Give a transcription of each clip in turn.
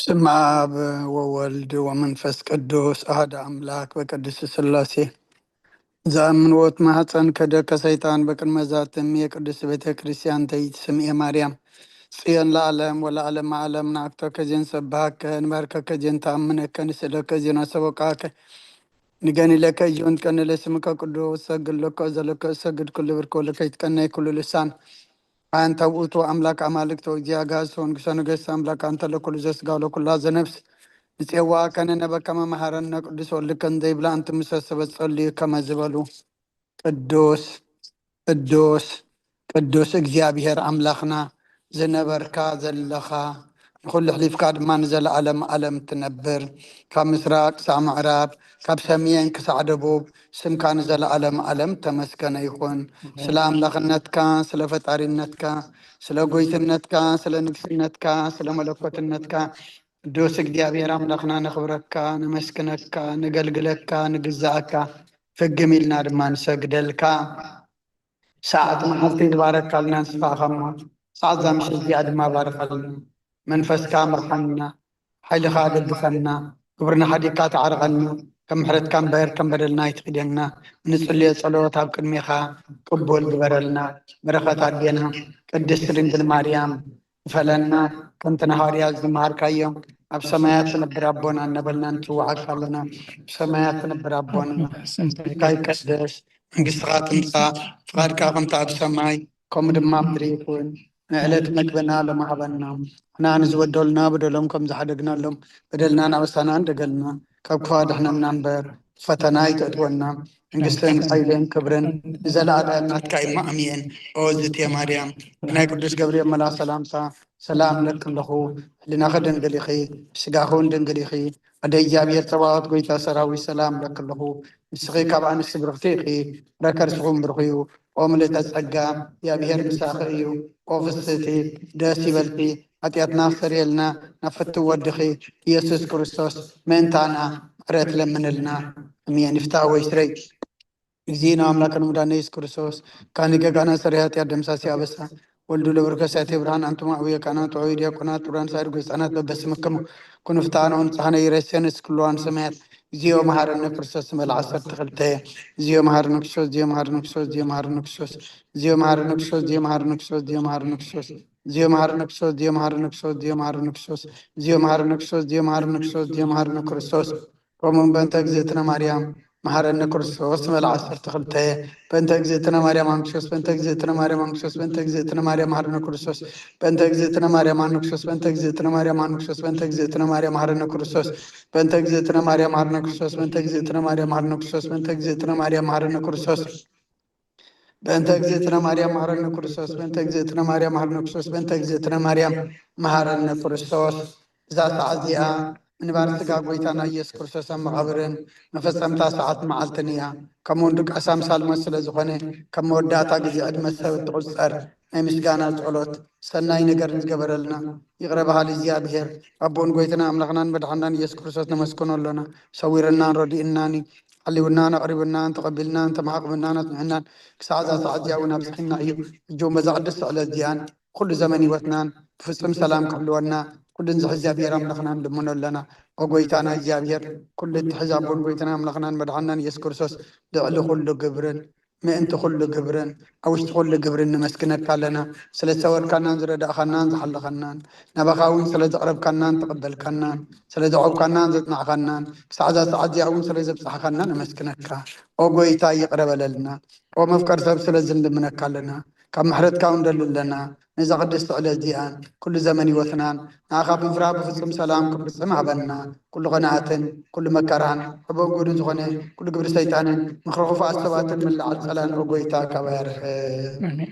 ስም ኣብ ወወልድ ወመንፈስ ቅዱስ ኣሃደ ኣምላክ በቅድስት ስላሴ። ዘኣምን ወት ማህፀን ከደከ ሰይጣን በቅድመ ዛትም የቅድስት ቤተ ክርስቲያን ተይት ስም የማርያም ጽዮን ለዓለም ወለዓለም ዓለም። ንኣክቶ ከዜን ሰብሃከ ንባርከ ከዜን ተኣምነከ ንስእለከ ዜና ሰበቃከ ንገኒለከ እዮን ቀንለ ስምከ ቅዱስ ሰግድ ለከ ዘለከ ሰግድ ኩሉ ብርክ ወለከ ይትቀነይ ኩሉ ልሳን። ኣንተ ውእቱ ኣምላክ ኣማልክት ወእግዚአ ኣጋእዝት ወንጉሰ ነገስት ኣምላክ ኣንተ ለኩሉ ዘስጋ ወለኩላ ዘነፍስ። ንጼዋ ከነነበ ከመ መሃረነ ቅዱስ ወልድከ እንዘይብላ ኣንቲ ምሰ ሰበት ጸልዩ ከመ ዝበሉ ቅዱስ ቅዱስ ቅዱስ እግዚኣብሔር ኣምላኽና ዝነበርካ ዘለኻ ንኹሉ ሕሊፍካ ድማ ንዘለዓለም ዓለም ትነብር። ካብ ምስራቅ ክሳዕ ምዕራብ ካብ ሰሜን ክሳዕ ደቡብ ስምካ ንዘለዓለም ዓለም ተመስገነ ይኹን። ስለ ኣምላኽነትካ፣ ስለ ፈጣሪነትካ፣ ስለ ጎይትነትካ፣ ስለ ንግስነትካ፣ ስለ መለኮትነትካ ቅዱስ እግዚኣብሔር ኣምላኽና ነኽብረካ፣ ነመስግነካ፣ ነገልግለካ፣ ንግዛእካ፣ ፍግም ኢልና ድማ ንሰግደልካ። ሰዓት መዓልቲ ዝባረካልና ንስኻ እሞ ሰዓት እዛ ምሽት እዚኣ ድማ ባርኸልና። መንፈስካ ምርሓና፣ ሓይልኻ ኣደግፈና፣ ግብርና ሓዲግካ ተዓርቐና። ከም ምሕረትካ እምበር ከም በደልና ኣይትኺደና። ንጽልዮ ጸሎት ኣብ ቅድሜኻ ቅቡል ግበረልና። በረኸት ኣዴና ቅድስት ድንግል ማርያም ክፈለና። ከምቲ ንሃዋርያት ዝመሃርካዮ ኣብ ሰማያት ትነብር ኣቦና እናበልና ንጽውዓካ ኣለና። ኣብ ሰማያት ትነብር ኣቦና ስምካ ይቀደስ፣ መንግስትኻ ትምጻእ፣ ፍቓድካ ከምቲ ኣብ ሰማይ ከምኡ ድማ ኣብ ምድሪ ይኹን። ንዕለት መግብና ሎሚ ሃበና። ንሕና ንዝበደሉና በደሎም ከም ዝሓደግናሎም በደልና ናበሳና እንደገልና ካብ ክፉእ ኣድሕነና እምበር ፈተና ኣይተእትወና። መንግስትን ሓይልን ክብርን ንዘለኣለም ናትካ እዩ። ኣሜን። ኦ ዝትየ ማርያም ናይ ቅዱስ ገብርኤል መልኣክ ሰላምታ ሰላም እለኪ ኣለኹ። ህሊናኺ ድንግል ኢኺ፣ ስጋኺ እውን ድንግል ኢኺ። ኣደ እግዚኣብሔር ጸባኦት ጎይታ ሰራዊት ሰላም እለኪ ኣለኹ። ንስኺ ካብ ኣንስቲ ብርኽቲ ኢኺ፣ ፍረ ከርስኺ እውን ብሩኽ እዩ። ኦ ምልእተ ጸጋ እግዚኣብሔር ምሳኺ እዩ። ኦ ፍስህቲ ደስ ይበልኪ፣ ሓጢኣትና ክሰርየልና ናብ ፍትው ወድኺ ኢየሱስ ክርስቶስ ምእንታና ምሕረት ለምንልና። ኣሜን። ይፍታ ወይ ስረይ። እግዚእነ አምላክነ መድኃኒነ ኢየሱስ ክርስቶስ ካህን ሊቀ ካህናት ሠራየ ኃጢአት ደምሳሴ አበሳ ወልዱ ለብሩክ ከሳቴ ብርሃን አንቱም አብየ ካህናት ወአዊ ዲያቆናት ጡራን ሳይር ጎስጣናት በበስምክሙ ኩኑ ፍትሐነ ወንጽሐነ ይረሴን እስክልዋን ሰማያት። እግዚኦ መሐረነ ክርስቶስ መልዓ ሰርተ ክልተ። እግዚኦ መሐረነ ክርስቶስ፣ እግዚኦ መሐረነ ክርስቶስ፣ እግዚኦ መሐረነ ክርስቶስ፣ እግዚኦ መሐረነ ክርስቶስ፣ እግዚኦ መሐረነ ክርስቶስ፣ እግዚኦ መሐረነ ክርስቶስ፣ እግዚኦ መሐረነ ክርስቶስ፣ እግዚኦ መሐረነ ክርስቶስ፣ እግዚኦ መሐረነ ክርስቶስ፣ እግዚኦ መሐረነ ክርስቶስ፣ እግዚኦ መሐረነ ክርስቶስ፣ እግዚኦ መሐረነ ክርስቶስ። ከምኡውን በእንተ እግዝእትነ ማርያም መሐረነ ክርስቶስ መልዓ ዓሰርተ ክልተ። በእንተ እግዝእትነ ማርያም ኣንክሶስ፣ በእንተ እግዝእትነ ማርያም ኣንክሶስ፣ በእንተ እግዝእትነ ማርያም መሐረነ ክርስቶስ፣ በእንተ እግዝእትነ ማርያም ኣንክሶስ፣ በእንተ እግዝእትነ ማርያም ኣንክሶስ፣ በእንተ እግዝእትነ ማርያም መሐረነ ክርስቶስ፣ በእንተ እግዝእትነ ማርያም መሐረነ ክርስቶስ፣ በእንተ እግዝእትነ ማርያም መሐረነ ክርስቶስ፣ በእንተ እግዝእትነ ማርያም መሐረነ ክርስቶስ። በእንተ እግዝእትነ ማርያም መሐረነ ክርስቶስ፣ በእንተ እግዝእትነ ማርያም መሐረነ ክርስቶስ፣ በእንተ እግዝእትነ ማርያም መሐረነ ክርስቶስ። እዛ ሰዓት እዚኣ ምንባር ስጋ ጎይታና ኢየሱስ ክርስቶስ ኣብ መቓብርን መፈጸምታ ሰዓት መዓልትን እያ። ከምኡውን ድቃስ ኣምሳል ሞት ስለ ዝኾነ፣ ከም መወዳእታ ግዜ ዕድመ ሰብ እትቑጸር ናይ ምስጋና ጸሎት፣ ሰናይ ነገር ንዝገበረልና ይቕረ በሃሊ እግዚኣብሔር ኣቦን ጎይትና ኣምላኽናን መድሓናን ኢየሱስ ክርስቶስ ነመስግኖ ኣሎና። ሰዊርናን ረዲእናን እዩ። ሓልዩናን ኣቕሪቡናን ተቐቢልናን ተመዓቑብናን ኣጽኒዕናን ክሳዕ እዛ ሰዓት እዚኣ እውን ኣብጽሒና እዩ። ሕጂ እውን በዛ ቅድስቲ ዕለት እዚኣን ኩሉ ዘመን ህይወትናን ብፍጹም ሰላም ክሕልወና ኩሉ ንዝሕዝ እግዚኣብሔር ኣምላኽና ንልምኖ ኣለና። ኦ ጎይታና እግዚኣብሔር፣ ኩሉ እትሕዝ ኣቦን ጎይታና ኣምላኽናን መድሓናን ኢየሱስ ክርስቶስ ልዕሊ ኩሉ ግብርን ምእንቲ ኩሉ ግብርን ኣብ ውሽጢ ኩሉ ግብርን ነመስግነካ ኣለና። ስለ ዝሰወርካናን ዝረዳእኻናን ዝሓለኻናን ናባኻ እውን ስለ ዘቕረብካናን ተቐበልካናን ስለ ዘዕብካናን ዘጽናዕካናን ክሳዕ እዛ ሰዓት እዚኣ እውን ስለ ዘብጻሕካና ነመስግነካ። ኦ ጎይታ ይቕረ በለልና። ኦ መፍቀር ሰብ ስለዚ ንልምነካ ኣለና። ካብ ምሕረትካ እውን ደሊ ኣለና። ነዛ ቅድስቲ ዕለት እዚኣን ኩሉ ዘመን ህይወትናን ንኣኻ ብምፍራህ ብፍጹም ሰላም ክፍጽም ሃበና። ኩሉ ቐንኣትን ኩሉ መከራን ሕቦን ጎድን ዝኾነ ኩሉ ግብሪ ሰይጣንን ምኽሪ ክፉኣት ሰባትን ምልዓል ጸላን ኦ ጎይታ ካባይ ኣርሕቕ። ኣሜን።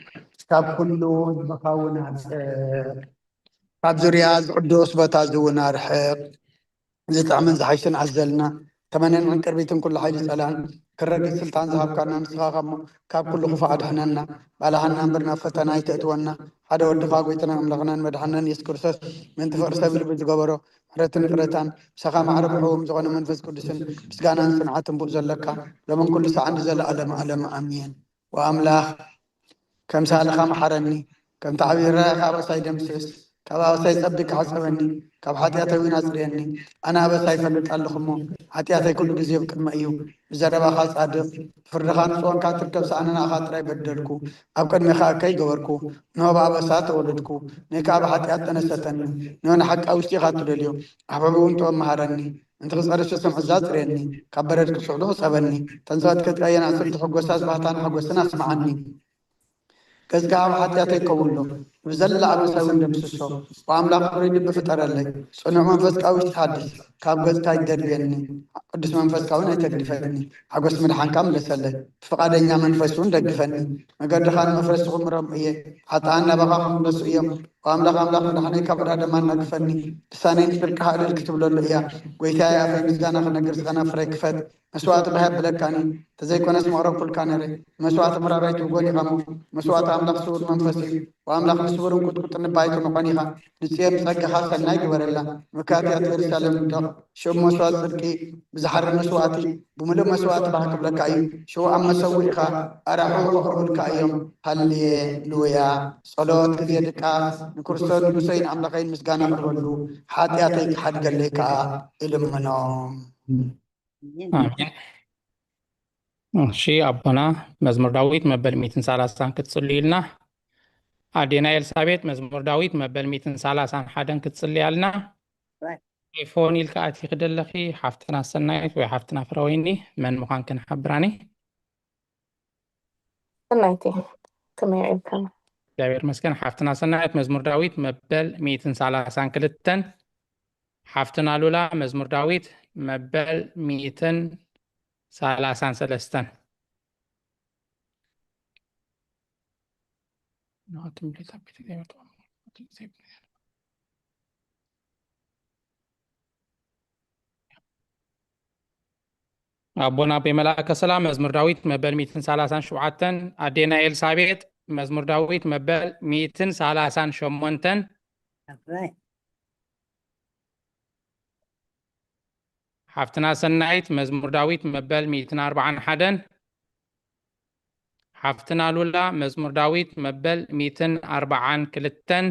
ካብ ኩሉ ህዝብኻ እውን ኣርሕቕ። ካብ ዙርያ እዚ ቅዱስ ቦታ እዚ እውን ኣርሕቕ። ዝጥዕምን ዝሓይሽን ኣዘልና ተመነን ዕንቅርቢትን ኩሉ ሓይሊ ጸላን ክረግጽ ስልጣን ዝሃብካና ንስኻ ካብ ሞ-፣ ካብ ኩሉ ክፉእ ኣድሕነና። ባልሃና እምበር ናብ ፈተና ኣይተእትወና። ሓደ ወድኻ ጎይታና ኣምላኽናን መድሓናን የሱስ ክርስቶስ ምእንቲ ፍቕሪ ሰብ ኢሉ ብዝገበሮ ምሕረትን ይቕረታን ምሳኻ ማዕረ ብሕቡም ዝኾነ መንፈስ ቅዱስን ምስጋናን ጽንዓትን ብኡ ዘለካ ሎምን ኩሉ ሰዓን ንዘለኣለም ዓለም ኣሜን። ወኣምላኽ ከም ሳልኻ መሓረኒ፣ ከምቲ ዓብዪ ራእኻ ኣበሳይ ደምስስ። ካብ ኣበሳይ ጸቢካ ሕጸበኒ፣ ካብ ሓጢኣተይ እውን ኣጽርየኒ። ኣነ ኣበሳይ ይፈልጥ ኣለኹ እሞ፣ ሓጢኣተይ ኩሉ ግዜ ኣብ ቅድመይ እዩ። ብዘረባኻ ጻድቕ፣ ብፍርድኻ ንጹህ ኮንካ ትርከብ፣ ሰኣነ ንኣኻ ጥራይ በደልኩ። ኣብ ቅድሜኻ እከይ ገበርኩ። ንሆ ብኣበሳ ተወለድኩ፣ ንእይ ከኣ ብሓጢኣት ጠነሰተኒ። ንሆ ንሓቂ ኣብ ውሽጢኻ ትደልዮ፣ ኣሕብሕቡ እውን ጥበብ መሃረኒ። ምእንቲ ክጸሪ ሰሰምዑ ኣጽርየኒ፣ ካብ በረድ ክስሕሉ ሕጸበኒ። ተንሳት ከጥቃየን ኣስርቲ ሕጎሳ ስባህታን ሓጎስን ኣስምዓኒ። ገጽካ ኣብ ሓጢኣተይ ከውሎ፣ ብዘላ ኣበሳ እውን ደምስሶ። ብኣምላኽ ፍሩይ ልቢ ፍጠረለይ፣ ጽኑዕ መንፈስካ ኣብ ውሽጢ ሓድስ። ካብ ገጽካ ኣይትደርብየኒ፣ ቅዱስ መንፈስካ እውን ኣይተግድፈኒ። ሓጎስ ምድሓንካ ምለሰለይ፣ ብፍቓደኛ መንፈስ እውን ደግፈኒ። መገድኻ ንመፍረስቲ ክምሮም እየ፣ ሓጥኣን ናባኻ ክምለሱ እዮም። ብኣምላኽ ኣምላኽ ምድሓነይ ካብ ዕዳ ደማ እናግፈኒ። ልሳነይ ንጽድቅኻ እልል ክትብለሉ እያ። ጐይታየ ኣፈይ ምስጋና ክነግር ዝኸና ፍረይ ክፈት። መስዋእቲ ባህ የብለካን እዩ። እንተዘይኮነስ መቕረብኩልካ ነይረ። መስዋእቲ ምራብ ኣይትብጎን ኢኻ እሞ፣ መስዋእቲ ኣምላኽ ስዉር መንፈስ እዩ። ወኣምላኽ ንስዉርን ቁጥቁጥን ባይቱ ምኾን ኢኻ። ንጽዮን ብጸጋኻ ሰናይ ግበረላ። ምክያት እያ ንየሩሳሌም ንደቕ። ሽዑ መስዋእቲ ጽድቂ ብዝሓሪ መስዋእቲ፣ ብምሉእ መስዋእቲ ባህ ክብለካ እዩ። ሽዑ ኣብ መሰውኢኻ ኣራሑ ከቕርቡልካ እዮም። ሃሌሉያ። ጸሎት ግዜ ድቃስ ንክርስቶስ ንጉሰይን ኣምላኸይን ምስጋና ኣቕርበሉ፣ ሓጢኣተይ ክሓድገለይ ከኣ እልምኖ። ኣሜን። ኣሜን። እሺ ኣቦና፣ መዝሙር ዳዊት መበል ሚእትን ሰላሳን ክትጽልዩልና። ኣዴና ኤልሳቤጥ መዝሙር ዳዊት መበል ሚእትን ሰላሳን ሓደን ክትጽልያልና። ራይት። ፎን ኢልካ ኣቲኺ ደለኺ ሓፍትና ሰናይት ወይ ሓፍትና ፍረወይኒ፣ መን ምዃንክን ሓብራኒ። ሰናይት እየ። ከመይ ውዒልካ? እግዚኣብሔር ይመስገን። ሓፍትና ሰናይት መዝሙር ዳዊት መበል ሚእትን ሰላሳን ክልተን፣ ሓፍትና ሉላ መዝሙር ዳዊት መበል ሚእትን ሰላሳን ሰለስተን። ኣቦና ኣቦይ መልኣከ ሰላም መዝሙር ዳዊት መበል ሚእትን ሰላሳን ሸውዓተን፣ ኣዴና ኤልሳቤጥ መዝሙር ዳዊት መበል ሚእትን ሰላሳን ሸሞንተን፣ ኣሜን። ሓፍትና ሰናይት መዝሙር ዳዊት መበል ሚእትን ኣርባዓን ሓደን፣ ሓፍትና ሉላ መዝሙር ዳዊት መበል ሚእትን ኣርባዓን ክልተን፣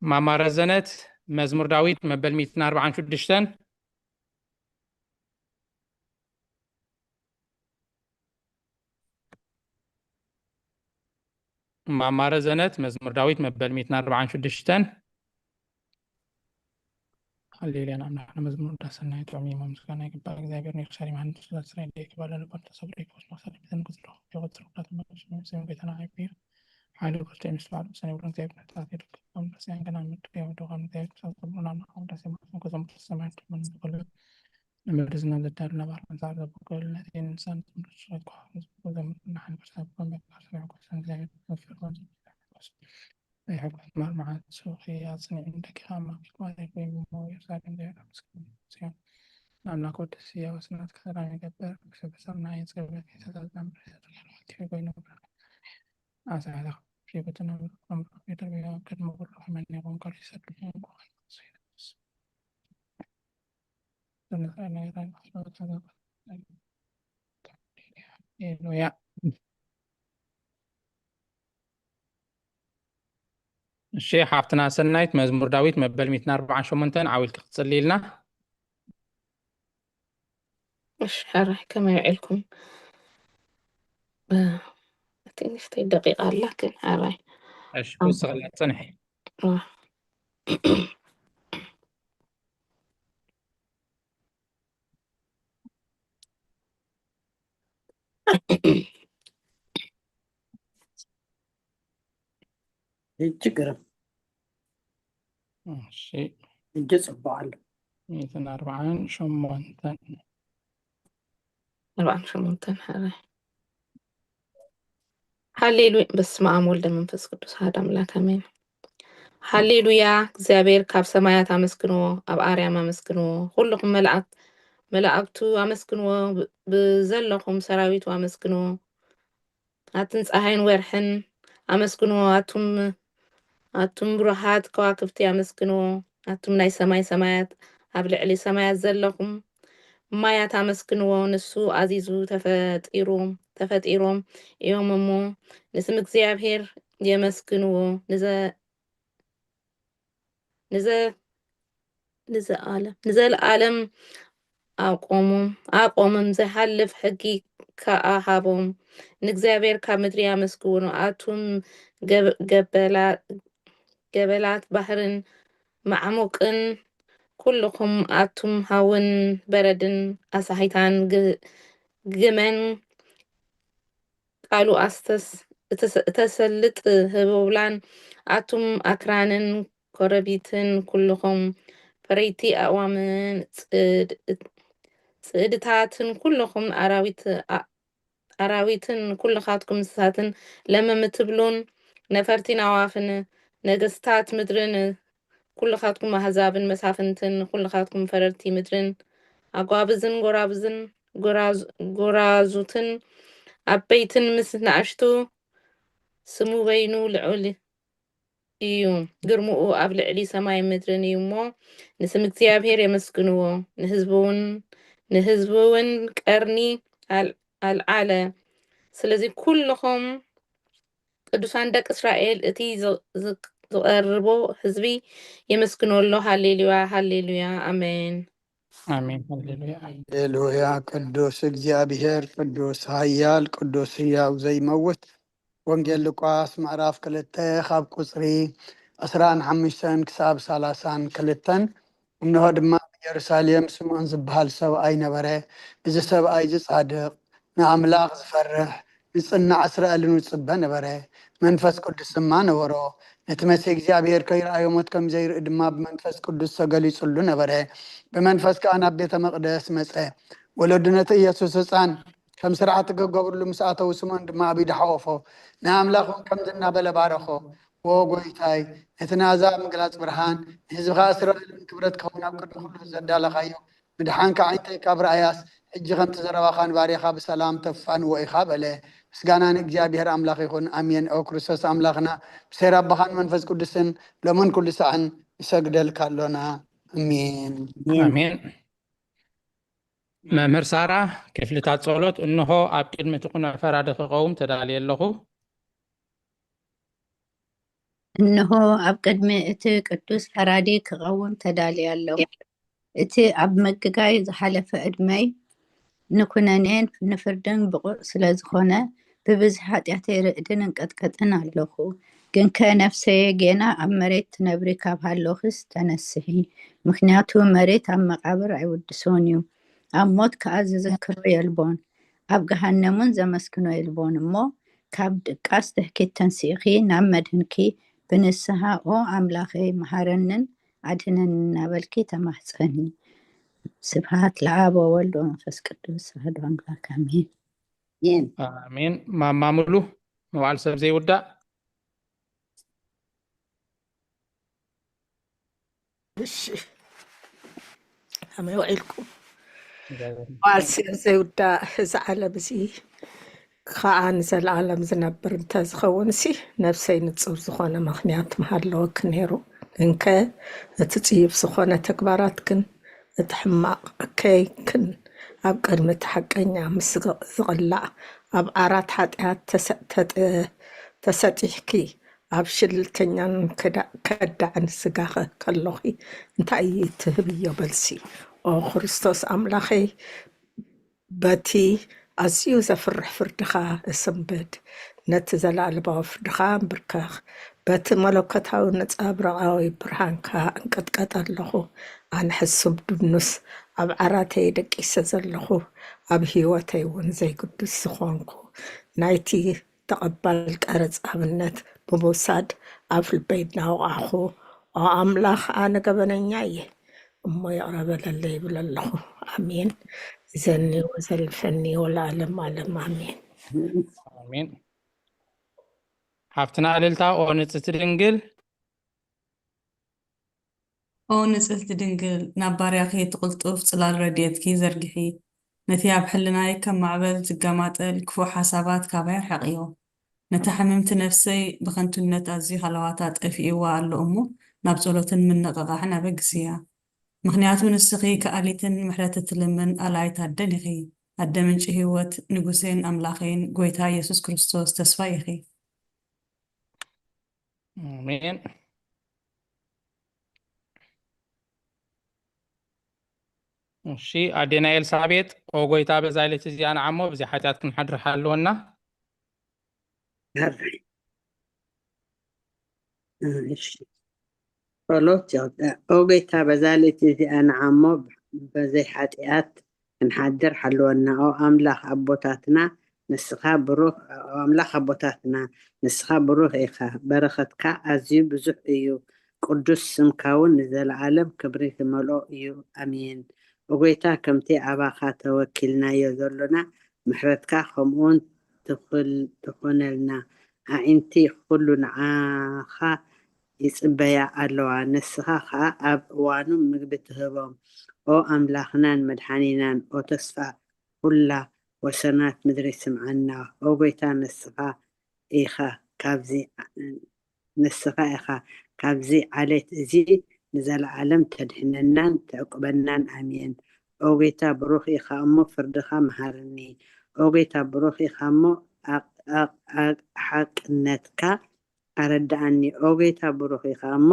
ማማ ረዘነት መዝሙር ዳዊት መበል ሚእትን ኣርባዓን ሽዱሽተን፣ ማማ ረዘነት መዝሙር ዳዊት መበል ሚእትን ኣርባዓን ሽዱሽተን። ሃሌሉያ፣ ንኣምላኽና መዝሙር ውዳሰና ይጥዑም እዩ። ምስጋና ይግባእ እግዚኣብሔር። ንኢየሩሳሌም ሓንቲ ትእዛዝ እስራኤል ደይ ክባለ ልቦም ተሰብሮ ይፈስ መሳሌ ቤተን ክዝረኹ ይወጥሩ ዳተመለሱ። ስም ቤተና ሃይብዮ ሓይሉ ክርስቶ ምስ በዓል ሰኔ ውረን እግዚኣብሔር ተኣትየ ደቀም ደስያን ገና ምድር የወደቑ። እግዚኣብሔር ክሳብ ጽቡቕ ናብ ንዓው ደስ የማስን ከዞም ተሰማያት ትመን ዝኸሉ ንምድሪ ዝናብ ዘዳሉ ነባር ኣንጻር ዘበቀሉ ነቲ ንሳን ትምህርት ሽረት ኳ ህዝቡ ዘምርና ሓንፈር ሰብ ኮን ቤት ማርሰብ ሕጎስን እግዚኣብሔር መፍር ኮን ዘይሕጎስ ማር መዓት ሱኺ ኣጽኒዑ ደቂኻ ማኪ ኳ ዘይኮይ ሞ ኢየሩሳሌም ዘይሕጎስ ንኣምላክ ወደስ ያወስናት ክሰላም ይገበር። ክሰበሰብ ናይ ጽርበት የተዛዝና ምድሪ ተጠቅያል ወልቲ ኮይኑ ኣሳያታ ፊበትና ምርቆም ቤተር ቢሆን ቅድመ ኩሉ ከመን የቆም ቃል ይሰዱ። ሃሌሉያ። እሺ፣ ሓፍትና ሰናይት መዝሙር ዳዊት መበል ሚእትን ኣርባዓን ሸሞንተን ዓው ኢልኪ ክትጽልይልና። እሺ፣ ሕራይ ከመይ ውዒልኩም? እ፣ እቲ ንእሽተይ ደቂቃ ኣላ፣ ግን ሕራይ። እሺ፣ ክውስኸላ ጽንሒ። እ። ሕጂ ግርም። እሺ። ሕጂ ጽቡቕ ኣሎ። ሚእትን ኣርባዓን ሸሞንተን። ኣርባዓን ሸሞንተን፣ ሕራይ። ሃሌሉያ። በስመ ኣብ ወልደ መንፈስ ቅዱስ ኣሐድ ኣምላክ ኣሜን። ሃሌሉያ። እግዚኣብሔር ካብ ሰማያት ኣመስግንዎ፣ ኣብ ኣርያም ኣመስግንዎ። ኩልኹም መላእክት፣ መላእክቱ ኣመስግንዎ፣ ብ-፣ ብዘለኹም ሰራዊቱ ኣመስግንዎ። ኣትን ጸሓይን ወርሕን ኣመስግንዎ፣ ኣቱም፣ ኣቱም ብሩሃት ከዋክብቲ ኣመስግንዎ፣ ኣቱም ናይ ሰማይ ሰማያት ኣብ ልዕሊ ሰማያት ዘለኹም ማያት ኣመስግንዎ። ንሱ ኣዚዙ ተፈጢሩ፣ ተፈጢሮም እዮም እሞ፣ ንስም እግዚኣብሔር የመስግንዎ። ንዘ- ንዘ- ንዘኣለም ንዘለኣለም ኣቆሞም ኣቆሞም ዘይሓልፍ ሕጊ ከኣ ሃቦም። ንእግዚኣብሔር ካብ ምድሪ ኣመስግኑ፣ ኣቱም ገብ- ገበላ- ገበላት ባሕርን ማዕሙቅን ኩልኹም ኣቱም ሃውን በረድን ኣሳሂታን ግ- ግመን ቃሉ ኣስተስ- እተሰ- እተሰልጥ ህቦብላን ኣቱም ኣክራንን ኮረቢትን ኩልኹም ፈረይቲ ኣእዋምን ጽድ- ጽድታትን ኩልኹም ኣራዊት ኣ- ኣራዊትን ኩልኻትኩም እንስሳትን ለመም ትብሉን ነፈርቲ ናዋፍን ነገስታት ምድርን ኩልኻትኩም ኣህዛብን መሳፍንትን ኩልኻትኩም ፈረርቲ ምድርን ኣጓብዝን ጎራብዝን ጎራዙትን ዓበይትን ምስ ንኣሽቱ ስሙ በይኑ ልዑል እዩ። ግርምኡ ኣብ ልዕሊ ሰማይ ምድርን እዩ እሞ ንስም እግዚኣብሔር የመስግንዎ። ንህዝቡ እውን ንህዝቡ እውን ቀርኒ ኣል- ኣልዓለ። ስለዚ ኩልኹም ቅዱሳን ደቂ እስራኤል እቲ ዝ- ዝ- ዝቐርቦ ህዝቢ የመስግኖ ኣሎ። ሃሌሉያ ሃሌሉያ ኣሜን። ኣሜን። ሃሌሉያ። ሃሌሉያ። ቅዱስ እግዚኣብሔር፣ ቅዱስ ኃያል፣ ቅዱስ ሕያው ዘይመውት። ወንጌል ሉቃስ ምዕራፍ ክልተ ካብ ቁጽሪ ዕስራን ሓሙሽተን ክሳብ ሰላሳን ክልተን። እንሆ ድማ ኣብ ኢየሩሳሌም ስምዖን ዝበሃል ሰብኣይ ነበረ። እዚ ሰብኣይ እዚ ጻድቕ፣ ንኣምላኽ ዝፈርሕ፣ ንጽናዕ እስራኤልን ዝጽበ ነበረ። መንፈስ ቅዱስ ድማ ነበሮ። ነቲ መሲሕ እግዚኣብሔር ከይረኣዮ ሞት ከም ዘይርኢ ድማ ብመንፈስ ቅዱስ ተገሊጹሉ ነበረ። ብመንፈስ ከኣ ናብ ቤተ መቕደስ መጸ። ወለዱ ነቲ ኢየሱስ ህፃን ከም ስርዓት ክገብርሉ ምስ ኣተዉ ስምዖን ድማ ኣብ ኢዱ ሓቆፎ። ንኣምላኽ እውን ከምዚ እናበለ ባረኾ። ዎ ጎይታይ፣ ነቲ ንኣዛብ ምግላጽ ብርሃን፣ ንህዝብኻ እስራኤል እውን ክብረት ክኸውን ኣብ ቅድሚ ኩሉ ዘዳለኻዮ ምድሓንካ ዓይንተይ ካብ ረኣያስ፣ ሕጂ ከምቲ ዘረባኻ ንባርያኻ ብሰላም ተፋንዎ ኢኻ በለ። ምስጋና ንእግዚኣብሔር ኣምላኽ ይኹን፣ ኣሜን። ኦ ክርስቶስ ኣምላኽና፣ ብሴር ኣቦኻን መንፈስ ቅዱስን ሎምን ኩሉ ሳዕን ንሰግደልካ ኣሎና። ኣሜን። ኣሜን። መምህር ሳራ፣ ክፍልታት ጸሎት። እንሆ ኣብ ቅድሚ እቲ ቁኑዕ ፈራዲ ክቐውም ተዳልየ ኣለኹ። እንሆ ኣብ ቅድሚ እቲ ቅዱስ ፈራዲ ክቐውም ተዳልየ ኣለኹ። እቲ ኣብ ምግጋይ ዝሓለፈ ዕድመይ ንኩነኔን ንፍርድን ብቑዕ ስለ ዝኾነ፣ ብብዝሒ ሓጢኣተይ ርዕድን እንቀጥቀጥን ኣለኹ። ግንከ ነፍሰየ ጌና ኣብ መሬት ትነብሪ ካብ ሃሎኽስ ተነስሒ፣ ምኽንያቱ መሬት ኣብ መቓብር ኣይውድሶን እዩ፣ ኣብ ሞት ከኣ ዝዝክሮ የልቦን፣ ኣብ ገሃነም እውን ዘመስግኖ የልቦን። እሞ ካብ ድቃስ ትህኪት ተንሲእኺ ናብ መድህንኪ ብንስሃ ኦ ኣምላኸይ መሃረንን ኣድህነንን እናበልኪ ተማህፀኒ። ስብሃት ለኣብ ወወልድ ወመንፈስ ቅዱስ ኣሐዱ ኣምላክ ኣሜን። ኣሜን። ማማ ሙሉ፣ መዋዕል ሰብ ዘይውዳእ። እሺ፣ ከመይ ውዒልኩም? መዋዕል ሰብ ዘይውዳእ፣ እዚ ዓለም እዚ ከዓ ንዘለኣለም ዝነብር እንተዝኸውን ሲ ነብሰይ ንጹር ዝኾነ ምኽንያት ምሃለወኪ ነይሩ። ግንከ እቲ ጽዩፍ ዝኾነ ተግባራትክን እቲ ሕማቕ ኣካያይድክን ኣብ ቅድሚ እቲ ሓቀኛ ምስ ዝቕ- ዝቕላዕ ኣብ ዓራት ሓጢኣት ተሰ- ተጠ- ተሰጢሕኪ ኣብ ሽልልተኛን ከዳ- ከዳዕን ስጋኸ ከሎኺ እንታይ ትህብዮ መልሲ? ኦ ክርስቶስ ኣምላኸይ፣ በቲ ኣዝዩ ዘፍርሕ ፍርድኻ እስንብድ፣ ነቲ ዘለኣለማዊ ፍርድኻ እንብርከኽ። በቲ መለኮታዊ ነጻብራቓዊ ብርሃንካ እንቅጥቀጥ ኣለኹ። ኣነ ሕሱም ድኑስ ኣብ ዓራተይ ደቂሰ ዘለኹ፣ ኣብ ህይወተይ እውን ዘይግዱስ ዝኾንኩ፣ ናይቲ ተቐባል ቀረጽ ኣብነት ብምውሳድ ኣብ ልበይ እናወቓዕኹ፣ ኦ ኣምላኽ፣ ኣነ ገበነኛ እየ፣ እሞ ይቕረ በለለይ ይብል ኣለኹ። ኣሜን። እዘኒ ወዘልፈኒ ወለዓለም ዓለም ኣሜን። ኣሜን። ሓፍትና እልልታ፣ ኦ ንጽሕቲ ድንግል። ኦ ንጽሕቲ ድንግል፣ ናብ ባርያኺ እቲ ቅልጡፍ ጽላል ረድኤትኪ ዘርግሒ። ነቲ ኣብ ሕልናይ ከም ማዕበል ዝገማጠል ክፉእ ሓሳባት ካባይ ኣርሕቕዮ። ነታ ሕምምቲ ነፍሰይ ብኸንቱነት ኣዝዩ ሃለዋታ ጠፊእዋ ኣሎ እሞ፣ ናብ ጸሎትን ምንቕቓሕን ኣበግስያ። ምኽንያቱ ንስኺ ከኣሊትን ምሕረት እትልምን ኣላይት ኣደን ኢኺ። ኣደ ምንጪ ህይወት፣ ንጉሴን ኣምላኸይን፣ ጐይታ ኢየሱስ ክርስቶስ ተስፋይ ኢኺ። ኣሜን። እሺ፣ ኣዴና ኤልሳቤጥ፣ ኦ ጎይታ፣ በዛ ሌሊት እዚኣ ንዓሞ ብዚ ሓጢኣት ክንሓድር ሓልወና። እሺ፣ ጸሎት። ኦ ጎይታ፣ በዛ ሌሊት እዚኣ ንዓሞ በዘይ ሓጢኣት ክንሓድር ሓልወና። ኦ ኣምላኽ ኣቦታትና፣ ንስኻ ብሩኽ፣ ኦ ኣምላኽ ኣቦታትና፣ ንስኻ ብሩኽ ኢኻ። በረኸትካ ኣዝዩ ብዙሕ እዩ። ቅዱስ ስምካ እውን ንዘለዓለም ክብሪ ዝመልኦ እዩ። ኣሜን። ኦ ጎይታ፣ ከምቲ ኣባኻ ተወኪልናዮ ዘሎና ምሕረትካ ከምኡውን ትኹል-፣ ትኹነልና። ኣዒንቲ ኩሉ ንዓኻ ይጽበያ ኣለዋ። ንስኻ ኸኣ ኣብ እዋኑ ምግቢ ትህቦም። ኦ ኣምላኽናን መድሓኒናን፣ ኦ ተስፋ ኩላ ወሰናት ምድሪ፣ ስምዓና። ኦ ጎይታ፣ ንስኻ ኢኻ ካብዚ፣ ንስኻ ኢኻ ካብዚ ዓሌት እዚ ንዘለዓለም ተድሕነናን ተዕቁበናን። ኣሜን። ኦ ጎይታ፣ ብሩኽ ኢኻ እሞ ፍርድኻ መሃረኒ። ኦ ጎይታ፣ ብሩኽ ኢኻ እሞ ኣቕ-፣ ኣቕ-፣ ኣቕ-፣ ሓቅነትካ ኣረድኣኒ። ኦ ጎይታ፣ ብሩኽ ኢኻ እሞ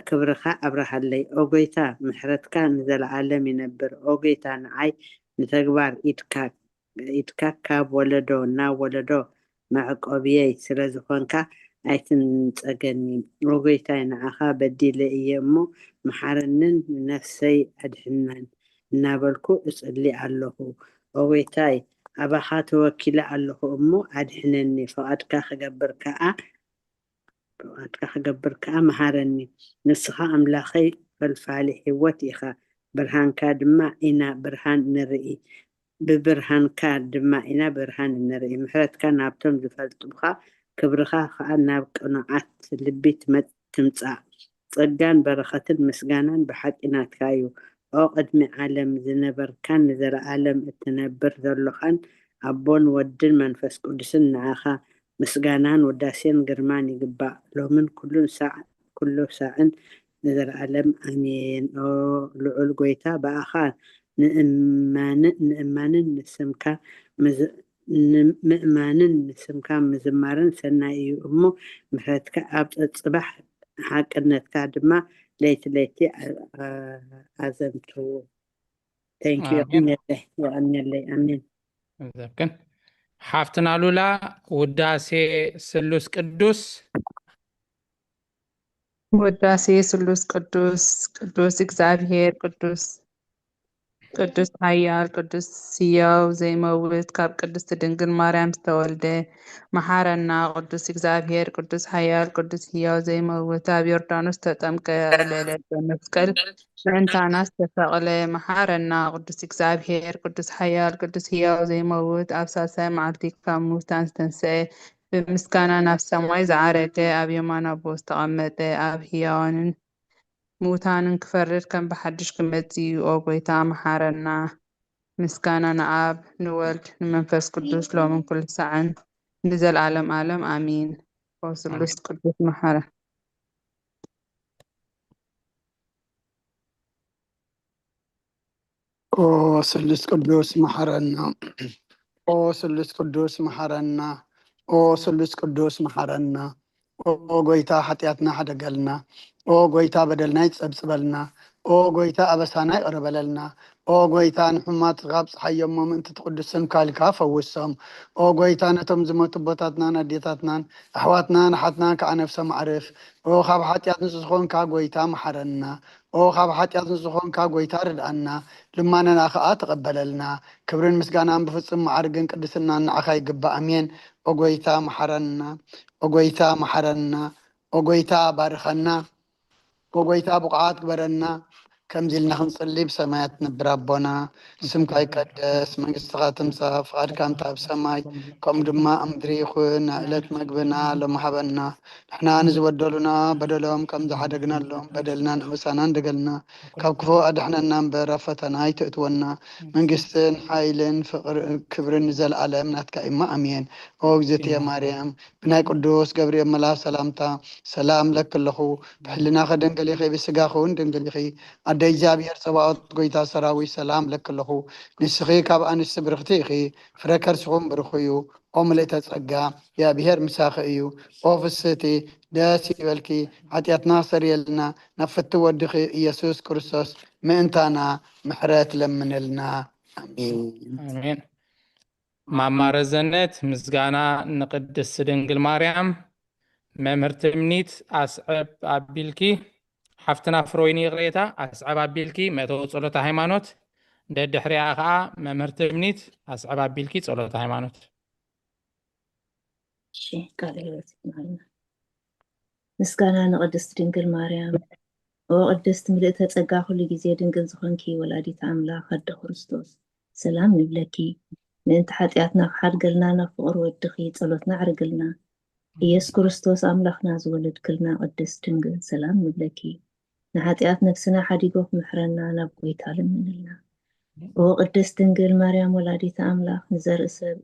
ክብርኻ ኣብርሃለይ። ኦ ጎይታ፣ ምሕረትካ ንዘለዓለም ይነብር። ኦ ጎይታ፣ ንዓይ ንተግባር ኢድካ፣ ኢድካ ካብ ወለዶ ናብ ወለዶ መዕቆብየይ ስለ ዝኾንካ ኣይትንጸገኒ። ኦ ጎይታይ፣ ንዓኻ በዲለ እየ እሞ መሓረንን ንነፍሰይ ኣድሕናን እናበልኩ እጽሊ ኣለኹ። ኦ ጎይታይ፣ ኣባኻ ተወኪለ ኣለኹ እሞ ኣድሕነኒ። ፍቓድካ ክገብር ከኣ፣ ፍቓድካ ክገብር ከኣ መሃረኒ። ንስኻ ኣምላኸይ ፈልፋሊ ህይወት ኢኻ፣ ብርሃንካ ድማ ኢና ብርሃን ንርኢ። ብብርሃንካ ድማ ኢና ብርሃን እንርኢ። ምሕረትካ ናብቶም ዝፈልጡኻ፣ ክብርኻ ኸኣ ናብ ቅኑዓት ልቢ ትመጽ-፣ ትምጻእ። ጸጋን በረኸትን ምስጋናን ብሓቂ ናትካ እዩ። ኦ ቅድሚ ዓለም ዝነበርካን ንዘለኣለም እትነብር ዘሎኻን ኣቦን ወድን መንፈስ ቅዱስን ንዓኻ ምስጋናን ውዳሴን ግርማን ይግባእ። ሎምን ኩሉን ሳዕ-፣ ኩሉ ሳዕን ንዘለኣለም ኣሜን። ኦ ልዑል ጎይታ፣ ብኣኻ ንእማን-፣ ንእማንን ንስምካ ምዝ-፣ ንምእማንን ንስምካ ምዝማርን ሰናይ እዩ እሞ፣ ምሕረትካ ኣብ ጸጽባሕ ሓቅነትካ ድማ ለይቲ ለይቲ ኣ-፣ ኣ-፣ ኣዘንትዉ። Thank you። ኣሜን። የቐንየለይ፣ የቐንየለይ። ኣሜን። ዘብክን ሓፍትና ሉላ፣ ውዳሴ ስሉስ ቅዱስ። ውዳሴ ስሉስ ቅዱስ፣ ቅዱስ እግዚኣብሔር፣ ቅዱስ፣ ቅዱስ ኃያል፣ ቅዱስ ሕያው ዘይመውት፣ ካብ ቅድስት ድንግል ማርያም ዝተወልደ፣ መሓረና። ቅዱስ እግዚኣብሔር፣ ቅዱስ ኃያል፣ ቅዱስ ሕያው ዘይመውት፣ ኣብ ዮርዳኖስ ተጠምቀ፣ ኣብ ልዕለ እደ መስቀል ምእንታና ዝተሰቕለ፣ መሓረና። ቅዱስ እግዚኣብሔር፣ ቅዱስ ኃያል፣ ቅዱስ ሕያው ዘይመውት፣ ኣብ ሳልሳይ መዓልቲ ካብ ምውታን ዝተንስአ፣ ብምስጋና ናብ ሰማይ ዝዓረገ፣ ኣብ የማን ኣቦ ዝተቐመጠ፣ ኣብ ሕያዋንን ምውታንን ክፈርድ ከም ብሓድሽ ክመጽእ እዩ። ኦ ጐይታ፣ መሓረና። ምስጋና ንኣብ፣ ንወልድ፣ ንመንፈስ ቅዱስ፣ ሎምን ኩሉ ሳዕን፣ ንዘለዓለም ዓለም። ኣሜን። ኦ ስሉስ ቅዱስ፣ መሓረ። ኦ ስሉስ ቅዱስ፣ መሓረና። ኦ ስሉስ ቅዱስ፣ መሓረና። ኦ ስሉስ ቅዱስ፣ መሓረና። ኦ ጐይታ፣ ሓጢኣትና ሕደገልና። ኦ ጐይታ፣ በደልና ይጸብጽበልና። ኦ ጐይታ፣ ኣበሳና ይቕረ በለልና። ኦ ጐይታ፣ ንሕሙማት ካብ ጸሓይ እሞ ምእንቲ እቲ ቅዱስ ስምካ ኢልካ ፈውሶም። ኦ ጐይታ፣ ነቶም ዝሞቱ ኣቦታትናን ኣዴታትናን ኣሕዋትናን ኣሓትናን ከዓ ነፍሶም ኣዕርፍ። ኦ ካብ ሓጢኣት ንጹህ ዝኾንካ ጐይታ፣ መሓረና። ኦ ካብ ሓጢኣት ንጹህ ዝኾንካ ጐይታ፣ ርድኣና። ልማናና ኸዓ ተቐበለልና። ክብርን ምስጋናን ብፍጹም መዓርግን ቅድስናን ንዓኻ ይግባእ። ኣሜን። ኦ ጐይታ፣ መሓረና። ኦ ጐይታ፣ መሓረና። ኦ ጐይታ፣ ባርኸና። ኦ ጐይታ፣ ብቑዓት ግበረና። ከምዚ ኢልና ክንጽሊ፣ ብሰማያት ትነብር ኣቦና፣ ስምካ ይቀደስ፣ መንግስትኻ ትምጻእ፣ ፍቓድካ እንተ ኣብ ሰማይ፣ ከምኡ ድማ ኣብ ምድሪ ይኹን። ናይ ዕለት መግብና ሎሚ ሃበና። ንሕና ንዝበደሉና በደሎም ከም ዝሓደግናሎም በደልና ንእውሳና እንደገልና፣ ካብ ክፉእ ኣድሕነና እምበር፣ ኣብ ፈተና ኣይተእትወና። መንግስትን ሓይልን ፍቕር-፣ ክብርን ንዘለኣለም ናትካ እማ። ኣሜን። ኦ እግዝእትየ ማርያም፣ ብናይ ቅዱስ ገብርኤል መልኣኽ ሰላምታ ሰላም እለኪ ኣለኹ። ብሕልናኺ ድንግል ኢኺ፣ ብስጋኺ እውን ድንግል ኢኺ። ኣደ እግዚኣብሔር ጸባኦት ጎይታ ሰራዊት ሰላም ለክለኹ። ንስኺ ካብ ኣንስቲ ብርኽቲ ኢኺ፣ ፍረ ከርስኹም ብሩኽ እዩ። ኦ ምልእተ ጸጋ፣ እግዚኣብሔር ምሳኺ እዩ። ኦ ፍስህቲ፣ ደስ ይበልኪ፣ ሓጢኣትና ሰሪየልና፣ ናብ ፍቲ ወድኺ ኢየሱስ ክርስቶስ ምእንታና ምሕረት ለምንልና። ኣሜን። ኣሜን። ማማ ረዘነት፣ ምስጋና ንቅድስቲ ድንግል ማርያም። መምህር ትምኒት፣ ኣስዕብ ኣቢልኪ። ሓፍትና ፍሮይኒ፣ ይቕሬታ፣ ኣስዕብ ኣቢልኪ መእተዊ ጸሎተ ሃይማኖት። ደድሕሪኣ ኸዓ መምህር ትምኒት፣ ኣስዕብ ኣቢልኪ ጸሎተ ሃይማኖት። እሺ፣ ቃለ ሕይወት ይስማዕና። ምስጋና ንቅድስቲ ድንግል ማርያም። ኦ ቅድስት ምልእተ ጸጋ፣ ኩሉ ግዜ ድንግል ዝኾንኪ ወላዲት ኣምላኽ ኣደ ክርስቶስ፣ ሰላም ንብለኪ። ምእንቲ ሓጢኣትና ክሓድገልና ናብ ፍቕሪ ወድኺ ጸሎትና ኣዕርግልና። ኢየሱስ ክርስቶስ ኣምላኽና ዝወለድክልና ቅድስት ድንግል፣ ሰላም ንብለኪ። ንሓጢኣት ነፍስና ሓዲጎ ክምሕረና ናብ ጎይታ ለምንልና። ኦ ቅድስት ድንግል ማርያም ወላዲት ኣምላኽ፣ ንዘርኢ ሰብ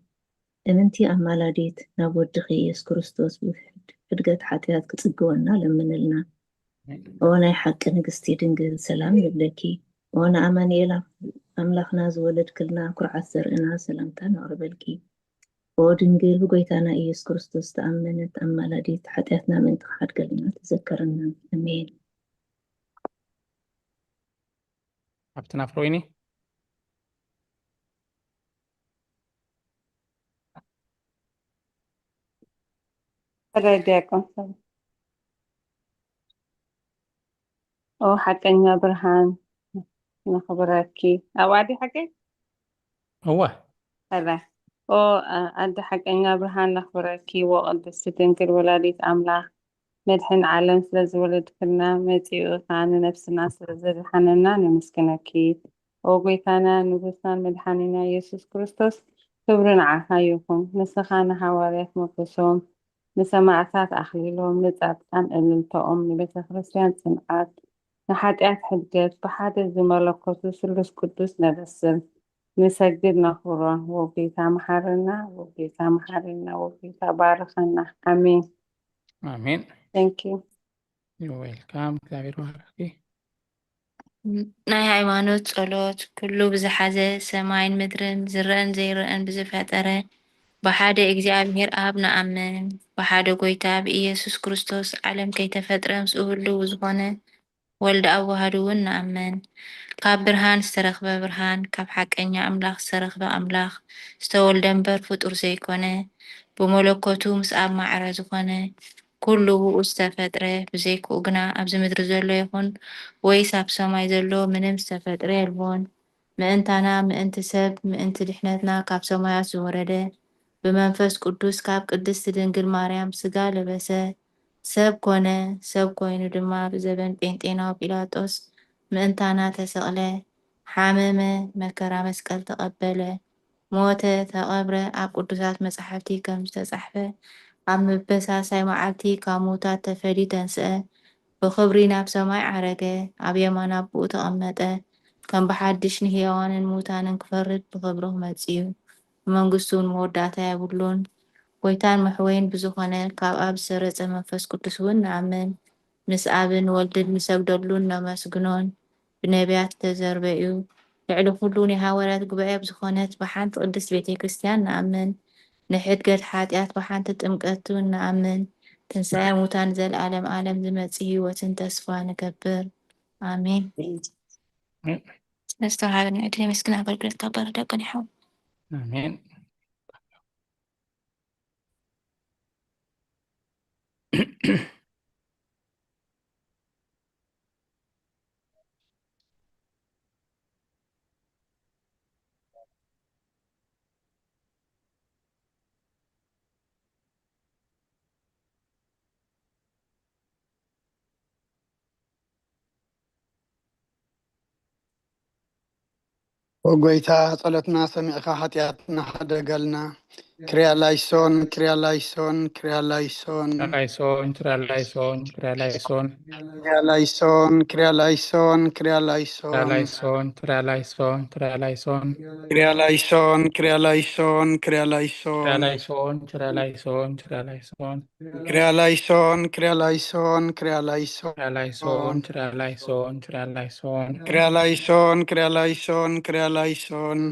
እምንቲ ኣማላዲት ናብ ወድኺ ኢየሱስ ክርስቶስ ብሕድ-፣ ሕድገት ሓጢኣት ክጽግወና ለምንልና። ኦ ናይ ሓቂ ንግስቲ ድንግል፣ ሰላም ንብለኪ። ኦ ንኣማኑኤል ኣምላኽና ዝወለድክልና ኩርዓት ዘርእና፣ ሰላምታ ነቕርበልኪ። ኦ ድንግል ብጎይታና ኢየሱስ ክርስቶስ ተኣመነት ኣማላዲት፣ ሓጢኣትና ምእንቲ ክሓድገልና ተዘከረና። ኣሜን። ሓፍትና ፍሮይኒ። ሕራይ ዲያቆን ሰብ። ኦ ሓቀኛ ብርሃን ነኽብረኪ። ኣብ ዓዲ ሓቂ? እወ። ሕራይ። ኦ፣ ኣ-፣ ኣደ ሓቀኛ ብርሃን ነኽብረኪ። ኦ ቅድስቲ ድንግል ወላዲት ኣምላኽ፣ መድሕን ዓለም ስለ ዝወለድክልና፣ መጺኡ ኸኣ ንነፍስና ስለ ዘድሓነና ነመስግነኪ። ኦ ጎይታና፣ ንጉስናን መድሓኒና ኢየሱስ ክርስቶስ፣ ክብሪ ንዓኻ ይኹን። ንስኻ ንሃዋርያት ሞገሶም፣ ንሰማዕታት ኣኽሊሎም፣ ንጻድቃን እልልታኦም፣ ንቤተ ክርስቲያን ጽንዓት፣ ንሓጢኣት ሕድገት፣ ብሓደ ዝመለኮቱ ስሉስ ቅዱስ ነበስር፣ ንሰግድ ነኽብሮ። ኦ ጎይታ መሓረና፣ ኦ ጎይታ መሓረና፣ ኦ ጎይታ ባርኸና። ኣሜን። ኣሜን። Thank you። You're welcome። እግዚኣብሔር ባርኽኪ። ናይ ሃይማኖት ጸሎት። ኩሉ ብዝሓዘ ሰማይን ምድርን ዝረአን ዘይረአን ብዝፈጠረ ብሓደ እግዚኣብሔር ኣብ ንኣምን። ብሓደ ጎይታ ብኢየሱስ ክርስቶስ ዓለም ከይተፈጥረ ምስኡ ህልው ዝኾነ ወልድ ኣዋህድ እውን ንኣምን። ካብ ብርሃን ዝተረኽበ ብርሃን፣ ካብ ሓቀኛ ኣምላኽ ዝተረኽበ ኣምላኽ፣ ዝተወልደ እምበር ፍጡር ዘይኮነ፣ ብመለኮቱ ምስ ኣብ ማዕረ ዝኾነ፣ ኩሉ ብኡ ዝተፈጥረ፣ ብዘይክኡ ግና ኣብዚ ምድሪ ዘሎ ይኹን ወይስ ኣብ ሰማይ ዘሎ ምንም ዝተፈጥረ የልቦን። ምእንታና፣ ምእንቲ ሰብ፣ ምእንቲ ድሕነትና ካብ ሰማያት ዝወረደ፣ ብመንፈስ ቅዱስ ካብ ቅድስቲ ድንግል ማርያም ስጋ ለበሰ፣ ሰብ ኮነ፣ ሰብ ኮይኑ ድማ ብዘበን ጴንጤናዊ ጲላጦስ ምእንታና ተሰቕለ፣ ሓመመ፣ መከራ መስቀል ተቐበለ፣ ሞተ፣ ተቐብረ፣ ኣብ ቅዱሳት መጻሕፍቲ ከም ዝተጻሕፈ ኣብ ምበሳሳይ መዓልቲ ካብ ምዉታት ተፈልዩ ተንስአ፣ ብኽብሪ ናብ ሰማይ ዓረገ፣ ኣብ የማን ኣቦኡ ተቐመጠ፣ ከም ብሓድሽ ንህያዋንን ምዉታንን ክፈርድ ብኽብሪ ክመጽእ እዩ። ብመንግስቱ እውን መወዳእታ የብሉን። ጎይታን መሕወይን ብዝኾነ ካብ ኣብ ዝሰረጸ መንፈስ ቅዱስ እውን ንኣምን። ምስ ኣብን ወልድን ንሰግደሉን ነመስግኖን። ብነቢያት ዝተዘርበ እዩ። ልዕሊ ኩሉ ናይ ሃዋርያት ጉባኤ ኣብ ዝኾነት ብሓንቲ ቅድስት ቤተ ክርስቲያን ንኣምን። ንሕድገት ሓጢኣት ብሓንቲ ጥምቀት እውን ንኣምን። ትንሳኤ ሙታን ዘልኣለም ኣለም ዝመጽእ ህይወትን ተስፋ ንገብር። ኣሜን። ስለዝተዋሃበና ዕድል የመስግን። ኣገልግሎት ካብ ባር ዲያቆን ይሓው። ኣሜን። ኦ ጎይታ፣ ጸሎትና ሰሚዕካ ሓጢኣትና ሓደገልና። ክሪያ ላይሶን፣ ክሪያ ላይሶን፣ ክሪያ ላይሶን። ክሪያ ላይሶን፣ ክሪያ ላይሶን፣ ክሪያ ላይሶን። ክሪያ ላይሶን፣ ክሪያ ላይሶን፣ ክሪያ ላይሶን። ክሪያ ላይሶን፣ ክሪያ ላይሶን፣ ክሪያ ላይሶን። ክሪያ ላይሶን፣ ክሪያ ላይሶን፣ ክሪያ ላይሶን። ክሪያ ላይሶን፣ ክሪያ ላይሶን፣ ክሪያ ላይሶን። ክሪያ ላይሶን፣ ክሪያ ላይሶን፣ ክሪያ ላይሶን። ክሪያ ላይሶን፣ ክሪያ ላይሶን፣ ክሪያ ላይሶን።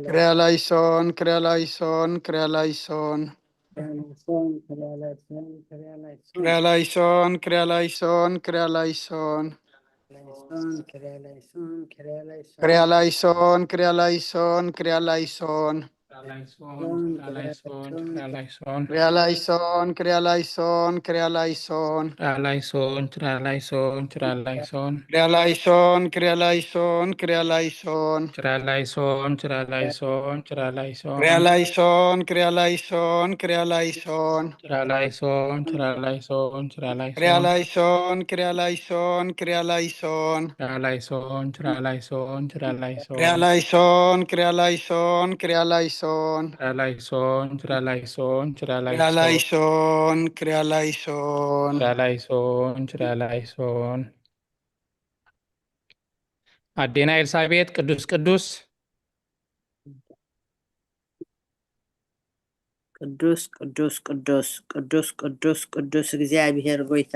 ክሪያ ላይሶን፣ ክሪያ ላይሶን፣ ክሪያ ላይሶን። ክሪያ ላይሶን፣ ክሪያ ላይሶን፣ ክሪያ ክሪያ ላይሶን፣ ክሪያ ላይሶን፣ ክሪያ ላይሶን። ላይሶን፣ ክሪያ ላይሶን፣ ክሪያ ላይሶን። ክሪያ ላይሶን፣ ክሪያ ላይሶን፣ ክሪያ ላይሶን። ላይሶን፣ ክሪያ ላይሶን፣ ክሪያ ላይሶን። ክሪያ ላይሶን፣ ክሪያ ላይሶን፣ ክሪያ ላይሶን። ክሪያ ላይሶን፣ ክሪያ ላይሶን፣ ክሪያ ላይሶን። ክሪያ ላይሶን፣ ክሪያ ላይሶን፣ ክሪያ ላይሶን። ክሪያ ላይሶን፣ ክሪያ ላይሶን፣ ክሪያ ላይሶን። ክሪያ ላይሶን፣ ክሪያ ላይሶን፣ ክሪያ ላይሶን። ክሪያ ላይሶን፣ ክሪያ ላይሶን፣ ክሪያ ላይሶን። ክሪያ ላይሶን፣ ክሪያ ላይሶን፣ ክሪያ ላይሶን። ክሪያ ላይሶን፣ ክሪያ ላይሶን፣ ክሪያ ላይሶን። ክሪያ ላይሶን፣ ክሪያ ላይሶን፣ ክሪያ ላይሶን። ክሪያ ላይሶን፣ ክሪያ ላይሶን፣ ክሪያ ላይሶን። ክሪያ ላይሶን፣ ክሪያ ላይሶን፣ ክሪያ ላይሶን። ክሪያ ላይሶን፣ ክሪያ ላይሶን፣ ክሪያ ክሪያ ላይሶን። ላይሶን፣ ክሪያ ላይሶን። ክሪያ ላይሶን፣ ክሪያ ላይሶን። ኣዴና ኤልሳቤጥ ቅዱስ ቅዱስ ቅዱስ ቅዱስ ቅዱስ ቅዱስ ቅዱስ ቅዱስ እግዚኣብሔር ጎይታ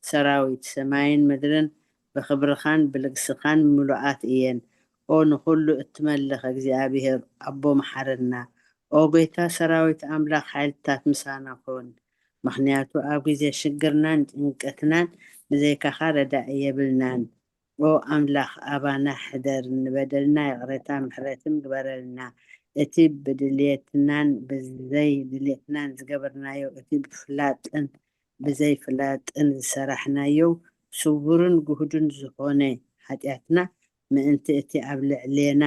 ሰራዊት፣ ሰማይን ምድርን ብኽብርኻን ብልግስኻን ምሉኣት እየን። ኦ ንኹሉ እትመልኽ እግዚኣብሔር ኣቦ፣ መሓረና። ኦ ጎይታ ሰራዊት ኣምላኽ፣ ሓይልታት ምሳና ኩን። ምኽንያቱ ኣብ ግዜ ሽግርናን ጭንቀትናን ብዘይካኻ ረዳኢ የብልናን። ኦ ኣምላኽ ኣባና ሕደር፣ ንበደልና ይቕረታ ምሕረትን ግበረልና። እቲ ብድልየትናን ብዘይ ድልየትናን ዝገበርናዮ፣ እቲ ብፍላጥን ብዘይ ፍላጥን ዝሰራሕናዮ፣ ስውርን ግሁድን ዝኾነ ሓጢኣትና ምእንቲ እቲ ኣብ ልዕሌና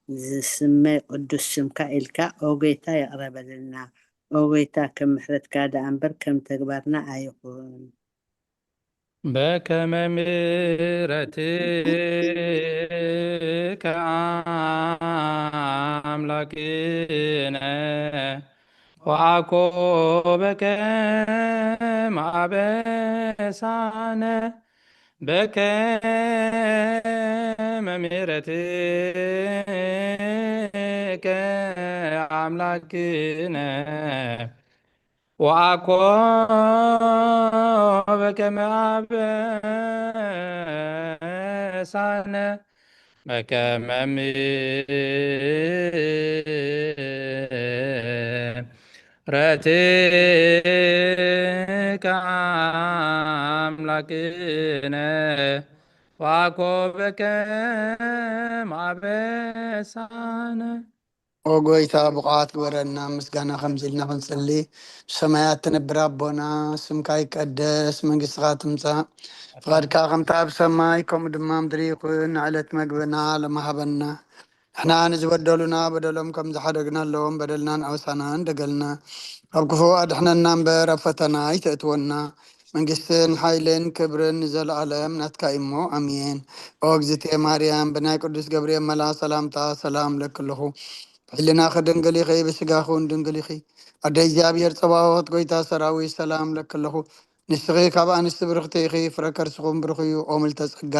ዝስመ ቅዱስ ስምካ ኢልካ ኦ ጎይታ ይቕረ በለልና። ኦ ጎይታ ከም ምሕረትካ ደኣ እምበር ከም ተግባርና ኣይኹን። በከመ ምሕረትከ ኣምላክነ ወአኮ በከመ አበሳነ በከመ ምሕረትከ አምላክነ ወአኮ በከመ አበሳነ በከመ ምሕረትከ አምላክነ ወአኮ በከመ አበሳነ። ኦ ጎይታ፣ ብቑዓት ግበረና ምስጋና ከምዚ ኢልና ክንጽሊ። ብሰማያት ትነብር ኣቦና፣ ስምካ ይቀደስ፣ መንግስትኻ ትምጻእ፣ ፍቓድካ ከምታ ኣብ ሰማይ ከምኡ ድማ ምድሪ ይኹን። ንዕለት መግብና ሎሚ ሃበና። ንሕና ንዝበደሉና በደሎም ከም ዝሓደግናሎም በደልና ንኣውሳና እንደገልና፣ ካብ ክፉ ኣድሕነና እምበር ኣብ ፈተና ኣይተእትወና። መንግስትን ሓይልን ክብርን ንዘለኣለም ናትካ እሞ፣ ኣሜን። ኦ እግዝእትየ ማርያም፣ ብናይ ቅዱስ ገብርኤል መልኣኽ ሰላምታ ሰላም እለኪ ኣለኹ። ብሕልናኺ ድንግል ኢኺ፣ ብስጋኺ እውን ድንግል ኢኺ። ኣደ እግዚኣብሔር ጸባኦት፣ ጎይታ ሰራዊት፣ ሰላም እለኪ ኣለኹ። ንስኺ ካብ ኣንስቲ ብርኽቲ ኢኺ፣ ፍረ ከርስኹም ብሩኽ እዩ። ኦ ምልተ ጸጋ፣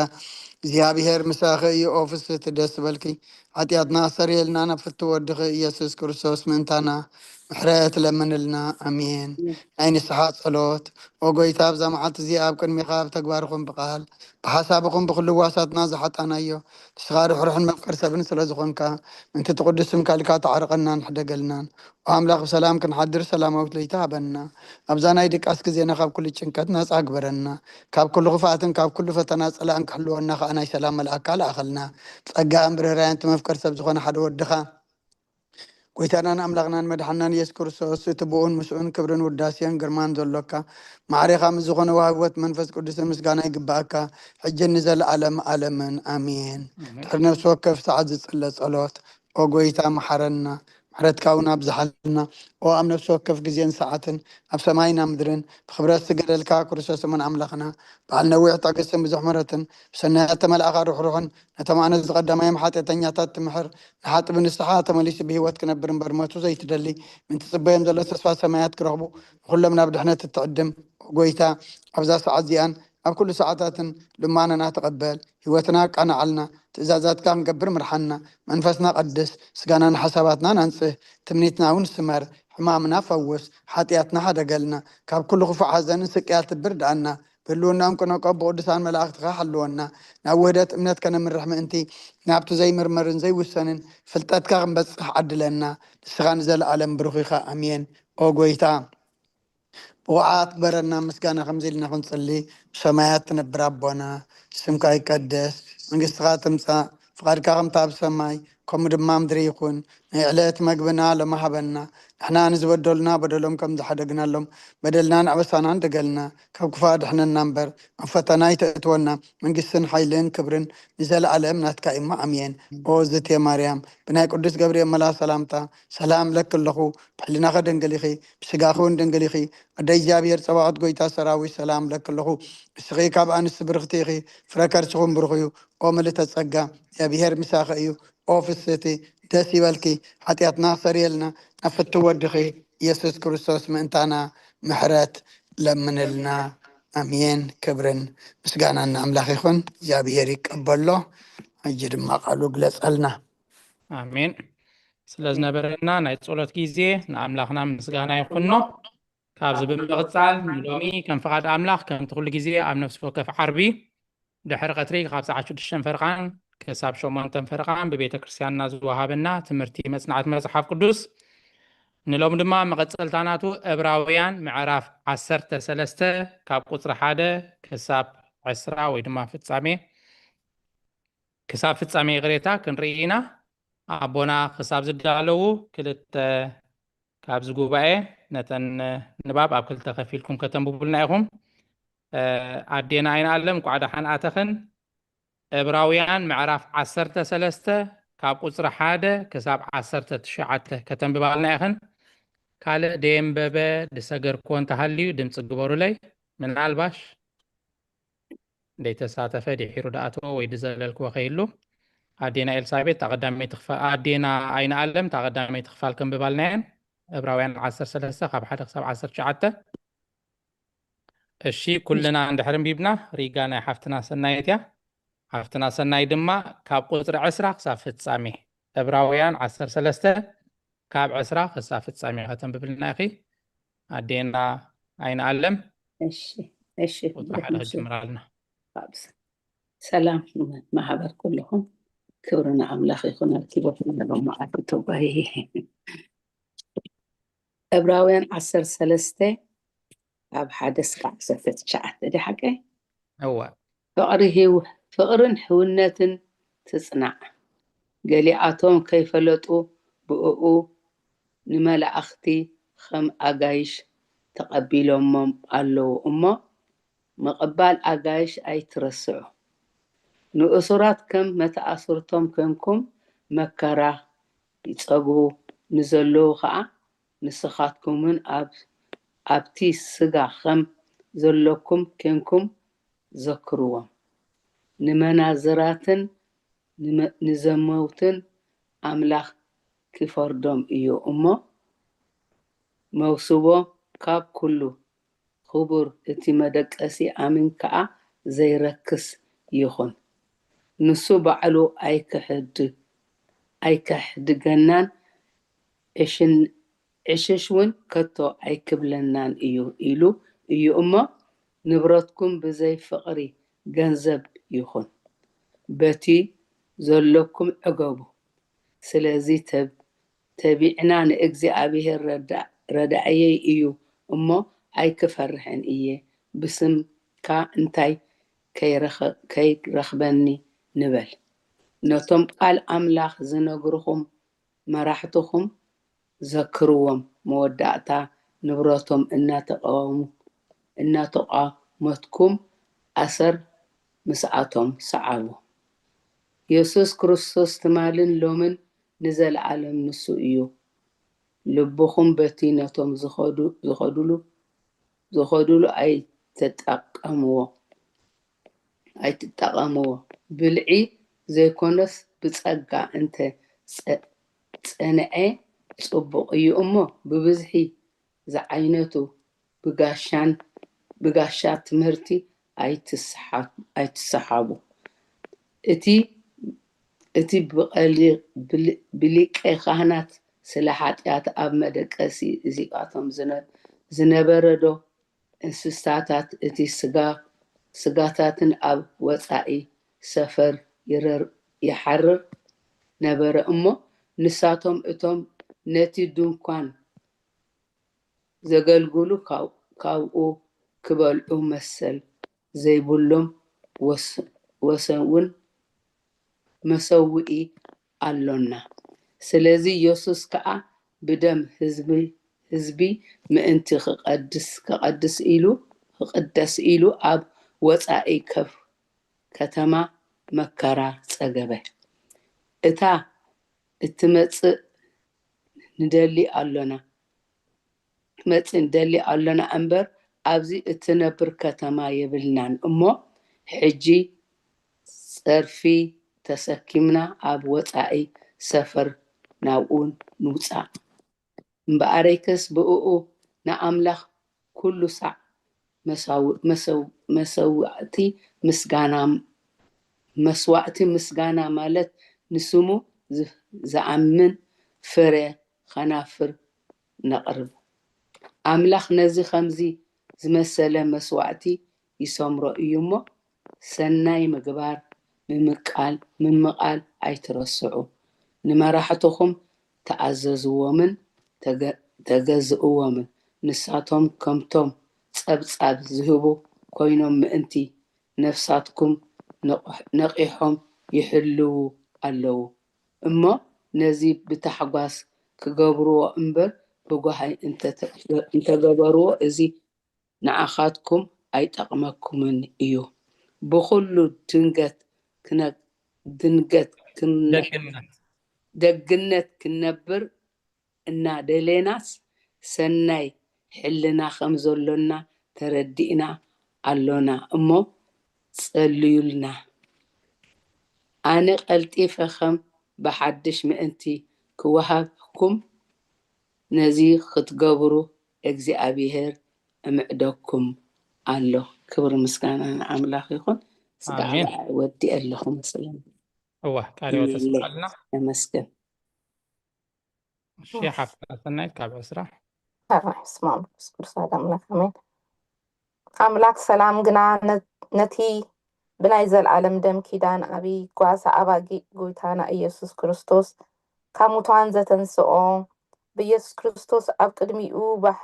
እግዚኣብሔር ምሳኺ እዩ። ኦ ፍስህቲ፣ ደስ በልኪ። ሓጢኣትና ኣሰርየልና፣ ናብ ፍቱ ወድኺ ኢየሱስ ክርስቶስ ምእንታና ምሕረት ለምንልና። ኣሜን። ናይ ንስሓ ጸሎት። ኦ ጎይታ፣ ኣብዛ መዓልቲ እዚኣ ኣብ ቅድሚኻ ብተግባርኹም ብቓል ብሓሳብኹም ብኹሉ ዋሳትና ዝሓጣናዮ፣ ንስኻ ርሕሩሕን መፍቀር ሰብን ስለ ዝኾንካ፣ ምእንቲ እቲ ቅዱስ ስምካ ኢልካ ተዓርቐናን ሕደገልናን። ኦ ኣምላኽ፣ ብሰላም ክንሓድር ሰላማዊት ለይቲ ሃበና። ኣብዛ ናይ ድቃስ ግዜና ካብ ኩሉ ጭንቀት ናጻ ግበረና። ካብ ኩሉ ክፍኣትን ካብ ኩሉ ፈተና ጸላእን ክሕልወና ከኣ ናይ ሰላም መልኣካ ለኣኸልና። ጸጋን ብርህራየን እቲ መፍቀር ሰብ ዝኾነ ሓደ ወድኻ፣ ጎይታናን ኣምላኽናን መድሓናን ኢየሱስ ክርስቶስ፣ እቲ ብኡን ምስኡን ክብርን ውዳሴን ግርማን ዘሎካ፣ ማዕሬኻ ምስ ዝኾነ ወሃቢ ሕይወት መንፈስ ቅዱስን ምስጋና ይግብኣካ፣ ሕጂ ንዘለኣለም ኣለምን። ኣሜን። ኣሜን። ድሕሪ ነፍሲ ወከፍ ሰዓት ዝጽለ ጸሎት። ኦ ጎይታ፣ መሓረና። ምሕረትካ እውን ኣብዝሓልና። ኦ ኣብ ነፍሲ ወከፍ ግዜን ሰዓትን ኣብ ሰማይና ምድርን ብክብረት ዝገደልካ ክርስቶስ እሙን ኣምላኽና፣ በዓል ነዊሕ ትዕግስትን ብዙሕ ምሕረትን፣ ብሰናያት ተመላእካ ርሕሩሕን ነቶም ኣነ ዝቐዳማዮም ሓጢኣተኛታት ትምሕር፣ ንሓጢ ብንስሓ ተመሊሱ ብህይወት ክነብር እምበር ሞቱ ዘይትደሊ፣ ምእንቲ ጽበዮም ዘሎ ተስፋ ሰማያት ክረኽቡ፣ ንኹሎም ናብ ድሕነት እትዕድም። ኦ ጎይታ፣ ኣብዛ ሰዓት እዚኣን ኣብ ኩሉ ሰዓታትን ልማናና ተቐበል። ህይወትና ኣቃናዓልና። ትእዛዛትካ ክንገብር ምርሓና። መንፈስና ቀድስ፣ ስጋናን ሓሳባትናን ኣንጽህ። ትምኒትና እውን ስመር። ሕማምና ፈውስ። ሓጢኣትና ሓደገልና። ካብ ኩሉ ክፉእ ሓዘንን ስቅያት ብርድኣና። ብህልውናኦም ቅነቆ ብቅዱሳን መላእኽትኻ ሓልወና። ናብ ውህደት እምነት ከነምርሕ ምእንቲ፣ ናብቲ ዘይምርመርን ዘይውሰንን ፍልጠትካ ክንበጽሕ ዓድለና። ንስኻ ንዘለኣለም ብሩኽ ኢኻ። ኣሜን። ኦ ጎይታ፣ ብቑዓት ግበረና። ምስጋና ከምዚ ኢልና ክንጽሊ፣ ብሰማያት ትነብር ኣቦና፣ ስምካ ይቀደስ፣ መንግስትኻ ትምጻእ፣ ፍቓድካ ከምታ ኣብ ሰማይ፣ ከምኡ ድማ ምድሪ ይኹን። ናይ ዕለት መግብና ሎሚ ሃበና። ንሕና ንዝበደሉና በደሎም ከም ዝሓደግናሎም፣ በደልናን ኣበሳናን ደገልና፣ ካብ ክፉእ ኣድሕነና እምበር፣ ኣብ ፈተና ኣይተእትወና። መንግስትን ሓይልን ክብርን ንዘለኣለም ናትካ እሞ፣ ኣሜን። ኦ ዝቴ ማርያም፣ ብናይ ቅዱስ ገብርኤል መልኣኽ ሰላምታ፣ ሰላም እለኪ ኣለኹ። ብሕሊናኺ ድንግል ኢኺ፣ ብስጋኺ እውን ድንግል ኢኺ። ኣደ እግዚኣብሔር ጸባኦት ጎይታ ሰራዊት ሰላም እለኪ ኣለኹ። ንስኺ ካብ ኣንስቲ ብርኽቲ ኢኺ፣ ፍረ ከርስኹም ብሩኽ እዩ። ኦ ምልእተ ጸጋ፣ እግዚኣብሔር ምሳኺ እዩ። ኦ ፍስህቲ፣ ደስ ይበልኪ። ሓጢኣትና ክሰርየልና ናብ ፍትው ወድኺ ኢየሱስ ክርስቶስ ምእንታና ምሕረት ለምንልና። ኣሜን። ክብርን ምስጋናን ንኣምላኽ ይኹን። እግዚኣብሔር ይቀበሎ። ሕጂ ድማ ቃሉ ግለጸልና። ኣሜን። ስለ ዝነበረና ናይ ጸሎት ግዜ ንኣምላኽና ምስጋና ይኹኖ። ካብዚ ብምቕጻል ንሎሚ ከም ፍቓድ ኣምላኽ ከምቲ ኩሉ ግዜ ኣብ ነፍሲ ወከፍ ዓርቢ ድሕሪ ቀትሪ ካብ ሰዓት ሽዱሽተ ፈርቓን ክሳብ ሸሞንተ ፈርቓን ብቤተ ክርስቲያንና ዝወሃበና ትምህርቲ መጽናዕቲ መጽሓፍ ቅዱስ ንሎም ድማ መቐጸልታ ናቱ ዕብራውያን ምዕራፍ ዓሰርተ ሰለስተ ካብ ቁጽሪ ሓደ ክሳብ ዕስራ ወይ ድማ ፍጻሜ ክሳብ ፍጻሜ ይቕሬታ ክንርኢ ኢና። ኣቦና ክሳብ ዝዳለዉ ክልተ ካብዚ ጉባኤ ነተን ንባብ ኣብ ክልተ ከፊልኩም ከተንብቡልና ኢኹም። ኣዴና ኣይንኣለም እንኳዕ ደሓን ኣተኽን። ዕብራውያን ምዕራፍ ዓሰርተ ሰለስተ ካብ ቁጽሪ ሓደ ክሳብ ዓሰርተ ትሽዓተ ከተንብባልና ኢኽን። ካልእ ደየንበበ ድሰገርክዎ እንተሃልዩ ድምፂ ግበሩለይ። ምናልባሽ ደይተሳተፈ ድሒሩ ድኣተወ ወይ ድዘለልክዎ ከይህሉ፣ ኣዴና ኤልሳቤጥ እታ ቀዳመይቲ ክፋል፣ ኣዴና ኣይንኣለም እታ ቀዳመይቲ ክፋል ከንብባልና እየን። ዕብራውያን ዓሰርተ ሰለስተ ካብ ሓደ ክሳብ ዓሰርተ ትሽዓተ። እሺ፣ ኩልና እንድሕር ኣንቢብና፣ ሪጋ ናይ ሓፍትና ሰናይት እያ። ሓፍትና ሰናይ ድማ ካብ ቁጽሪ ዕስራ ክሳብ ፍጻሜ፣ ዕብራውያን ዓሰርተ ሰለስተ ካብ ዕስራ ክሳብ ፍጻሜ ከተንብብልና ኢኺ። ኣዴና ኣይንኣለም፣ እሺ፣ እሺ። ቁጽሪ ሓደ ክትጅምራልና። ሰላም ማሕበር ኩልኹም፣ ክብሪ ንኣምላኽ ይኹን። ኣብ ኪቦርድ ዘለዎም መዓልቲ ተጓሂ። ዕብራውያን ዓሰርተ ሰለስተ ካብ ሓደ እስከ ዓሰርተ ትሽዓተ ድዩ ሓቀይ? እወ። ፍቕሪ ህው-፣ ፍቕርን ሕውነትን ትጽናዕ። ገሊኣቶም ከይፈለጡ ብእኡ ንመላእኽቲ ከም ኣጋይሽ ተቐቢሎሞም ኣለዉ እሞ፣ ምቕባል ኣጋይሽ ኣይትረስዑ። ንእሱራት ከም መተኣስርቶም ኴንኩም መከራ ይጸግቡ ንዘለዉ ኸኣ፣ ንስኻትኩምን ኣብ-፣ ኣብቲ ስጋ ኸም ዘለኩም ኴንኩም ዘክርዎም። ንመናዝራትን ንመ-፣ ንዘመውትን ኣምላኽ ክፈርዶም እዩ እሞ፣ መውስቦ ካብ ኩሉ ክቡር፣ እቲ መደቀሲ ኣሚን ከኣ ዘይረክስ ይኹን። ንሱ ባዕሉ ኣይክሕድ-፣ ኣይከሕድገናን፣ ዕሽን-፣ ዕሽሽ እውን ከቶ ኣይክብለናን እዩ ኢሉ እዩ እሞ፣ ንብረትኩም ብዘይ ፍቕሪ ገንዘብ ይኹን። በቲ ዘለኩም ዕገቡ። ስለዚ ተብ-፣ ተቢዕና ንእግዚኣብሔር ረዳ-፣ ረዳእየይ እዩ እሞ ኣይክፈርሕን እየ፣ ብስምካ እንታይ ከይረኸ-፣ ከይረኽበኒ ንበል። ነቶም ቃል ኣምላኽ ዝነግርኹም መራሕትኹም ዘክርዎም፣ መወዳእታ ንብረቶም እናተቃወሙ-፣ እናተቋመትኩም ኣሰር ምስኣቶም ሰዓቡ። የሱስ ክርስቶስ ትማልን ሎምን ንዘለኣለም ንሱ እዩ። ልብኹም በቲ ነቶም ዝኸዱ ዝኸዱሉ ዝኸዱሉ ኣይትጠቀምዎ ኣይትጠቀምዎ። ብልዒ ዘይኮነስ ብጸጋ እንተ ጸ- ጸንዐ ጽቡቕ እዩ እሞ፣ ብብዝሒ ዝዓይነቱ ብጋሻን ብጋሻ ትምህርቲ ኣይትስሓ- ኣይትሰሓቡ። እቲ እቲ ብቐሊ- ብሊ- ብሊቀ ካህናት ስለ ሓጢኣት ኣብ መደቀሲ እዚኣቶም ዝነ- ዝነበረ ዶ እንስሳታት እቲ ስጋ ስጋታትን ኣብ ወጻኢ ሰፈር ይረር ይሓርር ነበረ እሞ፣ ንሳቶም እቶም ነቲ ድንኳን ዘገልግሉ ካብ- ካብኡ ክበልዑ መሰል ዘይብሎም ወስ- ወሰውን መሰውኢ ኣሎና። ስለዚ የሱስ ከኣ ብደም ህዝቢ ህዝቢ ምእንቲ ክቐድስ ክቐድስ ኢሉ ክቕደስ ኢሉ ኣብ ወጻኢ ከፍ ከተማ መከራ ጸገበ። እታ እትመጽእ ንደሊ ኣሎና መጽእ ንደሊ ኣሎና እምበር ኣብዚ እትነብር ከተማ የብልናን እሞ ሕጂ ጸርፊ ተሰኪምና ኣብ ወጻኢ ሰፈር ናብኡ ንውጻእ። እምበኣረይከስ ብእኡ ንኣምላኽ ኩሉ ሳዕ መሳው- መሰው- መሰዋእቲ ምስጋና መስዋእቲ ምስጋና ማለት ንስሙ ዝ- ዝኣምን ፍረ ኸናፍር ነቕርብ። ኣምላኽ ነዚ ኸምዚ ዝመሰለ መስዋእቲ ይሰምሮ እዩ እሞ፣ ሰናይ ምግባር ምምቃል ምምቓል ኣይትረስዑ። ንመራሕትኹም ተኣዘዝዎምን ተገ- ተገዝእዎምን። ንሳቶም ከምቶም ጸብጻብ ዝህቡ ኮይኖም ምእንቲ ነፍሳትኩም ነቕ- ነቒሖም ይሕልዉ ኣለዉ እሞ፣ ነዚ ብታሕጓስ ክገብርዎ እምበር ብጓሂ እንተ- እንተገበርዎ፣ እዚ ንዓኻትኩም ኣይጠቕመኩምን እዩ። ብኹሉ ድንገት ክነ- ድንገት ክነ- ደግነት ደግነት ክንነብር እናደሌናስ ሰናይ ሕልና ከም ዘሎና ተረዲእና ኣሎና እሞ ጸልዩልና። ኣነ ቀልጢፈ ከም ብሓድሽ ምእንቲ ክወሃብኩም ነዚ ክትገብሩ እግዚኣብሔር እምዕደኩም ኣሎ። ክብሪ ምስጋና ንኣምላኽ ይኹን። ስጋዕ ኣሜን። ወዲ ኣለኹ መስለን እዋ ቃል ህይወት ይመለይ። ተስማልና። ተመስገን። እሺ ሓፍታ ሰናይት ካብ ዕስራ። ኣርባዕ ስማም ቅዱስ ኣምላኽ ኣሜን። ኣምላኽ ሰላም ግና ነ- ነቲ ብናይ ዘልኣለም ደም ኪዳን ኣብይ ጓሳ ኣባጊ ጎይታና ኢየሱስ ክርስቶስ ካብ ሙታን ዘተንስኦ ብኢየሱስ ክርስቶስ ኣብ ቅድሚኡ ባሕ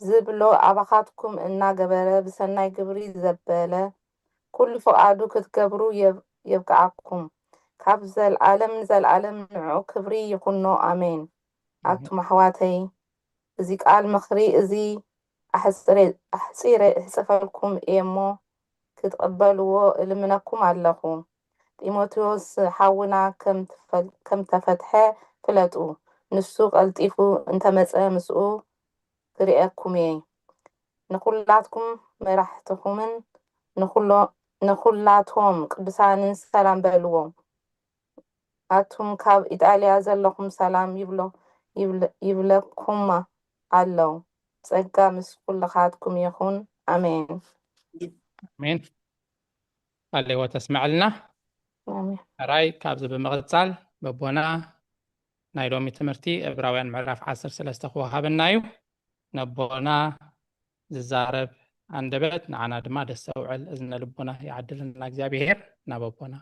ዝብሎ ኣባኻትኩም እናገበረ ብሰናይ ግብሪ ዘበለ ኩሉ ፍቓዱ ክትገብሩ የብ- የብቅዓኩም። ካብ ዘልኣለም ንዘልኣለም ንዕኡ ክብሪ ይኹኖ ኣሜን። ኣቱም ኣሕዋተይ እዚ ቃል ምኽሪ እዚ ኣሕፂረ- ኣሕፂረ እሕፅፈልኩም እየ እሞ ክትቕበልዎ እልምነኩም ኣለኹ። ጢሞቴዎስ ሓውና ከም ትፈል- ከም ተፈትሐ ፍለጡ። ንሱ ቀልጢፉ እንተመፀ ምስኡ ክርእየኩም እየ። ንኹላትኩም መራሕትኹምን ንኹሎ- ንኹላቶም ቅዱሳንን ሰላም በልዎም። ኣቱም ካብ ኢጣልያ ዘለኹም ሰላም ይብሎ- ይብለ- ይብለኩማ ኣለዉ። ጸጋ ምስ ኩልኻትኩም ይኹን። ኣሜን። ኣሜን። ቃለ ሕይወት ተስመዐልና። ኣሜን። ሕራይ ካብዚ ብምቕጻል በቦና ናይ ሎሚ ትምህርቲ ዕብራውያን ምዕራፍ ዓሰርተ ሰለስተ ክወሃበና እዩ። ነቦና ዝዛረብ ኣንደበት ንዓና ድማ ደስተውዕል እዝነ ልቦና ይዓድልና እግዚኣብሔር። ናብ ኣቦና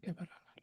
ገበራና ኣሎ።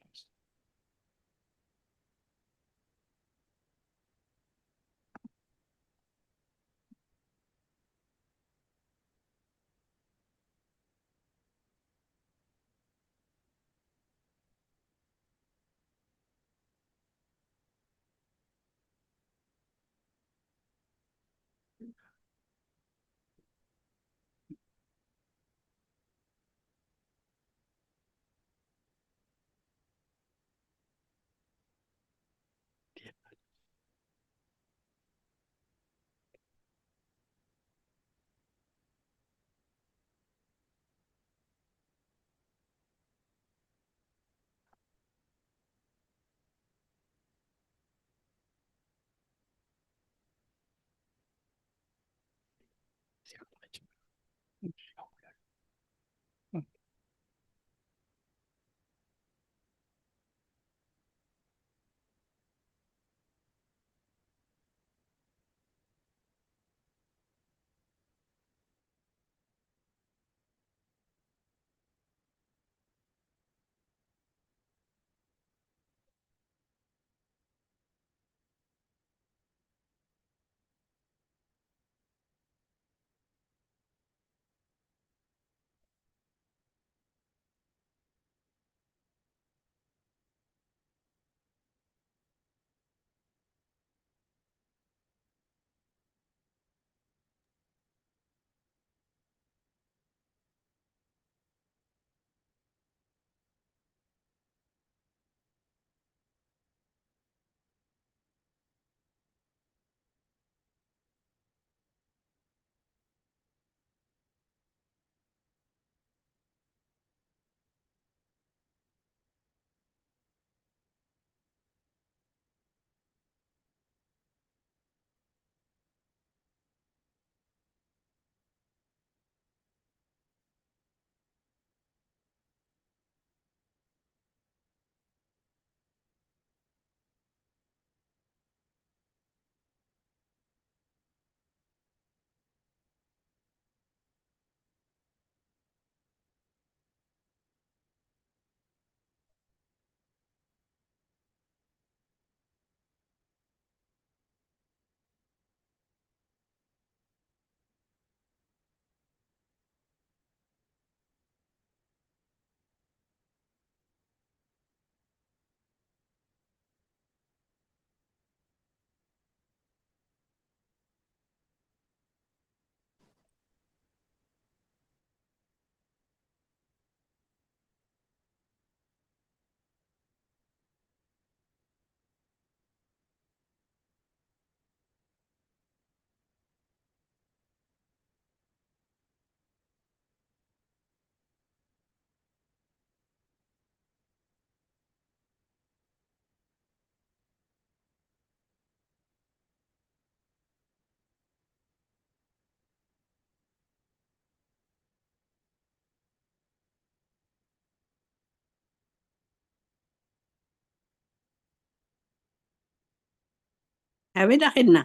ኣበይ ዳ ኸድና?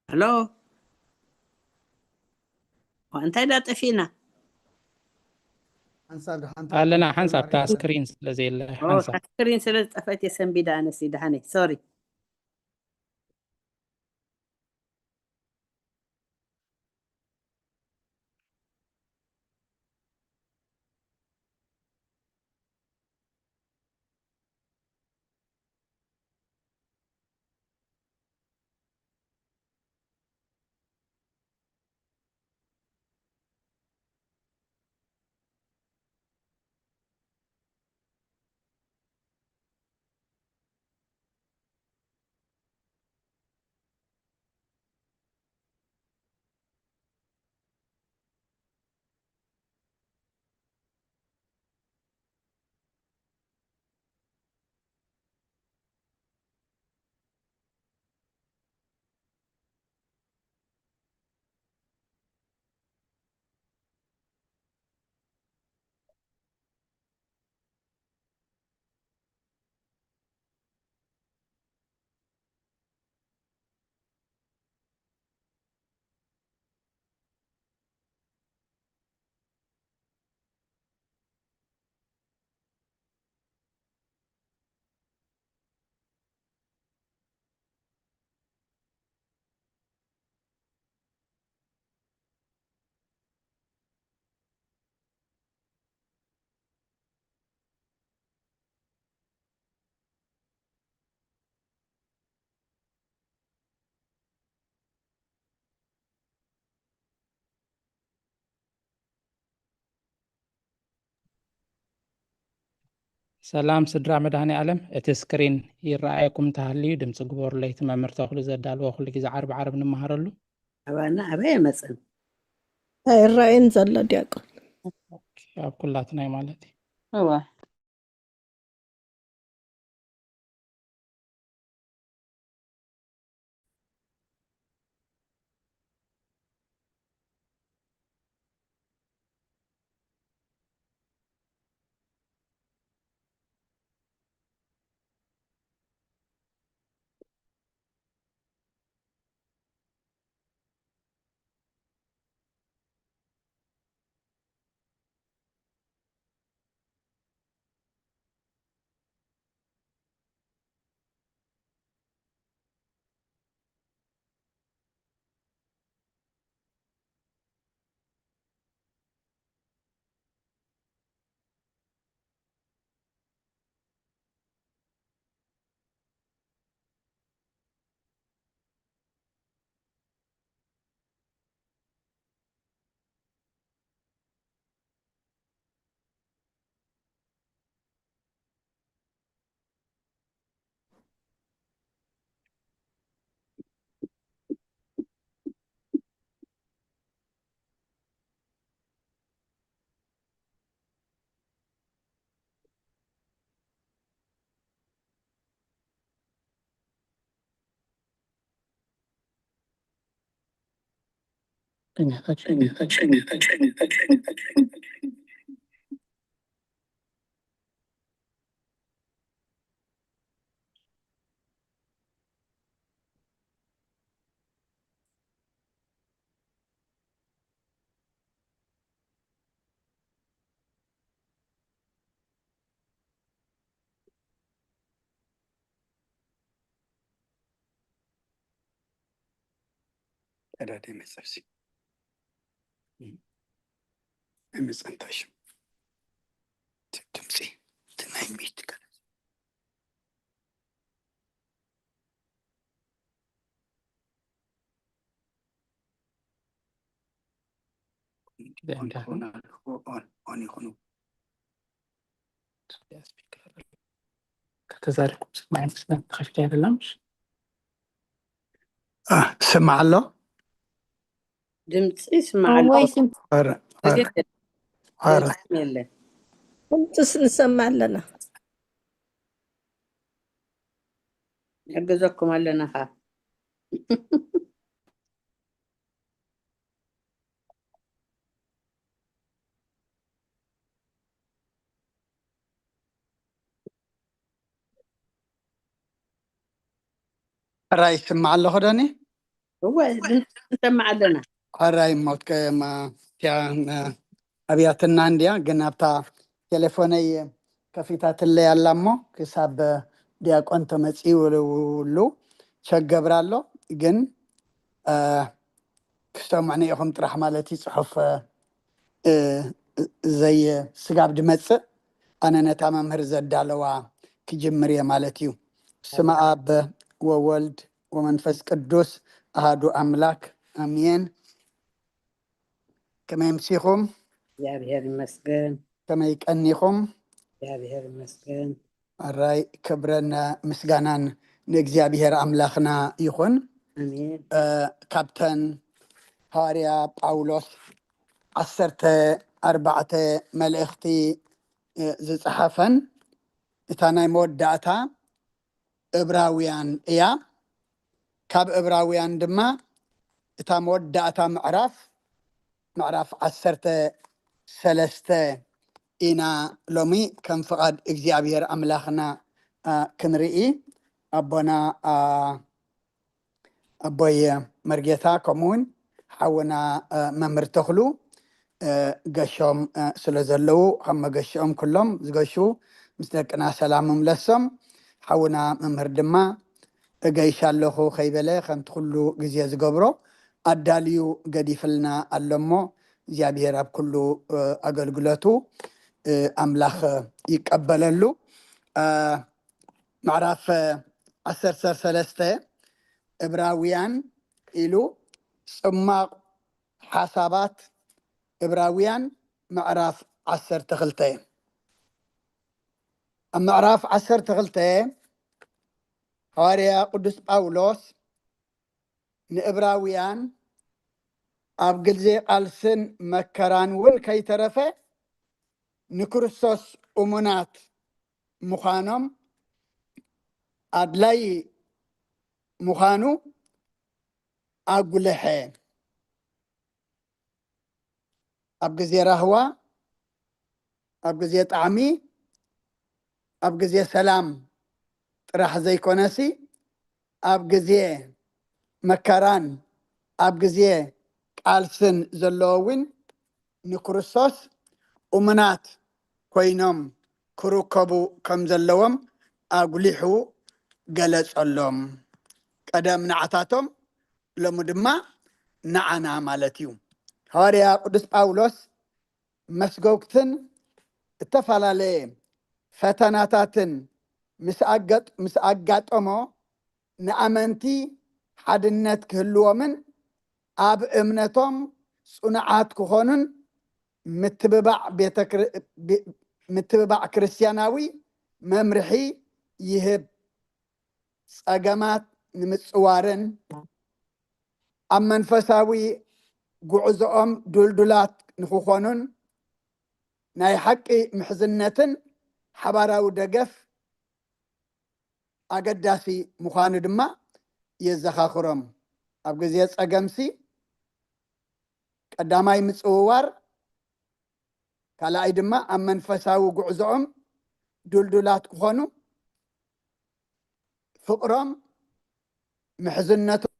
ሄሎ፣ ዋ፣ እንታይ ዳ ጠፊእና? ሓንሳብ ዶ ሓንቲ ኣለና፣ ሓንሳብ እታ ስክሪን ስለ ዘየለ፣ ኦ፣ ሓንሳብ። እታ ስክሪን ስለ ዝጠፈት እየ ሰንቢዳ ኣነሲ። ደሓነይ፣ ሶሪ። ሰላም ስድራ መድኃኔ ዓለም፣ እቲ ስክሪን ይረኣየኩም እንተሃልዩ ድምፂ ግበሩለይ። እቲ መምህር ተኽሉ ዘዳልዎ ኩሉ ግዜ ዓርቢ ዓርቢ ንመሃረሉ። ኣባና ኣበይ የመፅን? ኣይረኣየን ዘሎ ዲያቆን። ኣብ ኩላትናይ ማለት እዩ። እወ። ቀዳደ መጸሲ ኣይመጸንታሽ ድምፂ ትናይ ሚት ኦን ይኹኑ ከተዛሪኩም ስማይ መስለን ተኸፊት ኣይደላምሽ ስማዕ ኣሎ ድምፂ ስማዕ ኣሎ ወይ ስም ኧረ ኧረ ትክክል ኧረ ድምፂ የለን ድምፅስ ንሰማ ኣለና። ንሕግዘኩም ኣለና ኸ ሕራይ ይስማዕ ኣለኹ ዶኒ እወ ድምፂ ንሰማዕ ኣለና ሕራይ ሞትከ ኣብያትና እንድያ ግን ኣብታ ቴሌፎነይ ከፊታትለይ ኣላ እሞ ክሳብ ዲያቆን ተመፅኡ ቸክ ገብራ ኣሎ ግን ክሰምዑኒ ኢኹም ጥራሕ ማለት እዩ ፅሑፍ ዘይ ስጋብ ድመፅእ ኣነ ነታ መምህር ዘዳለዋ ክጅምር እየ ማለት እዩ ስመ ኣብ ወወልድ ወመንፈስ ቅዱስ ኣሃዱ ኣምላክ ኣሜን ከመይ ምሲኹም እግዚኣብሔር ይመስገን ከመይ ቀኒኹም እግዚኣብሔር ይመስገን ኣራይ ክብረን ምስጋናን ንእግዚኣብሔር ኣምላኽና ይኹን ኣሜን ካብተን ሃዋርያ ጳውሎስ ዓሰርተ ኣርባዕተ መልእኽቲ ዝፀሓፈን እታ ናይ መወዳእታ እብራውያን እያ ካብ እብራውያን ድማ እታ መወዳእታ ምዕራፍ ምዕራፍ ዓሰርተ ሰለስተ ኢና ሎሚ ከም ፍቓድ እግዚኣብሔር ኣምላኽና ክንርኢ ኣቦና ኣቦይ መርጌታ ከምኡውን ሓውና መምህር ተኽሉ ገሾም ስለ ዘለዉ ካብ መገሽኦም ኩሎም ዝገሹ ምስ ደቅና ሰላም ምለሶም ሓውና መምህር ድማ እገይሽ ኣለኹ ከይበለ ከምቲ ኩሉ ግዜ ዝገብሮ ኣዳልዩ ገዲፍልና ኣሎ እሞ እግዚኣብሔር ኣብ ኩሉ ኣገልግሎቱ ኣምላኽ ይቀበለሉ ምዕራፍ ዓሰርተ ሰለስተ እብራውያን ኢሉ ጽማቕ ሓሳባት እብራውያን ምዕራፍ ዓሰርተ ክልተ ምዕራፍ ዓሰርተ ክልተ፣ ሃዋርያ ቅዱስ ጳውሎስ ንእብራውያን ኣብ ግዜ ቃልስን መከራን እውን ከይተረፈ ንክርስቶስ እሙናት ምዃኖም ኣድላይ ምዃኑ ኣጉልሐ። ኣብ ግዜ ራህዋ፣ ኣብ ግዜ ጣዕሚ፣ ኣብ ግዜ ሰላም ጥራሕ ዘይኮነሲ፣ ኣብ ግዜ መከራን ኣብ ግዜ ቃልስን ዘለዎ እውን ንክርስቶስ እሙናት ኮይኖም ክርከቡ ከም ዘለዎም ኣጉሊሑ ገለጸሎም። ቀደም ንዓታቶም፣ ሎሚ ድማ ንዓና ማለት እዩ። ሃዋርያ ቅዱስ ጳውሎስ መስጎግትን እተፈላለየ ፈተናታትን ምስ ኣገጥ-፣ ምስ ኣጋጠሞ፣ ንኣመንቲ ሓድነት ክህልዎምን ኣብ እምነቶም ጽኑዓት ክኾኑን ምትብባዕ ቤተ ክር-፣ ብ-፣ ምትብባዕ ክርስትያናዊ መምርሒ ይህብ። ጸገማት ንምጽዋርን ኣብ መንፈሳዊ ጉዕዞኦም ድልዱላት ንኽኾኑን ናይ ሓቂ ምሕዝነትን ሓባራዊ ደገፍ ኣገዳሲ ምዃኑ ድማ የዘኻኽሮም። ኣብ ግዜ ጸገምሲ ቀዳማይ ምጽውዋር፣ ካልኣይ ድማ ኣብ መንፈሳዊ ጉዕዞኦም ድልዱላት ክኾኑ፣ ፍቕሮም፣ ምሕዝነቶም፣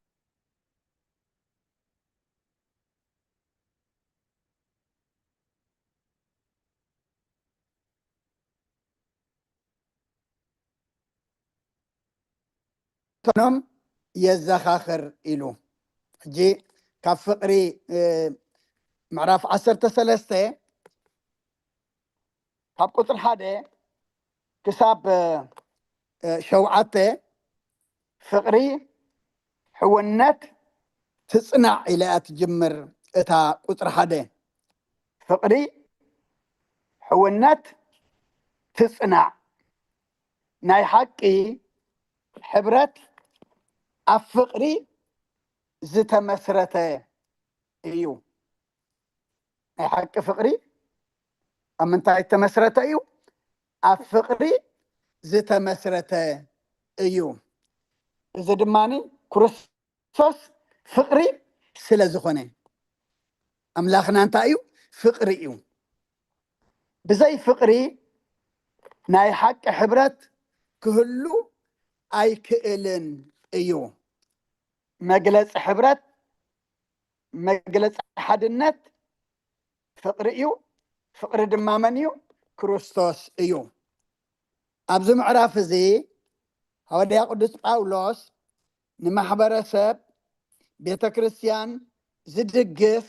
ኖም የዘኻኽር ኢሉ። ሕጂ ካብ ፍቕሪ፣ እ፣ ምዕራፍ ዓሰርተ ሰለስተ ካብ ቁጽሪ ሓደ ክሳብ፣ እ፣ ሸውዓተ፣ ፍቕሪ ሕውነት ትጽናዕ ኢላ እያ ትጅምር እታ ቁጽሪ ሓደ። ፍቕሪ ሕውነት ትጽናዕ። ናይ ሓቂ ሕብረት ኣብ ፍቕሪ ዝተመስረተ እዩ። ናይ ሓቂ ፍቕሪ ኣብ ምንታይ ዝተመስረተ እዩ? ኣብ ፍቕሪ ዝተመስረተ እዩ። እዚ ድማ ክርስቶስ ፍቕሪ ስለ ዝኾነ፣ ኣምላኽና እንታይ እዩ? ፍቕሪ እዩ። ብዘይ ፍቕሪ ናይ ሓቂ ሕብረት ክህሉ ኣይክእልን እዩ። መግለጺ ሕብረት፣ መግለጺ ሓድነት ፍቕሪ እዩ። ፍቕሪ ድማ መን እዩ? ክርስቶስ እዩ። ኣብዚ ምዕራፍ እዚ ሃዋርያ ቅዱስ ጳውሎስ ንማሕበረሰብ ቤተ ክርስቲያን ዝድግፍ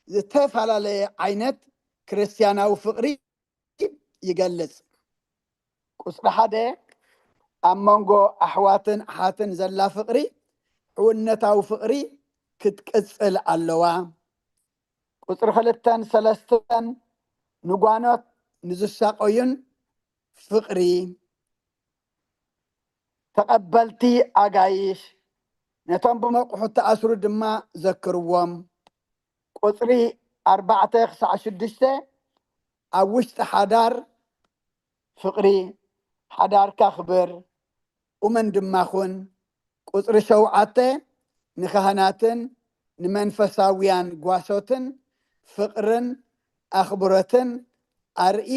ዝተፈላለየ ዓይነት ክርስትያናዊ ፍቕሪ ይገልጽ። ቁጽሪ ሓደ፣ ኣብ መንጎ ኣሕዋትን ኣሓትን ዘላ ፍቕሪ፣ ሕውነታዊ ፍቕሪ ክትቅጽል ኣለዋ። ቁጽሪ ክልተን ሰለስተን፣ ንጓኖት ንዝሳቐዩን ፍቕሪ፣ ተቐበልቲ ኣጋይሽ፣ ነቶም ብመቑሑ እተኣስሩ ድማ ዘክርዎም። ቁጽሪ ኣርባዕተ ክሳዕ ሽዱሽተ፣ ኣብ ውሽጢ ሓዳር ፍቕሪ፣ ሓዳርካ ኣኽብር፣ እሙን ድማ ኩን። ቁጽሪ ሸውዓተ፣ ንካህናትን ንመንፈሳውያን ጓሶትን ፍቕርን ኣኽብሮትን ኣርኢ፣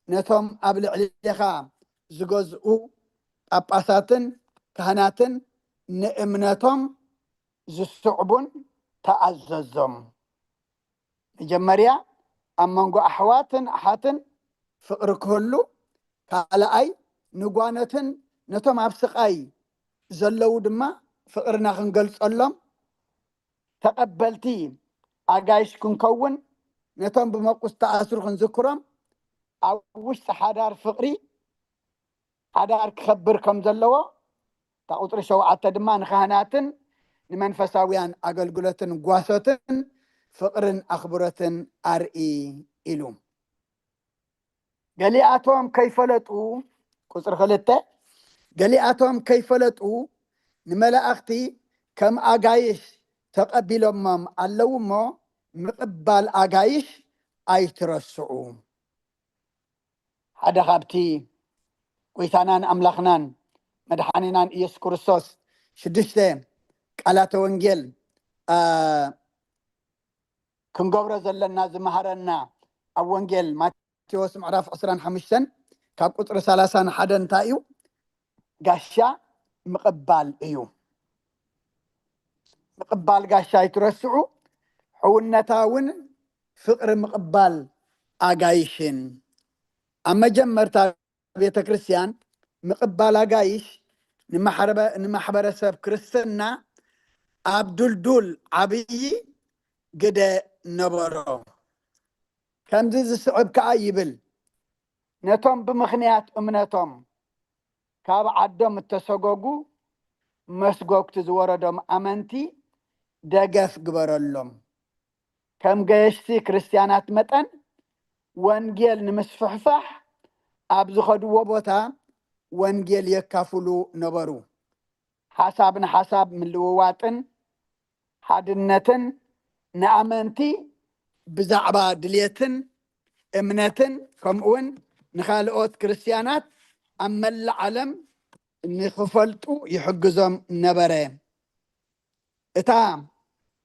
ነቶም ኣብ ልዕሌኻ ዝገዝኡ ጳጳሳትን ካህናትን ንእምነቶም ዝስዕቡን ተኣዘዞም። መጀመርያ ኣብ መንጎ ኣሕዋትን ኣሓትን ፍቕሪ ክህሉ፣ ካልኣይ ንጓኖትን ነቶም ኣብ ስቓይ ዘለዉ ድማ ፍቕርና ክንገልጸሎም፣ ተቐበልቲ ኣጋይሽ ክንከውን፣ ነቶም ብመቁ ዝተኣስሩ ክንዝክሮም፣ ኣብ ውሽጢ ሓዳር ፍቕሪ ሓዳር ክኸብር ከም ዘለዎ፣ እታ ቁጽሪ ሸውዓተ ድማ ንካህናትን ንመንፈሳውያን ኣገልግሎትን ጓሶትን ፍቕርን ኣኽብሮትን ኣርኢ ኢሉ። ገሊኣቶም ከይፈለጡ ቁፅሪ ክልተ፣ ገሊኣቶም ከይፈለጡ ንመላእኽቲ ከም ኣጋይሽ ተቐቢሎሞም ኣለዉ እሞ፣ ምቕባል ኣጋይሽ ኣይትረስዑ። ሓደ ካብቲ ጎይታናን ኣምላኽናን መድሓኒናን ኢየሱስ ክርስቶስ ሽዱሽተ ቃላተ ወንጌል፣ አ፣ ክንገብሮ ዘለና ዝመሃረና ኣብ ወንጌል ማቴዎስ ምዕራፍ ዕስራን ሓሙሽተን ካብ ቁፅሪ ሰላሳን ሓደን እንታይ እዩ? ጋሻ ምቕባል እዩ። ምቕባል ጋሻ ኣይትረስዑ፣ ሕውነታውን ፍቕሪ ምቕባል ኣጋይሽን። ኣብ መጀመርታ ቤተ ክርስቲያን ምቕባል ኣጋይሽ ንማሕረበ-፣ ንማሕበረሰብ ክርስትና ኣብ ድልዱል ዓብዪ ግደ ነበሮ። ከምዚ ዝስዕብ ከኣ ይብል፣ ነቶም ብምኽንያት እምነቶም ካብ ዓዶም እተሰጎጉ መስጎግቲ ዝወረዶም ኣመንቲ ደገፍ ግበረሎም። ከም ገየሽቲ ክርስትያናት መጠን ወንጌል ንምስፍሕፋሕ ኣብ ዝኸድዎ ቦታ ወንጌል የካፍሉ ነበሩ። ሓሳብ ንሓሳብ ምልውዋጥን ሓድነትን ንኣመንቲ ብዛዕባ ድልየትን እምነትን ከምኡውን ንኻልኦት ክርስትያናት ኣብ መላእ ዓለም ንኽፈልጡ ይሕግዞም ነበረ። እታ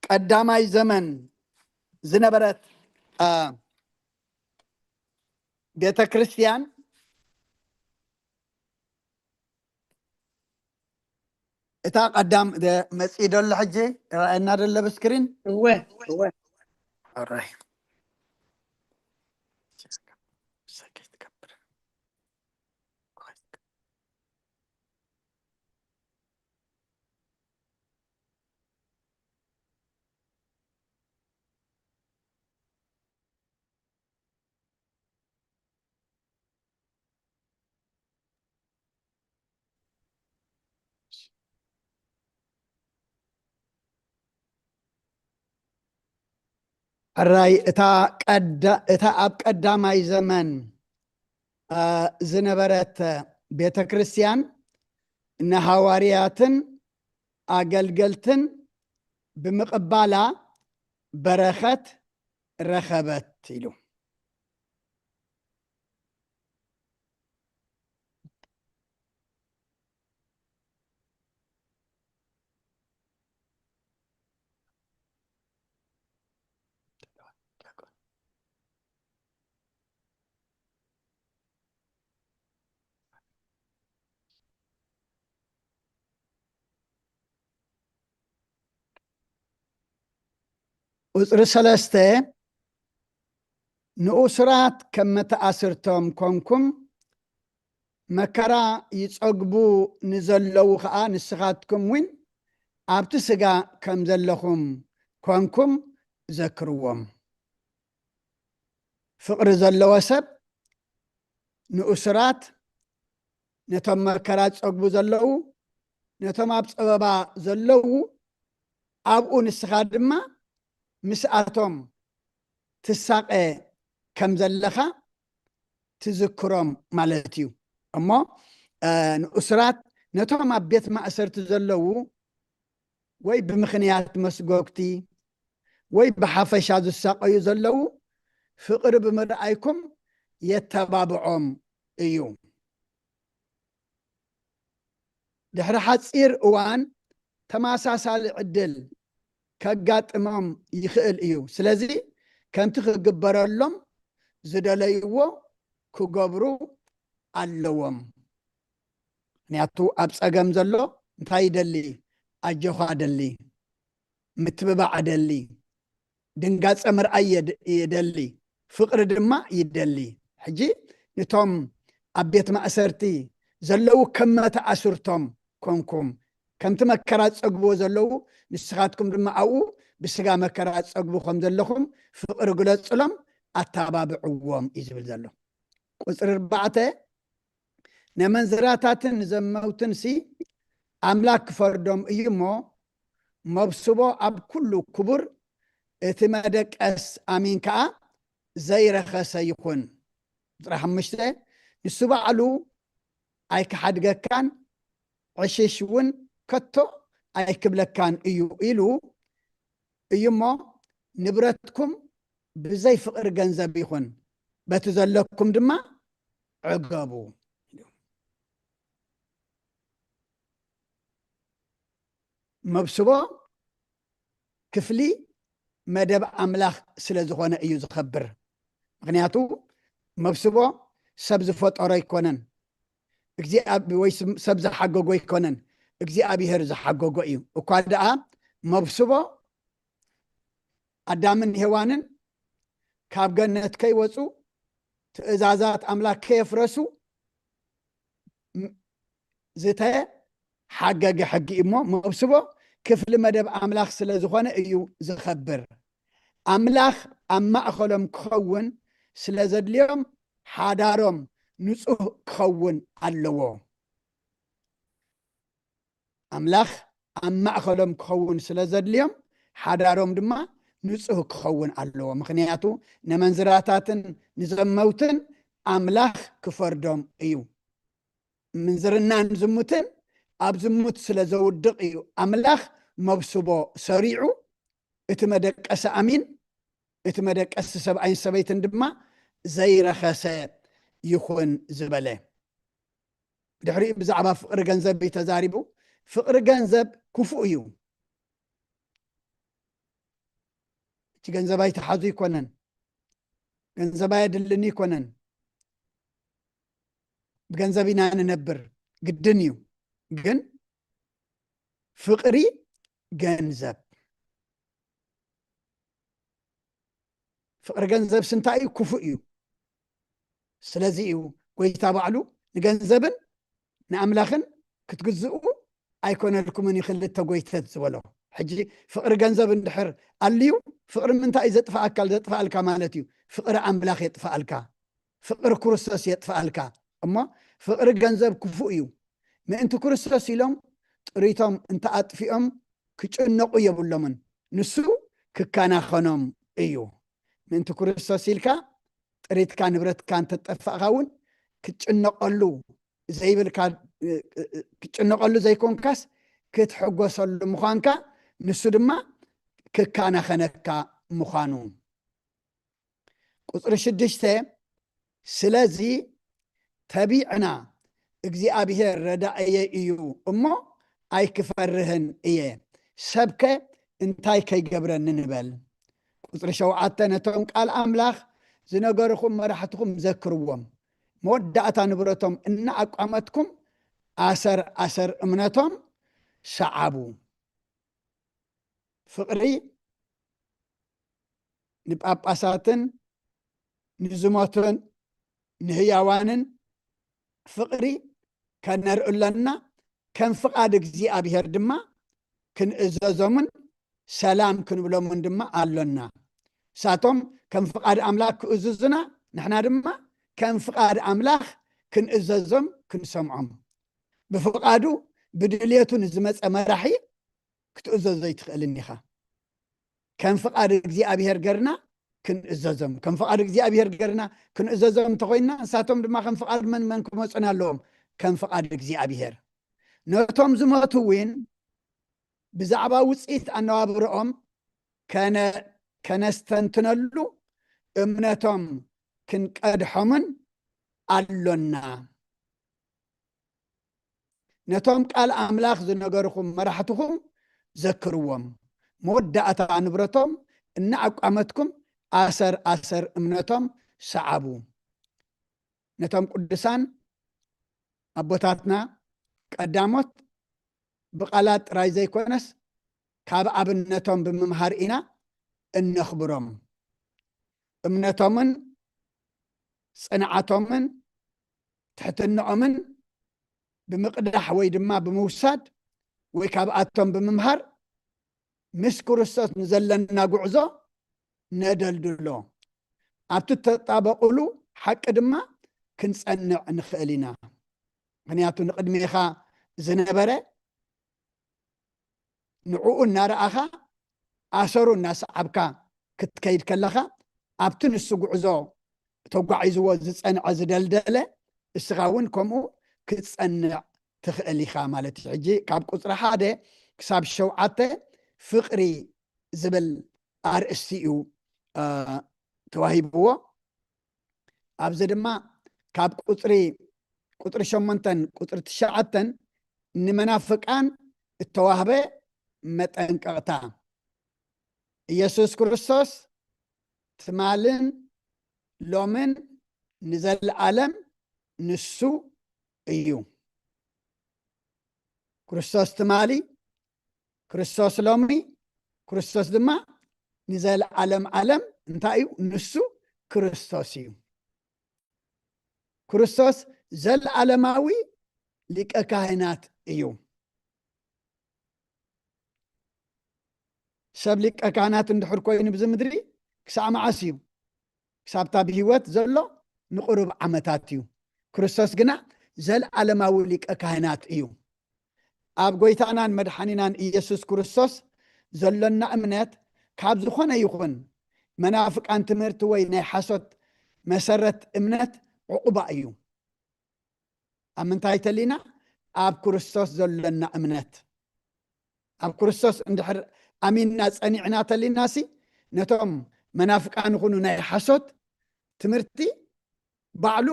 ቀዳማይ ዘመን ዝነበረት፣ አ፣ ቤተ ክርስቲያን፣ እታ ቀዳም ደ-፣ መጺእ ደሎ ሕጂ ይረኣየና ደሎ ብስክሪን? እወ፣ እወ። ኣራይ። ሕራይ እታ ቀዳ-፣ እታ ኣብ ቀዳማይ ዘመን፣ አ፣ ዝነበረት ቤተ ክርስቲያን ንሃዋርያትን ኣገልገልትን ብምቕባላ በረኸት ረኸበት ኢሉ። ቁፅሪ ሰለስተ፣ ንኡስራት ከም መተኣስርቶም ኮንኩም፣ መከራ ይጸግቡ ንዘለዉ ኸኣ ንስኻትኩም እውን ኣብቲ ስጋ ከም ዘለኹም ኮንኩም ዘክርዎም። ፍቕሪ ዘለዎ ሰብ ንእሱራት፣ ነቶም መከራ ዝጸግቡ ዘለዉ፣ ነቶም ኣብ ጸበባ ዘለዉ፣ ኣብኡ ንስኻ ድማ ምስኣቶም ትሳቐ ከም ዘለኻ ትዝክሮም ማለት እዩ። እሞ፣ እ፣ ንእሱራት ነቶም ኣብ ቤት ማእሰርቲ ዘለዉ ወይ ብምኽንያት መስጎግቲ ወይ ብሓፈሻ ዝሳቐዩ ዘለዉ ፍቕሪ ብምርኣይኩም የተባብዖም እዩ። ድሕሪ ሓጺር እዋን ተመሳሳሊ ዕድል ከጋጥሞም ይኽእል እዩ። ስለዚ ከምቲ ክግበረሎም ዝደለይዎ ክገብሩ ኣለዎም። ምኽንያቱ ኣብ ጸገም ዘሎ እንታይ ይደሊ? ኣጆኻ ደሊ፣ ምትብባዕ ደሊ፣ ድንጋጸ ምርኣይ የድ-፣ ይደሊ፣ ፍቕሪ ድማ ይደሊ። ሕጂ ንቶም ኣብ ቤት ማእሰርቲ ዘለዉ ከም መተኣስርቶም ኮንኩም፣ ከምቲ መከራ ዝጸግብዎ ዘለዉ፣ ንስኻትኩም ድማ ኣብኡ ብስጋ መከራ ትጸግቡ ከም ዘለኹም ፍቕሪ ግለጹሎም፣ ኣተባብዕዎም እዩ ዝብል ዘሎ። ቁጽሪ ኣርባዕተ፣ ነመንዝራታትን ንዘመውትንሲ ኣምላክ ክፈርዶም እዩ እሞ፣ መብስቦ ኣብ ኩሉ ክቡር፣ እቲ መደቀስ ኣሚን ከኣ ዘይረኸሰ ይኹን። ቁጽሪ ሓሙሽተ፣ ንሱ ባዕሉ ኣይክሓድገካን፣ ዕሽሽ እውን ከቶ ኣይክብለካን እዩ ኢሉ እዩ እሞ፣ ንብረትኩም ብዘይ ፍቕሪ ገንዘብ ይኹን፣ በቲ ዘለኩም ድማ ዕገቡ። መብስቦ ክፍሊ መደብ ኣምላኽ ስለ ዝኾነ እዩ ዝኸብር። ምኽንያቱ መብስቦ ሰብ ዝፈጠሮ ኣይኮነን፣ እግዚኣብ-፣ ወይ ስም-፣ ሰብ ዝሓገጎ ኣይኮነን፣ እግዚኣብሔር ዝሓገጎ እዩ። እኳ ደኣ መብስቦ ኣዳምን ሄዋንን ካብ ገነት ከይወፁ፣ ትእዛዛት ኣምላኽ ከየፍረሱ ም-፣ ዝተሓገገ ሕጊ እዩ እሞ፣ መብስቦ ክፍሊ መደብ ኣምላኽ ስለ ዝኾነ እዩ ዝኸብር። ኣምላኽ ኣብ ማእኸሎም ክኸውን ስለ ዘድልዮም፣ ሓዳሮም ንጹህ ክኸውን ኣለዎ። ኣምላኽ ኣብ ማእኸሎም ክኸውን ስለ ዘድልዮም፣ ሓዳሮም ድማ ንጹህ ክኸውን ኣለዎ። ምኽንያቱ ነመንዝራታትን ንዘመውትን ኣምላኽ ክፈርዶም እዩ። ምንዝርናን ዝሙትን ኣብ ዝሙት ስለ ዘውድቕ እዩ ኣምላኽ መብስቦ ሰሪዑ፣ እቲ መደቀሲ ኣሚን፣ እቲ መደቀሲ ሰብኣይን ሰበይትን ድማ ዘይረኸሰ ይኹን ዝበለ። ድሕሪኡ ብዛዕባ ፍቕሪ ገንዘብ እዩ ተዛሪቡ። ፍቕሪ ገንዘብ ክፉእ እዩ። እቲ ገንዘብ ኣይተሓዙ ይኮነን፣ ገንዘብ ኣየድልን ይኮነን። ብገንዘብ ኢና ንነብር፣ ግድን እዩ። ግን ፍቕሪ ገንዘብ፣ ፍቕሪ ገንዘብ ስንታይ እዩ? ክፉእ እዩ። ስለዚ እዩ ጎይታ ባዕሉ ንገንዘብን ንኣምላኽን ክትግዝኡ ኣይኮነልኩምን እዩ ክልተ ጎይተት ዝበሎ። ሕጂ ፍቕሪ ገንዘብ እንድሕር ኣልዩ፣ ፍቕሪ ምንታይ እዩ ዘጥፍኣካ፣ ዘጥፍኣልካ ማለት እዩ? ፍቕሪ ኣምላኽ የጥፍኣልካ፣ ፍቕሪ ክርስቶስ የጥፍኣልካ። እሞ ፍቕሪ ገንዘብ ክፉእ እዩ። ምእንቲ ክርስቶስ ኢሎም ጥሪቶም እንተኣጥፊኦም ክጭነቑ የብሎምን፣ ንሱ ክከናኸኖም እዩ። ምእንቲ ክርስቶስ ኢልካ ጥሪትካ ንብረትካ እንተጠፋእካ እውን ክትጭነቐሉ ዘይብልካ፣ ክትጭነቐሉ ዘይኮንካስ ክትሕጎሰሉ ምዃንካ፣ ንሱ ድማ ክከናኸነካ ምዃኑ። ቁጽሪ ሽዱሽተ፣ ስለዚ ተቢዕና እግዚኣብሔር ረዳእየ እዩ እሞ ኣይክፈርህን እየ፣ ሰብከ እንታይ ከይገብረኒ ንበል። ቁጽሪ ሸውዓተ፣ ነቶም ቃል ኣምላኽ ዝነገርኹም መራሕትኹም ዘክርዎም፣ መወዳእታ ንብረቶም እናኣቋመትኩም ኣሰር ኣሰር እምነቶም ሰዓቡ። ፍቕሪ ንጳጳሳትን ንዝሞቱን ንህያዋንን ፍቕሪ ከነርኢ ኣለና። ከም ፍቓድ እግዚኣብሔር ድማ ክንእዘዞምን ሰላም ክንብሎምን ድማ ኣሎና። ንሳቶም ከም ፍቓድ ኣምላኽ ክእዝዙና፣ ንሕና ድማ ከም ፍቓድ ኣምላኽ ክንእዘዞም ክንሰምዖም። ብፍቓዱ ብድልየቱ ንዝመጸ መራሒ ክትእዘዞ ኣይትኽእልን ኢኻ። ከም ፍቓድ እግዚኣብሔር ገርና ክንእዘዞም፣ ከም ፍቓድ እግዚኣብሔር ገርና ክንእዘዞም እንተኾይንና፣ ንሳቶም ድማ ከም ፍቓድ መን መን ክመጹና ኣለዎም? ከም ፍቓድ እግዚኣብሔር። ነቶም ዝሞቱ እውን ብዛዕባ ውጽኢት ኣነባብርኦም ከነ-፣ ከነስተንትነሉ እምነቶም ክንቀድሖምን ኣሎና። ነቶም ቃል ኣምላኽ ዝነገርኹም መራሕትኹም ዘክርዎም። መወዳእታ ንብረቶም እናኣቋመትኩም ኣሰር ኣሰር እምነቶም ሰዓቡ። ነቶም ቅዱሳን ኣቦታትና ቀዳሞት ብቓላት ጥራይ ዘይኮነስ ካብ ኣብነቶም ብምምሃር ኢና እነኽብሮም። እምነቶምን ጽንዓቶምን ትሕትንኦምን ብምቕዳሕ ወይ ድማ ብምውሳድ ወይ ካብኣቶም ብምምሃር ምስ ክርስቶስ ንዘለና ጉዕዞ ነደልድሎ። ኣብቲ እተጣበቑሉ ሓቂ ድማ ክንጸንዕ ንኽእል ኢና። ምኽንያቱ ንቕድሜኻ ዝነበረ ንዕኡ እናረኣኻ ኣሰሩ እናሰዓብካ ክትከይድ ከለኻ ኣብቲ ንሱ ጉዕዞ ተጓዒዝዎ ዝጸንዐ ዝደልደለ እስኻ እውን ከምኡ ክትጸንዕ ትኽእል ኢኻ ማለት እዩ። ሕጂ ካብ ቁጽሪ ሓደ ክሳብ ሸውዓተ ፍቕሪ ዝብል ኣርእስቲ እዩ፣ እ፣ ተዋሂብዎ። ኣብዚ ድማ ካብ ቁጽሪ፣ ቁጽሪ ሸሞንተን ቁጽሪ ትሽዓተን ንመናፍቃን እተዋህበ መጠንቀቕታ። ኢየሱስ ክርስቶስ ትማልን ሎምን ንዘለዓለም ንሱ እዩ። ክርስቶስ ትማሊ፣ ክርስቶስ ሎሚ፣ ክርስቶስ ድማ ንዘለዓለም ዓለም እንታይ እዩ? ንሱ ክርስቶስ እዩ። ክርስቶስ ዘለዓለማዊ ሊቀ ካህናት እዩ። ሰብ ሊቀ ካህናት እንድሕር ኮይኑ ብዚ ምድሪ ክሳዕ መዓስ እዩ? ክሳብታ ብህይወት ዘሎ ንቁሩብ ዓመታት እዩ። ክርስቶስ ግና ዘለዓለማዊ ሊቀ ካህናት እዩ። ኣብ ጎይታናን መድሓኒናን ኢየሱስ ክርስቶስ ዘሎና እምነት ካብ ዝኾነ ይኹን መናፍቃን ትምህርቲ ወይ ናይ ሓሶት መሰረት እምነት ዕቑባ እዩ። ኣብ ምንታይ ተሊና? ኣብ ክርስቶስ ዘሎና እምነት። ኣብ ክርስቶስ እንድሕር ኣሚንና ጸኒዕና ተሊናሲ፣ ነቶም መናፍቃን ይኹኑ ናይ ሓሶት ትምህርቲ ባዕሉ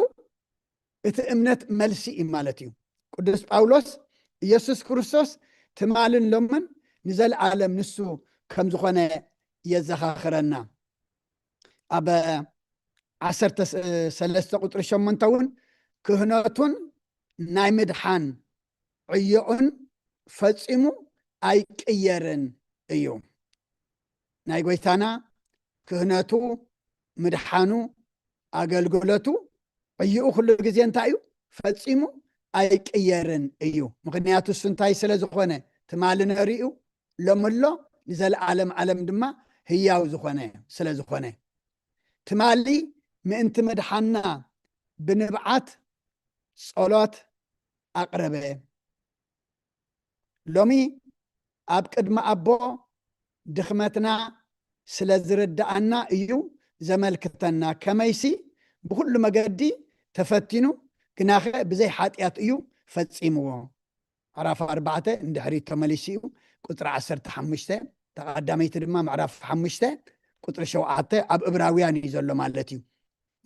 እቲ እምነት መልሲ እዩ ማለት እዩ። ቅዱስ ጳውሎስ ኢየሱስ ክርስቶስ ትማልን ሎምን ንዘለዓለም ንሱ ከም ዝኾነ የዘኻኽረና። ኣብ ዓሰርተ ሰለስተ ቁጽሪ ሸሞንተ እውን ክህነቱን ናይ ምድሓን ዕዮኡን ፈጺሙ ኣይቅየርን እዩ። ናይ ጎይታና ክህነቱ፣ ምድሓኑ፣ ኣገልግሎቱ ዕይኡ ኩሉ ግዜ እንታይ እዩ? ፈጺሙ ኣይቅየርን እዩ። ምኽንያቱ እሱ እንታይ ስለ ዝኾነ? ትማሊ ነሪኡ፣ ሎምሎ፣ ንዘለዓለም ዓለም ድማ ህያው ዝኾነ ስለ ዝኾነ። ትማሊ ምእንቲ ምድሓና ብንብዓት ጸሎት ኣቕረበ። ሎሚ ኣብ ቅድሚ ኣቦ ድኽመትና ስለ ዝርድኣና እዩ ዘመልክተና። ከመይሲ ብኹሉ መገዲ ተፈቲኑ፣ ግናኸ ብዘይ ሓጢኣት እዩ ፈጺምዎ። ምዕራፍ ኣርባዕተ እንድሕሪት ተመሊሱ እዩ፣ ቁጽሪ ዓሰርተ ሓሙሽተ፣ ተቐዳመይቲ ድማ ምዕራፍ ሓሙሽተ ቁጽሪ ሸውዓተ ኣብ እብራውያን እዩ ዘሎ ማለት እዩ።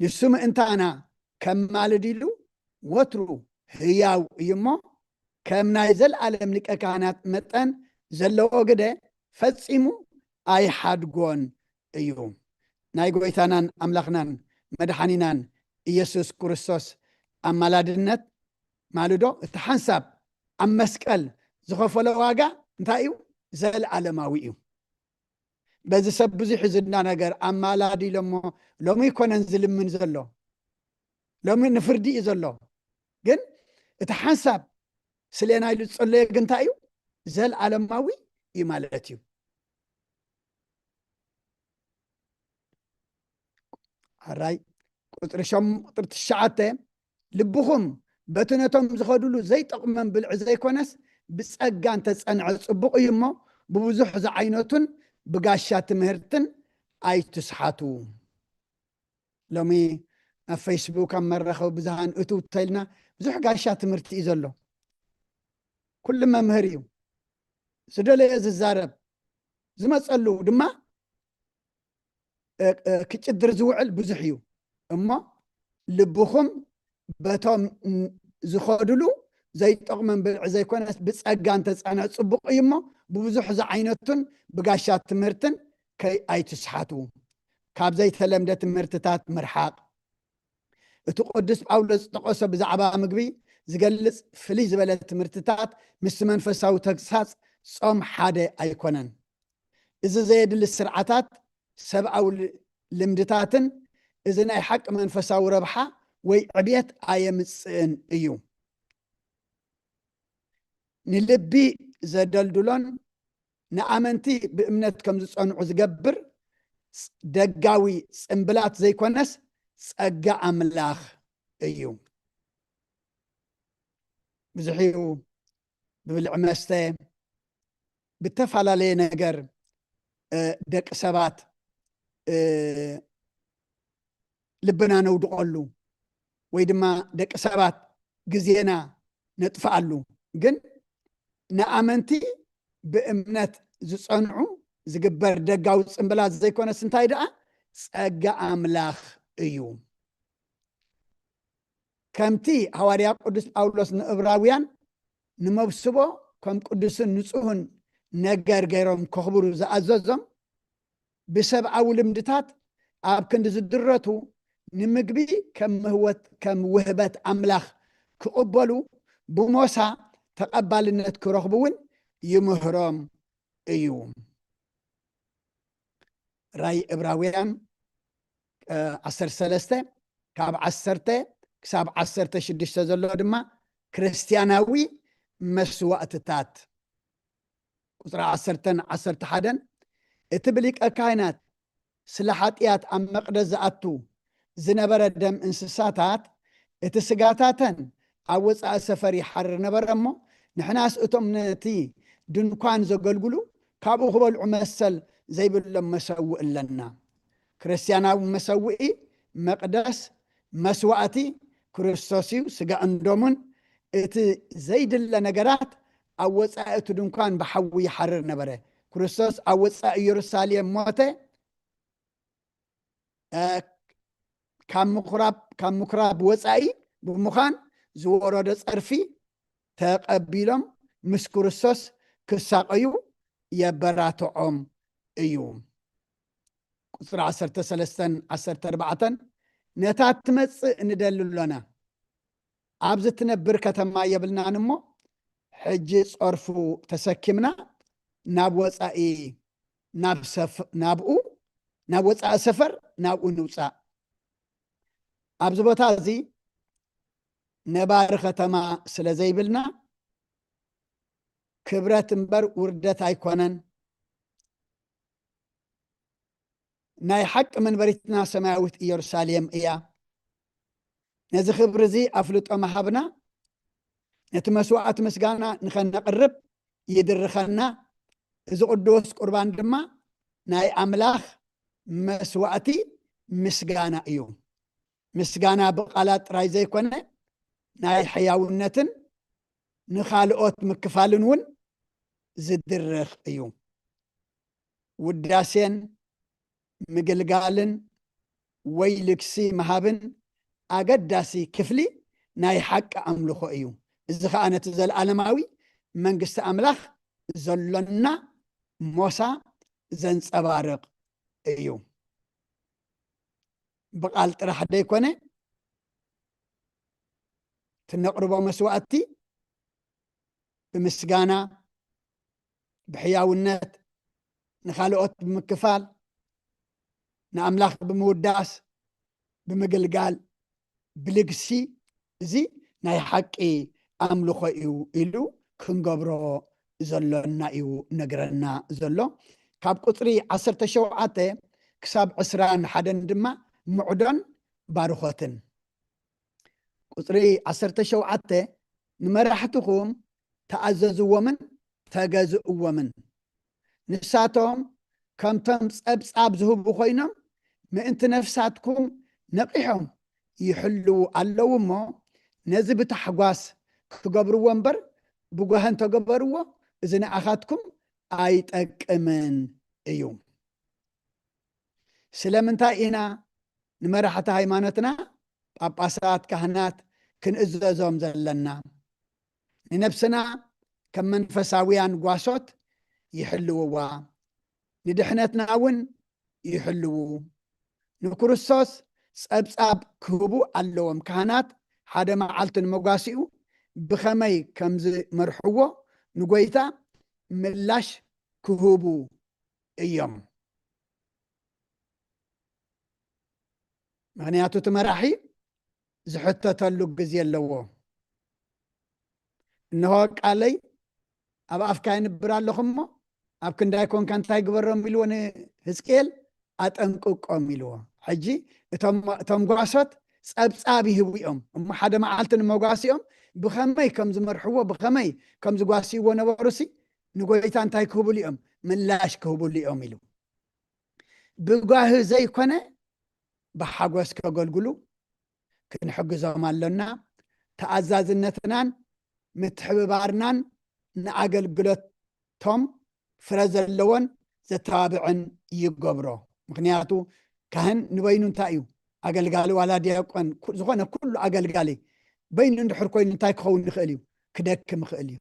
ንሱ ምእንታና ከማልድ ኢሉ ወትሩ ህያው እዩ እሞ፣ ከም ናይ ዘለኣለም ሊቀ ካህናት መጠን ዘለዎ ግደ ፈጺሙ ኣይሓድጎን እዩ። ናይ ጎይታናን ኣምላኽናን መድሓኒናን ኢየሱስ ክርስቶስ ኣማላድነት ማልዶ፣ እቲ ሓንሳብ ኣብ መስቀል ዝኸፈሎ ዋጋ እንታይ እዩ? ዘለኣለማዊ እዩ። በዚ ሰብ ብዙሕ እዩ ዝናገር፣ ኣማላዲ ኢሎሞ፣ ሎሚ ኣይኮነን ዝልምን ዘሎ፣ ሎሚ ንፍርዲ እዩ ዘሎ። ግን እቲ ሓንሳብ ስሌና ኢሉ ዝጸለዮ ግን እንታይ እዩ? ዘለኣለማዊ እዩ ማለት እዩ። ሕራይ ቁጽሪ ሸም-፣ ቁጽሪ ትሽዓተ፣ ልብኹም በቲ ነቶም ዝኸድሉ ዘይጠቕሞም ብልዒ ዘይኮነስ፣ ብጸጋ እንተጸንዐ ጽቡቕ እዩ እሞ፣ ብብዙሕ ዝዓይነቱን ብጋሻ ትምህርትን ኣይትስሓቱ። ሎሚ ኣብ ፌስቡክ፣ ኣብ መራኸቢ ብዙሃን እትው ተኢልና፣ ብዙሕ ጋሻ ትምህርቲ እዩ ዘሎ። ኩሉ መምህር እዩ። ዝደለየ ዝዛረብ፣ ዝመጸሉ ድማ፣ እ፣ እ፣ ክጭድር ዝውዕል ብዙሕ እዩ። እሞ ልብኹም በቶም ን-፣ ዝኸድሉ ዘይጠቕሞም ብልዒ ዘይኮነስ ብጸጋ እንተጸንዐ ጽቡቕ እዩ እሞ፣ ብብዙሕ ዝዓይነቱን ብጋሻ ትምህርትን ከይ-፣ ኣይትስሓቱ። ካብ ዘይተለምደ ትምህርትታት ምርሓቕ። እቲ ቅዱስ ጳውሎስ ዝጠቐሶ ብዛዕባ ምግቢ ዝገልጽ ፍልይ ዝበለ ትምህርትታት ምስቲ መንፈሳዊ ተግሳጽ ጾም ሓደ ኣይኮነን። እዚ ዘየድሊ ስርዓታት ሰብኣዊ ል-፣ ልምድታትን እዚ ናይ ሓቂ መንፈሳዊ ረብሓ ወይ ዕብየት ኣየምጽእን እዩ። ንልቢ ዘደልድሎን ንኣመንቲ ብእምነት ከም ዝጸንዑ ዝገብር ፅ-፣ ደጋዊ ጽምብላት ዘይኮነስ ጸጋ ኣምላኽ እዩ። ብዙሕ እዩ ብብልዒ መስተ፣ ብተፈላለየ ነገር፣ እ፣ ደቂ ሰባት፣ እ፣ ልብና ነውድቐሉ ወይ ድማ ደቂ ሰባት ግዜና ነጥፍኣሉ። ግን ንኣመንቲ ብእምነት ዝጸንዑ ዝግበር ደጋዊ ጽምብላት ዘይኮነስ እንታይ ደኣ ጸጋ ኣምላኽ እዩ። ከምቲ ሃዋርያ ቅዱስ ጳውሎስ ንእብራውያን ንመብስቦ ከም ቅዱስን ንጹህን ነገር ገይሮም ከኽብሩ ዝኣዘዞም፣ ብሰብኣዊ ልምድታት ኣብ ክንዲ ዝድረቱ፣ ንምግቢ ከም ምህወት-፣ ከም ውህበት ኣምላኽ ክቕበሉ፣ ብሞሳ ተቐባልነት ክረኽቡ እውን ይምህሮም እዩ። ራይ እብራውያን፣ እ፣ ዓሰርተ ሰለስተ፣ ካብ ዓሰርተ ክሳብ ዓሰርተ ሽዱሽተ ዘሎ ድማ ክርስትያናዊ መስዋእትታት። ቁጽሪ ዓሰርተን ዓሰርተ ሓደን፣ እቲ ብሊቀ ካህናት ስለ ሓጢኣት ኣብ መቕደስ ዝኣቱ ዝነበረ ደም እንስሳታት፣ እቲ ስጋታተን ኣብ ወጻኢ ሰፈር ይሓርር ነበረ እሞ፣ ንሕናስ እቶም ነቲ ድንኳን ዘገልግሉ ካብኡ ክበልዑ መሰል ዘይብሎም መሰውእ ኣለና። ክርስትያናዊ መሰውኢ መቕደስ መስዋእቲ ክርስቶስ እዩ። ስጋ እንዶሙን እቲ ዘይድለ ነገራት ኣብ ወጻኢ እቲ ድንኳን ብሓዊ ይሓርር ነበረ። ክርስቶስ ኣብ ወጻኢ ኢየሩሳሌም ሞተ። እ፣ ካብ ምኩራብ፣ ካብ ምኩራብ ወጻኢ ብምዃን ዝወረዶ ጸርፊ ተቐቢሎም ምስ ክርስቶስ ክሳቐዩ የበራትዖም እዩ። ቁጽሪ ዓሰርተ ሰለስተን ዓሰርተ ኣርባዕተን፣ ነታ ትመጽእ ንደሊ ኣሎና፣ ኣብዚ ትነብር ከተማ የብልናን እሞ፣ ሕጂ ጸርፉ ተሰኪምና ናብ ወጻኢ፣ ናብ ሰፍ-፣ ናብኡ፣ ናብ ወጻኢ ሰፈር ናብኡ ንውጻእ። ኣብዚ ቦታ እዚ ነባሪ ከተማ ስለ ዘይብልና፣ ክብረት እምበር ውርደት ኣይኮነን። ናይ ሓቂ መንበሪትና ሰማያዊት ኢየሩሳሌም እያ። ነዚ ክብሪ እዚ ኣፍልጦ ምሃብና፣ ነቲ መስዋዕቲ ምስጋና ንኸነቕርብ ይድርኸና። እዚ ቅዱስ ቁርባን ድማ ናይ ኣምላኽ መስዋዕቲ ምስጋና እዩ። ምስጋና ብቓላት ጥራይ ዘይኮነ፣ ናይ ሕያውነትን ንኻልኦት ምክፋልን እውን ዝድርኽ እዩ። ውዳሴን ምግልጋልን ወይ ልግሲ ምሃብን ኣገዳሲ ክፍሊ ናይ ሓቂ ኣምልኾ እዩ። እዚ ኸኣ ነቲ ዘለኣለማዊ መንግስቲ ኣምላኽ ዘሎና ሞሳ ዘንጸባርቕ እዩ። ብቓል ጥራሕ ደይኮነ፣ ትነቕርቦ መስዋእቲ ብምስጋና፣ ብሕያውነት፣ ንኻልኦት ብምክፋል፣ ንኣምላኽ ብምውዳስ፣ ብምግልጋል፣ ብልግሲ፣ እዚ ናይ ሓቂ ኣምልኾ እዩ ኢሉ ክንገብሮ ዘሎና እዩ ነግረና ዘሎ። ካብ ቁጽሪ ዓሰርተ ሸውዓተ ክሳብ ዕስራን ሓደን ድማ ምዕዶን ባርኾትን። ቁጽሪ ዓሰርተ ሸውዓተ፣ ንመራሕትኹም ተኣዘዝዎምን ተገዝእዎምን። ንሳቶም ከምቶም ጸብጻብ ዝህቡ ኮይኖም፣ ምእንቲ ነፍሳትኩም ነቒሖም ይሕልዉ ኣለዉ እሞ፣ ነዚ ብታሕጓስ ክገብርዎ እምበር፣ ብጓሂ እንተገበርዎ፣ እዚ ንኣኻትኩም ኣይጠቅምን እዩ። ስለምንታይ ኢና ንመራሕቲ ሃይማኖትና፣ ጳጳሳት፣ ካህናት ክንእዘዞም ዘለና? ንነብስና ከም መንፈሳውያን ጓሶት ይሕልውዋ፣ ንድሕነትና እውን ይሕልዉ። ንክርስቶስ ጸብጻብ ክህቡ ኣለዎም። ካህናት ሓደ መዓልቲ ንመጓሲኡ ብኸመይ ከም ዝመርሕዎ ንጎይታ ምላሽ ክህቡ እዮም። ምኽንያቱ እቲ መራሒ ዝሕተተሉ ግዜ ኣለዎ። እንሆ ቃለይ ኣብ ኣፍካ የንብር ኣለኹ እሞ፣ ኣብ ክንዳይ ኮንካ እንታይ ግበሮም ኢልዎ ንህዝቅኤል፣ ኣጠንቅቆም ኢልዎ። ሕጂ እቶም፣ እቶም ጓሶት ጸብጻብ ይህቡ እዮም እሞ፣ ሓደ መዓልቲ ንመጓሲኦም ብኸመይ ከም ዝመርሕዎ፣ ብኸመይ ከም ዝጓስይዎ ነበሩሲ፣ ንጎይታ እንታይ ክህብሉ እዮም? ምላሽ ክህብሉ እዮም ኢሉ። ብጓሂ ዘይኮነ ብሓጎስ ከገልግሉ ክንሕግዞም ኣሎና። ተኣዛዝነትናን ምትሕብባርናን ንኣገልግሎቶም ፍረ ዘለዎን ዘተባብዕን ይገብሮ። ምኽንያቱ ካህን ንበይኑ እንታይ እዩ? ኣገልጋሊ ዋላ ዲያቆን፣ ኩ-፣ ዝኾነ ኩሉ ኣገልጋሊ በይኑ እንድሕር ኮይኑ እንታይ ክኸውን ይኽእል እዩ? ክደክም ይኽእል እዩ፣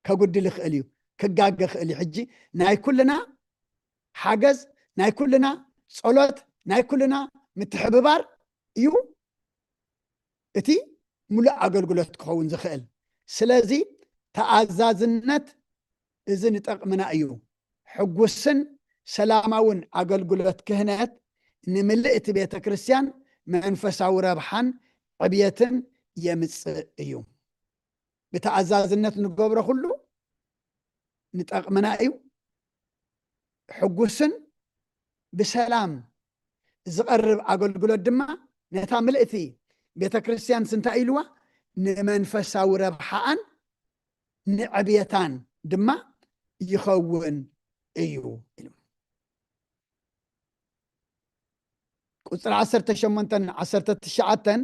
ከጉድል ይኽእል እዩ፣ ክጋገ ይኽእል እዩ። ሕጂ ናይ ኩልና ሓገዝ፣ ናይ ኩልና ጸሎት፣ ናይ ኩልና ምትሕብባር እዩ እቲ ሙሉእ ኣገልግሎት ክኸውን ዝኽእል። ስለዚ ተኣዛዝነት እዚ ንጠቕምና እዩ። ሕጉስን ሰላማውን ኣገልግሎት ክህነት ንምልእቲ ቤተ ክርስቲያን መንፈሳዊ ረብሓን ዕብየትን የምጽእ እዩ። ብተኣዛዝነት ንገብሮ ኩሉ ንጠቕምና እዩ። ሕጉስን ብሰላም ዝቐርብ ኣገልግሎት ድማ ነታ ምልእቲ ቤተ ክርስቲያን እንታይ ኢልዋ? ንመንፈሳዊ ረብሓኣን ንዕብየታን ድማ ይኸውን እዩ ኢሉ። ቁጽሪ ዓሰርተ ሸሞንተን ዓሰርተ ትሽዓተን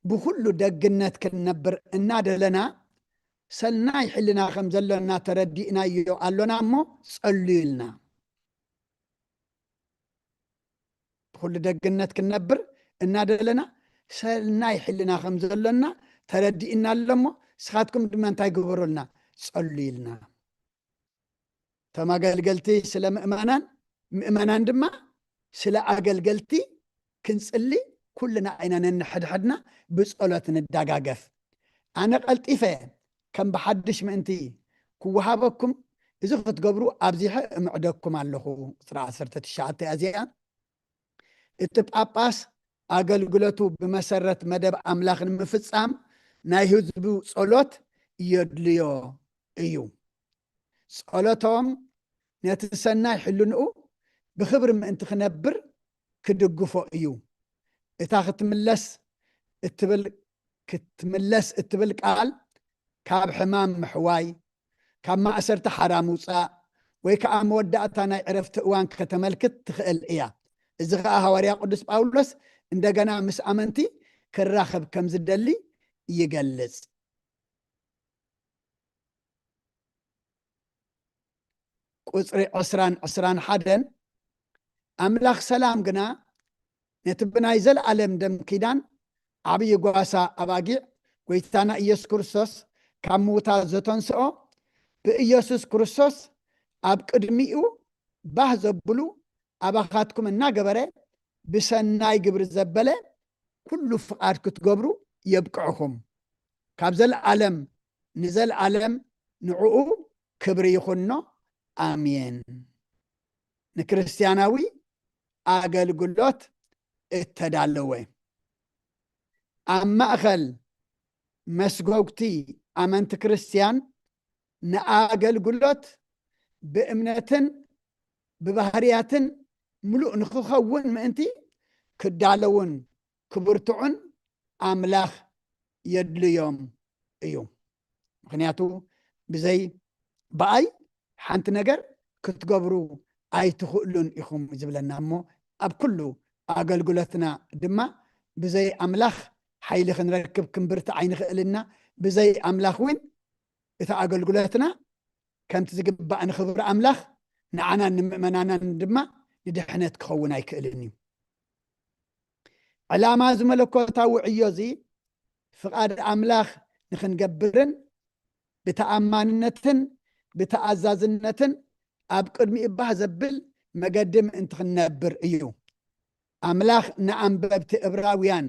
ብኹሉ ደግነት ክንነብር እናደለና፣ ሰናይ ሕልና ከም ዘሎና ተረዲእናዮ ኣሎና እሞ ጸልዩ ኢልና። ብኹሉ ደግነት ክንነብር እናደለና፣ ሰናይ ሕልና ከም ዘሎና ተረዲእና ኣሎ እሞ፣ ንስኻትኩም ድማ እንታይ ግበሩልና? ጸልዩ ኢልና። እቶም ኣገልገልቲ ስለ ምእመናን፣ ምእመናን ድማ ስለ ኣገልገልቲ ክንጽሊ ኩልና ኢና ነንሕድሕድና ብጸሎት ንዳጋገፍ። ኣነ ቀልጢፈ ከም ብሓድሽ ምእንቲ ክወሃበኩም፣ እዚ ክትገብሩ ኣብዚሐ እምዕደኩም ኣለኹ። ቁጽሪ ዓሰርተ ትሽዓተ እያ እዚኣ። እቲ ጳጳስ ኣገልግሎቱ ብመሰረት መደብ ኣምላኽ ንምፍጻም ናይ ህዝቡ ጸሎት የድልዮ እዩ። ጸሎቶም ነቲ ሰናይ ሕልንኡ ብኽብሪ ምእንቲ ክነብር ክድግፎ እዩ። እታ ክትምለስ እትብል፣ ክትምለስ እትብል ቃል ካብ ሕማም ምሕዋይ፣ ካብ ማእሰርቲ ሓራ ምውጻእ፣ ወይ ከኣ መወዳእታ ናይ ዕረፍቲ እዋን ከተመልክት ትኽእል እያ። እዚ ከኣ ሃዋርያ ቅዱስ ጳውሎስ እንደገና ምስ ኣመንቲ ክራኸብ ከም ዝደሊ ይገልጽ። ቁጽሪ ዕስራን ዕስራን ሓደን፣ ኣምላኽ ሰላም ግና ነቲ ብናይ ዘለኣለም ደም ኪዳን ዓብዪ ጓሳ ኣባጊዕ፣ ጐይታና ኢየሱስ ክርስቶስ ካብ ምዉታት ዘተንስኦ፣ ብኢየሱስ ክርስቶስ ኣብ ቅድሚኡ ባህ ዘብሉ ኣባኻትኩም እናገበረ፣ ብሰናይ ግብሪ ዘበለ ኩሉ ፍቓድ ክትገብሩ የብቅዕኹም። ካብ ዘለኣለም ንዘለኣለም ንዕኡ ክብሪ ይኹኖ። ኣሜን። ንክርስትያናዊ ኣገልግሎት እተዳለወ። ኣብ ማእከል መስጎግቲ ኣመንቲ ክርስትያን ንኣገልግሎት ብእምነትን ብባህርያትን ምሉእ ንኽኸውን ምእንቲ ክዳለውን ክብርትዑን ኣምላኽ የድልዮም እዩ። ምኽንያቱ ብዘይ ብኣይ ሓንቲ ነገር ክትገብሩ ኣይትኽእሉን ኢኹም ዝብለና እሞ፣ ኣብ ኩሉ ኣገልግሎትና ድማ ብዘይ ኣምላኽ ሓይሊ ክንረክብ ክንብርትዕ ኣይንኽእልና። ብዘይ ኣምላኽ እውን እቲ ኣገልግሎትና ከምቲ ዝግባእ ንኽብሪ ኣምላኽ ንዓናን ንምእመናናን ድማ ንድሕነት ክኸውን ኣይክእልን እዩ። ዕላማ እዚ መለኮታዊ ዕዮ እዚ ፍቓድ ኣምላኽ ንኽንገብርን ብተኣማንነትን ብተኣዛዝነትን ኣብ ቅድሚኡ ባህ ዘብል መገዲ ምእንቲ ክንነብር እዩ። ኣምላኽ ንኣንበብቲ እብራውያን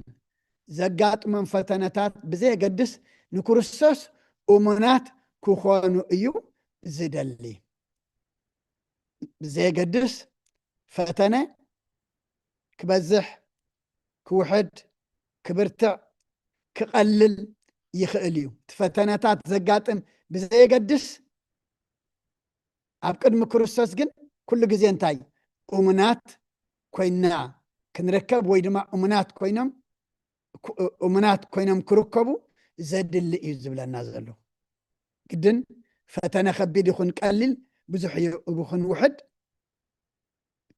ዘጋጥሞም ፈተነታት ብዘየገድስ ንክርስቶስ እሙናት ክኾኑ እዩ ዝደሊ። ብዘየገድስ ፈተነ ክበዝሕ፣ ክውሕድ፣ ክብርትዕ፣ ክቐልል ይኽእል እዩ። እቲ ፈተነታት ዘጋጥም ብዘየገድስ ኣብ ቅድሚ ክርስቶስ ግን ኩሉ ግዜ እንታይ እሙናት ኮይና ክንርከብ ወይ ድማ እሙናት ኮይኖም እሙናት ኮይኖም ክርከቡ ዘድሊ እዩ ዝብለና ዘሎ። ግድን ፈተነ ከቢድ ይኹን ቀሊል፣ ብዙሕ ይኹን ውሕድ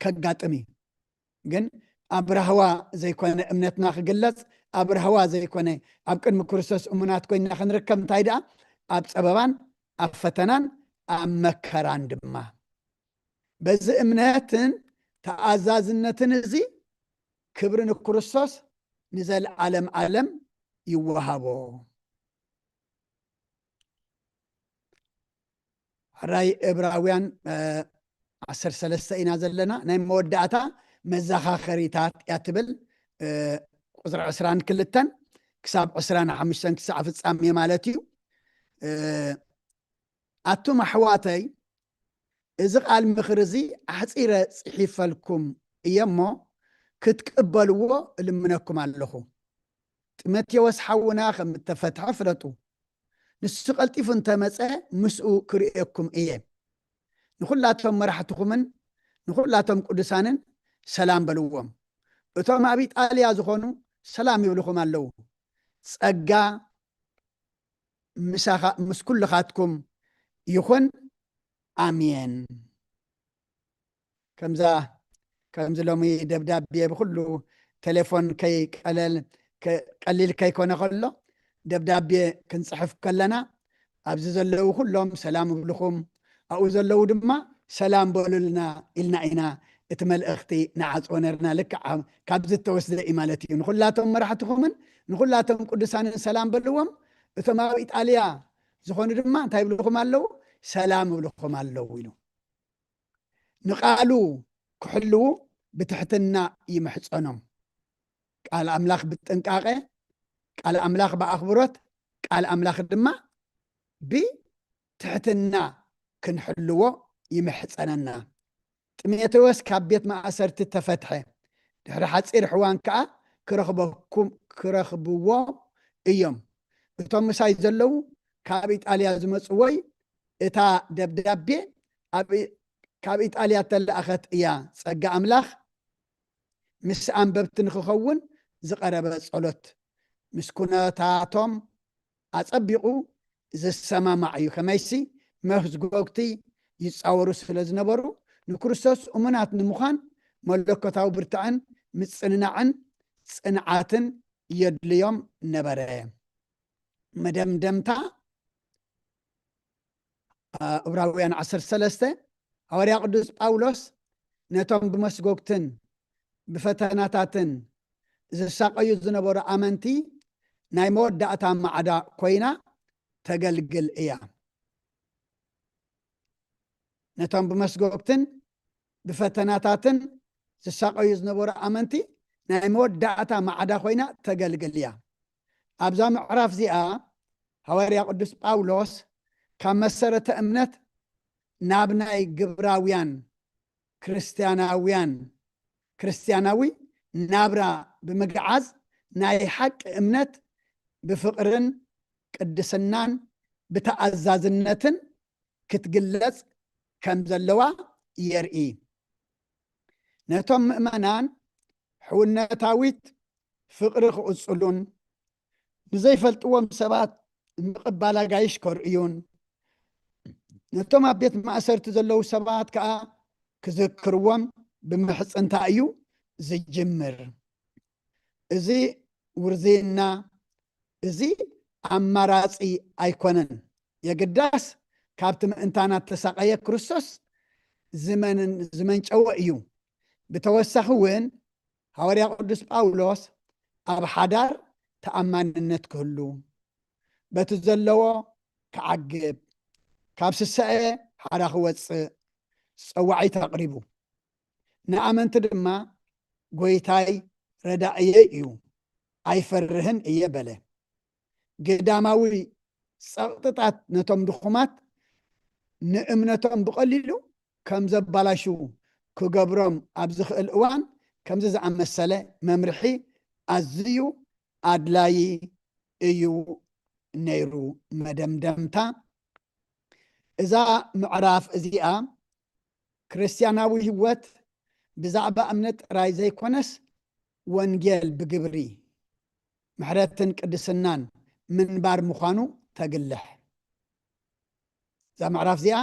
ከጋጥም እዩ። ግን ኣብ ራህዋ ዘይኮነ እምነትና ክግለጽ፣ ኣብ ራህዋ ዘይኮነ ኣብ ቅድሚ ክርስቶስ እሙናት ኮይና ክንርከብ እንታይ ደኣ ኣብ ጸበባን ኣብ ፈተናን ኣብ መከራን ድማ። በዚ እምነትን ተኣዛዝነትን እዚ ክብሪ ንክርስቶስ ንዘለዓለም ዓለም ይወሃቦ። ሕራይ ዕብራውያን ዓሰርተ ሰለስተ ኢና ዘለና። ናይ መወዳእታ መዘኻኸሪታት እያ ትብል። ቁፅሪ ዕስራን ክልተን ክሳብ ዕስራን ሓሙሽተን ክሳዕ ፍጻሜ ማለት እዩ። ኣቱም ኣሕዋተይ፣ እዚ ቃል ምኽሪ እዚ ኣሕፂረ ፅሒፈልኩም እየ እሞ ክትቅበልዎ እልምነኩም ኣለኹ። ጢሞቴዎስ ሓውና ከም እተፈትሐ ፍለጡ። ንሱ ቀልጢፉ እንተመጸ ምስኡ ክርእየኩም እየ። ንኹላቶም መራሕትኹምን ንኹላቶም ቅዱሳንን ሰላም በልዎም። እቶም ኣብ ኢጣልያ ዝኾኑ ሰላም ይብልኹም ኣለዉ። ጸጋ ምሳኻ ምስ ኩልኻትኩም ይኹን። ኣሜን። ከምዛ ከምዚ ሎሚ ደብዳቤ ብኩሉ ቴሌፎን ከይቀለል ቀሊል ከይኮነ ከሎ ደብዳቤ ክንጽሕፍ ከለና ኣብዚ ዘለዉ ኩሎም ሰላም እብልኹም ኣብኡ ዘለዉ ድማ ሰላም በሉልና ኢልና ኢና እቲ መልእኽቲ ንዓጽዎ ነርና። ልክዕ ካብ ዝተወስደ እዩ ማለት እዩ። ንኩላቶም መራሕትኹምን ንኩላቶም ቅዱሳንን ሰላም በልዎም። እቶም ኣብ ኢጣልያ ዝኾኑ ድማ እንታይ ይብልኹም ኣለዉ? ሰላም ይብልኹም ኣለዉ ኢሉ። ንቃሉ ክሕልዉ ብትሕትና ይምሕጸኖም። ቃል ኣምላኽ ብጥንቃቐ፣ ቃል ኣምላኽ ብኣኽብሮት፣ ቃል ኣምላኽ ድማ ብትሕትና ክንሕልዎ ይምሕጸነና። ጢሞቴዎስ ካብ ቤት ማእሰርቲ ተፈትሐ። ድሕሪ ሓጺር ሕዋን ከኣ ክረኽበኩም ክረኽብዎ እዮም። እቶም ምሳይ ዘለዉ ካብ ኢጣልያ ዝመጹ ወይ እታ ደብዳቤ ኣብ ካብ ኢጣልያ እተለኣኸት እያ። ጸጋ ኣምላኽ ምስ ኣንበብቲ ንኽኸውን ዝቐረበ ጸሎት ምስ ኩነታቶም ኣጸቢቑ ዝሰማማዕ እዩ። ከመይሲ መስጎግቲ ይጻወሩ ስለ ዝነበሩ ንክርስቶስ እሙናት ንምዃን መለኮታዊ ብርትዐን ምጽንናዕን ጽንዓትን የድልዮም ነበረ። መደምደምታ ዕብራውያን ዓሰርተ ሰለስተ። ሃዋርያ ቅዱስ ጳውሎስ ነቶም ብመስጎግትን ብፈተናታትን ዝሳቐዩ ዝነበሩ ኣመንቲ ናይ መወዳእታ ማዕዳ ኮይና ተገልግል እያ። ነቶም ብመስጎግትን ብፈተናታትን ዝሳቐዩ ዝነበሩ ኣመንቲ ናይ መወዳእታ ማዕዳ ኮይና ተገልግል እያ። ኣብዛ ምዕራፍ እዚኣ ሃዋርያ ቅዱስ ጳውሎስ ካብ መሰረተ እምነት ናብ ናይ ግብራውያን ክርስትያናውያን ክርስትያናዊ ናብራ ብምግዓዝ ናይ ሓቂ እምነት ብፍቕርን ቅድስናን ብተኣዛዝነትን ክትግለጽ ከም ዘለዋ የርኢ። ነቶም ምእመናን ሕውነታዊት ፍቕሪ ክቕጽሉን ንዘይፈልጥዎም ሰባት ምቕባል ኣጋይሽ ከርእዩን ነቶም ኣብ ቤት ማእሰርቲ ዘለዉ ሰባት ከኣ ክዝክርዎም ብምሕጽንታ እዩ ዝጅምር። እዚ ውርዝና እዚ ኣማራጺ ኣይኮነን። የግዳስ ካብቲ ምእንታና እተሳቐየ ክርስቶስ ዝመንን ዝመንጨወ እዩ። ብተወሳኺ እውን ሃዋርያ ቅዱስ ጳውሎስ ኣብ ሓዳር ተኣማንነት ክህሉ፣ በቲ ዘለዎ ክዓግብ፣ ካብ ስሰዐ ሓራ ክወጽእ ጸዋዒት ኣቕሪቡ። ንኣመንቲ ድማ ጎይታይ ረዳእየይ እዩ፣ ኣይፈርህን እየ በለ። ግዳማዊ ጸቕጥታት ነቶም ድኹማት ንእምነቶም ብቐሊሉ ከም ዘባላሽዉ ክገብሮም ኣብ ዝኽእል እዋን ከምዚ ዝኣመሰለ መምርሒ ኣዝዩ ኣድላዪ እዩ ነይሩ። መደምደምታ እዛ ምዕራፍ እዚኣ ክርስትያናዊ ህይወት ብዛዕባ እምነት ጥራይ ዘይኮነስ ወንጌል ብግብሪ ምሕረትን ቅድስናን ምንባር ምዃኑ ተግልሕ። እዛ ምዕራፍ እዚኣ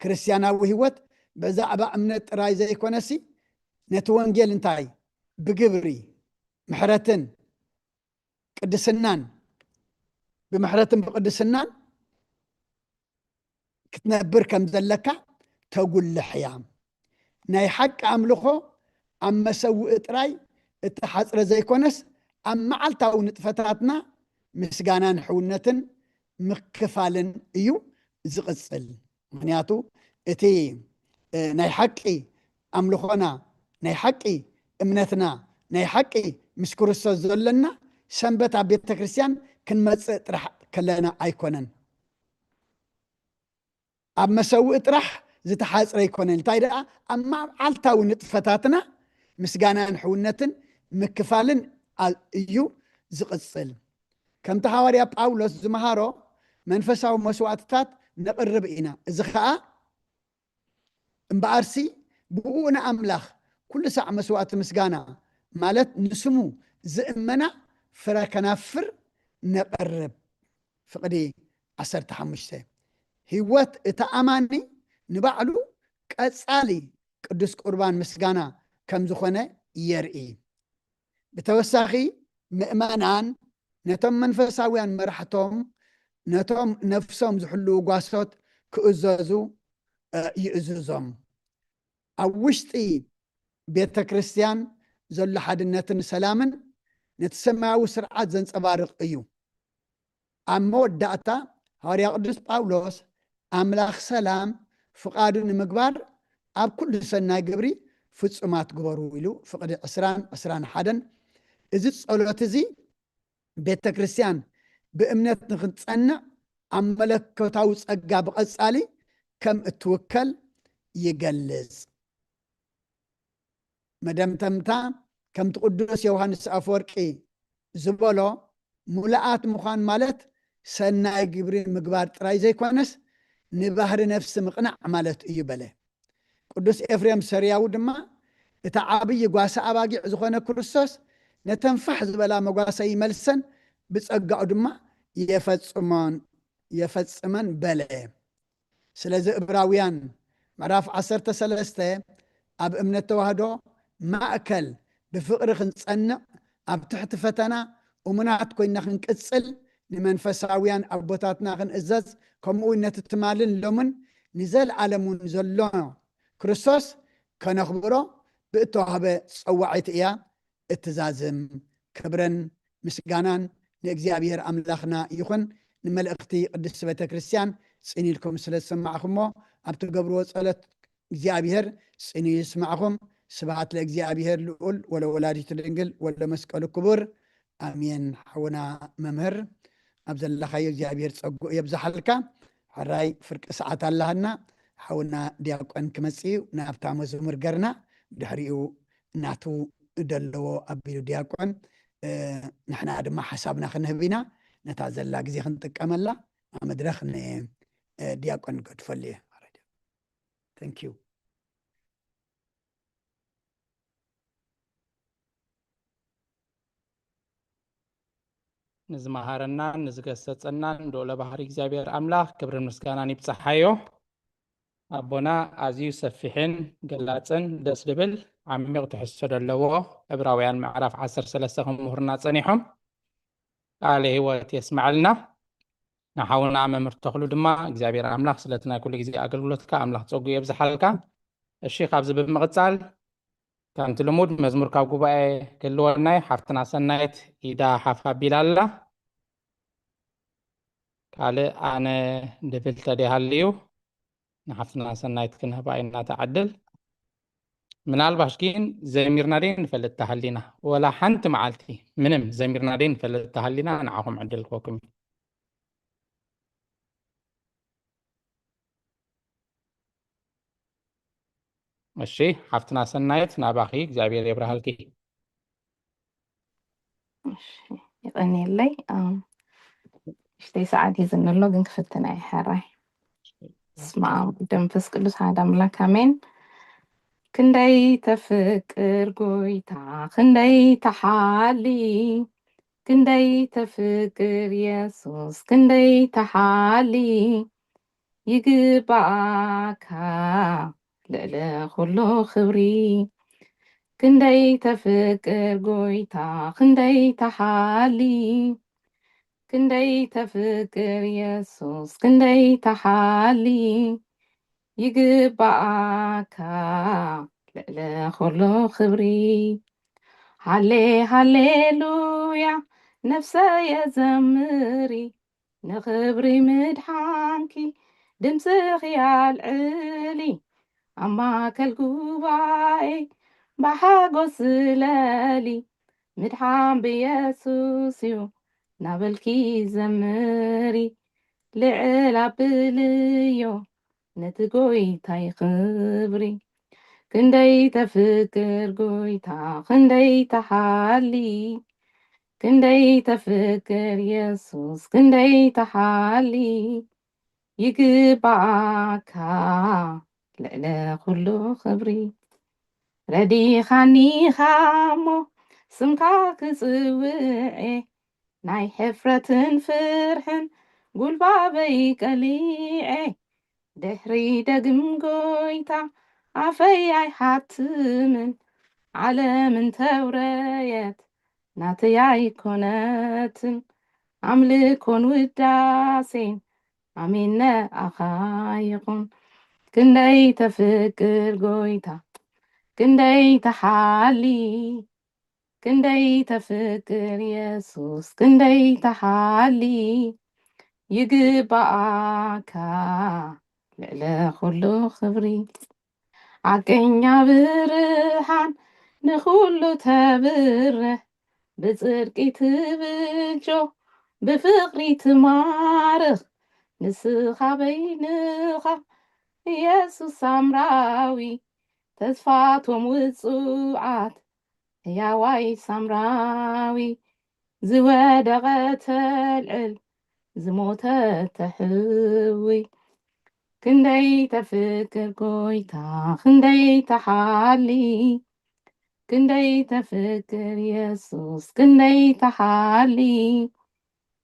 ክርስትያናዊ ህይወት ብዛዕባ እምነት ጥራይ ዘይኮነሲ ነቲ ወንጌል እንታይ ብግብሪ ምሕረትን ቅድስናን ብምሕረትን ብቅድስናን ክትነብር ከም ዘለካ ተጉልሕ እያ። ናይ ሓቂ ኣምልኾ ኣብ መሰውኢ ጥራይ እተሓጽረ ዘይኮነስ፣ ኣብ መዓልታዊ ንጥፈታትና ምስጋናን ሕውነትን ምክፋልን እዩ ዝቕጽል። ምኽንያቱ እቲ፣ እ፣ ናይ ሓቂ ኣምልኾና፣ ናይ ሓቂ እምነትና፣ ናይ ሓቂ ምስ ክርስቶስ ዘሎና ሰንበት ኣብ ቤተ ክርስቲያን ክንመጽእ ጥራሕ ከለና ኣይኮነን። ኣብ መሰውኢ ጥራሕ ዝተሓጽረ ኣይኮነን። እንታይ ደኣ፣ ኣብ መዓልታዊ ንጥፈታትና ምስጋናን ሕውነትን ምክፋልን ኣ-፣ እዩ ዝቕጽል። ከምቲ ሃዋርያ ጳውሎስ ዝመሃሮ፣ መንፈሳዊ መስዋእትታት ነቕርብ ኢና። እዚ ኸኣ እምበኣርሲ ብእኡ ንኣምላኽ ኩሉ ሳዕ መስዋእቲ ምስጋና፣ ማለት ንስሙ ዝእመና ፍረ ከናፍር ነቕርብ። ፍቕዲ ዓሰርተ ሓሙሽተ። ህይወት እቲ ኣማኒ ንባዕሉ ቀጻሊ ቅዱስ ቁርባን ምስጋና ከም ዝኾነ የርኢ። ብተወሳኺ፣ ምእመናን ነቶም መንፈሳውያን መራሕቶም፣ ነቶም ነፍሶም ዝሕልዉ ጓሶት ክእዘዙ፣ እ፣ ይእዝዞም። ኣብ ውሽጢ ቤተ ክርስቲያን ዘሎ ሓድነትን ሰላምን ነቲ ሰማያዊ ስርዓት ዘንጸባርቕ እዩ። ኣብ መወዳእታ፣ ሃዋርያ ቅዱስ ጳውሎስ፣ "ኣምላኽ ሰላም ፍቓዱ ንምግባር ኣብ ኩሉ ሰናይ ግብሪ ፍጹማት ግበሩ" ኢሉ፣ ፍቕዲ ዕስራን ዕስራን ሓደን። እዚ ጸሎት እዚ ቤተ ክርስቲያን ብእምነት ንኽትጸንዕ ኣብ መለኮታዊ ጸጋ ብቐጻሊ ከም እትውከል ይገልጽ። መደምደምታ፣ ከምቲ ቅዱስ ዮሃንስ ኣፈወርቂ ዝበሎ፣ ምሉኣት ምዃን ማለት ሰናይ ግብሪ ምግባር ጥራይ ዘይኮነስ፣ ንባህሪ ነፍሲ ምቕናዕ ማለት እዩ በለ። ቅዱስ ኤፍሬም ሰሪያዊ ድማ፣ እቲ ዓብዪ ጓሳ ኣባጊዕ ዝኾነ ክርስቶስ፣ ነተን ፋሕ ዝበላ መጓሰ ይመልሰን፣ ብጸጋኡ ድማ የፈጽሞን፣ የፈጽመን በለ። ስለዚ ዕብራውያን ምዕራፍ ዓሰርተ ሰለስተ፣ ኣብ እምነት ተዋህዶ ማእከል ብፍቕሪ ክንጸንዕ፣ ኣብ ትሕቲ ፈተና እሙናት ኮይና ክንቅጽል፣ ንመንፈሳውያን ኣቦታትና ክንእዘዝ፣ ከምኡ እውን ነቲ ትማልን ሎምን ንዘለኣለሙን ዘሎ ክርስቶስ ከነኽብሮ ብእተዋህበ ጸዋዒት እያ እትዛዝም። ክብርን ምስጋናን ንእግዚኣብሔር ኣምላኽና ይኹን። ንመልእኽቲ ቅድስቲ ቤተ ክርስቲያን ጽን ኢልኩም ስለ ዝሰማዕኹሞ፣ ኣብ ትገብርዎ ጸሎት እግዚኣብሔር ጽን ኢሉ ይስማዕኹም። ስብሐት ለእግዚኣብሔር ልዑል ወለወላዲቱ ድንግል ወለመስቀሉ ክቡር። ኣሜን። ሓውና መምህር፣ ኣብ ዘለኻዮ እግዚኣብሔር ጸግኡ የብዝሓልካ። ሕራይ ፍርቂ ሰዓት ኣላሃና። ሓውና ዲያቆን ክመጽእ እዩ። ናብታ መዝሙር ገርና፣ ድሕሪኡ ናቱ ደለዎ ኣቢሉ ዲያቆን፣ እ፣ ንሕና ድማ ሓሳብና ክንህብ ኢና። ነታ ዘላ ግዜ ክንጥቀመላ፣ ኣብ መድረኽ ን-፣ እ፣ ዲያቆን ገድፈሉ እየ። Thank you። ንዝመሃረናን ንዝገሰጸናን ልዑለ ባህሪ እግዚኣብሔር ኣምላኽ ክብርን ምስጋናን ይብጽሓዮ። ኣቦና ኣዝዩ ሰፊሕን ገላጽን ደስ ዝብል ዓሚቕ ትሕዝቶ ዘለዎ ዕብራውያን ምዕራፍ ዓሰርተ ሰለስተ ክምህሩና ጸኒሖም። ቃለ ህይወት የስምዐልና። ንሓውና መምህር ተኽሉ ድማ እግዚኣብሔር ኣምላኽ ስለቲ ናይ ኩሉ ግዜ ኣገልግሎትካ ኣምላኽ ጸጉ የብዝሓልካ። እሺ፣ ካብዚ ብምቕጻል ከምቲ ልሙድ መዝሙር ካብ ጉባኤ ክህልወና እዩ። ሓፍትና ሰናይት ኢዳ ሓፍ ኣቢላ ኣላ። ካልእ ኣነ ድብል ተደይሃልዩ ንሓፍትና ሰናይት ክንህባ ኢና እታ ዕድል። ምናልባሽ ግን ዘሚርና ደይ ንፈልጥ ተሃሊና፣ ወላ ሓንቲ መዓልቲ ምንም ዘሚርና ደይ ንፈልጥ ተሃሊና ንዓኹም ዕድል ክወኩም እዩ። እሺ፣ ሓፍትና ሰናይት፣ ናባኺ እግዚኣብሔር የብርሃልኪ። እሺ፣ ይቐንየለይ። ኣም፣ እሽተይ ሰዓት ሒዝኒ ኣሎ፣ ግን ክፍትን እየ፣ ሕራይ። በስመ ኣብ ወወልድ ወመንፈስ ቅዱስ፣ ኣሐዱ ኣምላክ፣ ኣሜን። ክንደይ ተፍቅር ጎይታ፣ ክንደይ ተሓሊ፣ ክንደይ ተፍቅር የሱስ፣ ክንደይ ተሓሊ፣ ይግባኣካ ልዕሊ ኩሉ ክብሪ። ክንደይ ተፍቅር ጎይታ፣ ክንደይ ተሓሊ፣ ክንደይ ተፍቅር የሱስ፣ ክንደይ ተሓሊ፣ ይግባኣካ ልዕሊ ኩሉ ክብሪ። ሃሌ ሃሌሉያ ነፍሰየ ዘምሪ፣ ንኽብሪ ምድሓንኪ ድምፅኺ ኣልዕሊ፣ ኣብ ማእከል ጉባኤ ብሓጎስ ዝለሊ፣ ምድሓን ብየሱስ እዩ ናበልኪ ዘምሪ፣ ልዕል ኣብልዮ ነቲ ጎይታይ ክብሪ። ክንደይ ተፍቅር ጎይታ፣ ክንደይ ተሓሊ፣ ክንደይ ተፍቅር የሱስ፣ ክንደይ ተሓሊ፣ ይግባኣካ ልዕሊ ኩሉ ክብሪ። ረዲኻኒኻ እሞ ስምካ ክጽውዔ፣ ናይ ሕፍረትን ፍርሕን ጉልባበይ ቀሊዐ፣ ድሕሪ ደግም ጎይታ ኣፈይ ኣይሓትምን፣ ዓለምን ተውረየት ናተይ ኣይኮነትን፣ ኣምልኮን ውዳሴን ኣሜን ንኣኻ ይኹን። ክንደይ ተፍቅር ጎይታ፣ ክንደይ ተሓሊ፣ ክንደይ ተፍቅር የሱስ፣ ክንደይ ተሓሊ፣ ይግባኣካ ልዕሊ ኩሉ ክብሪ። ሓቀኛ ብርሃን ንኹሉ ተብርህ፣ ብጽድቂ ትብጆ፣ ብፍቕሪ ትማርኽ፣ ንስኻ በይንኻ የሱስ ሳምራዊ፣ ተስፋቶም ውጹዓት ሕያዋይ ሳምራዊ፣ ዝወደቐ ተልዕል፣ ዝሞተ ተሕዊ። ክንደይ ተፍቅር ጎይታ፣ ክንደይ ተሓሊ፣ ክንደይ ተፍቅር የሱስ፣ ክንደይ ተሓሊ፣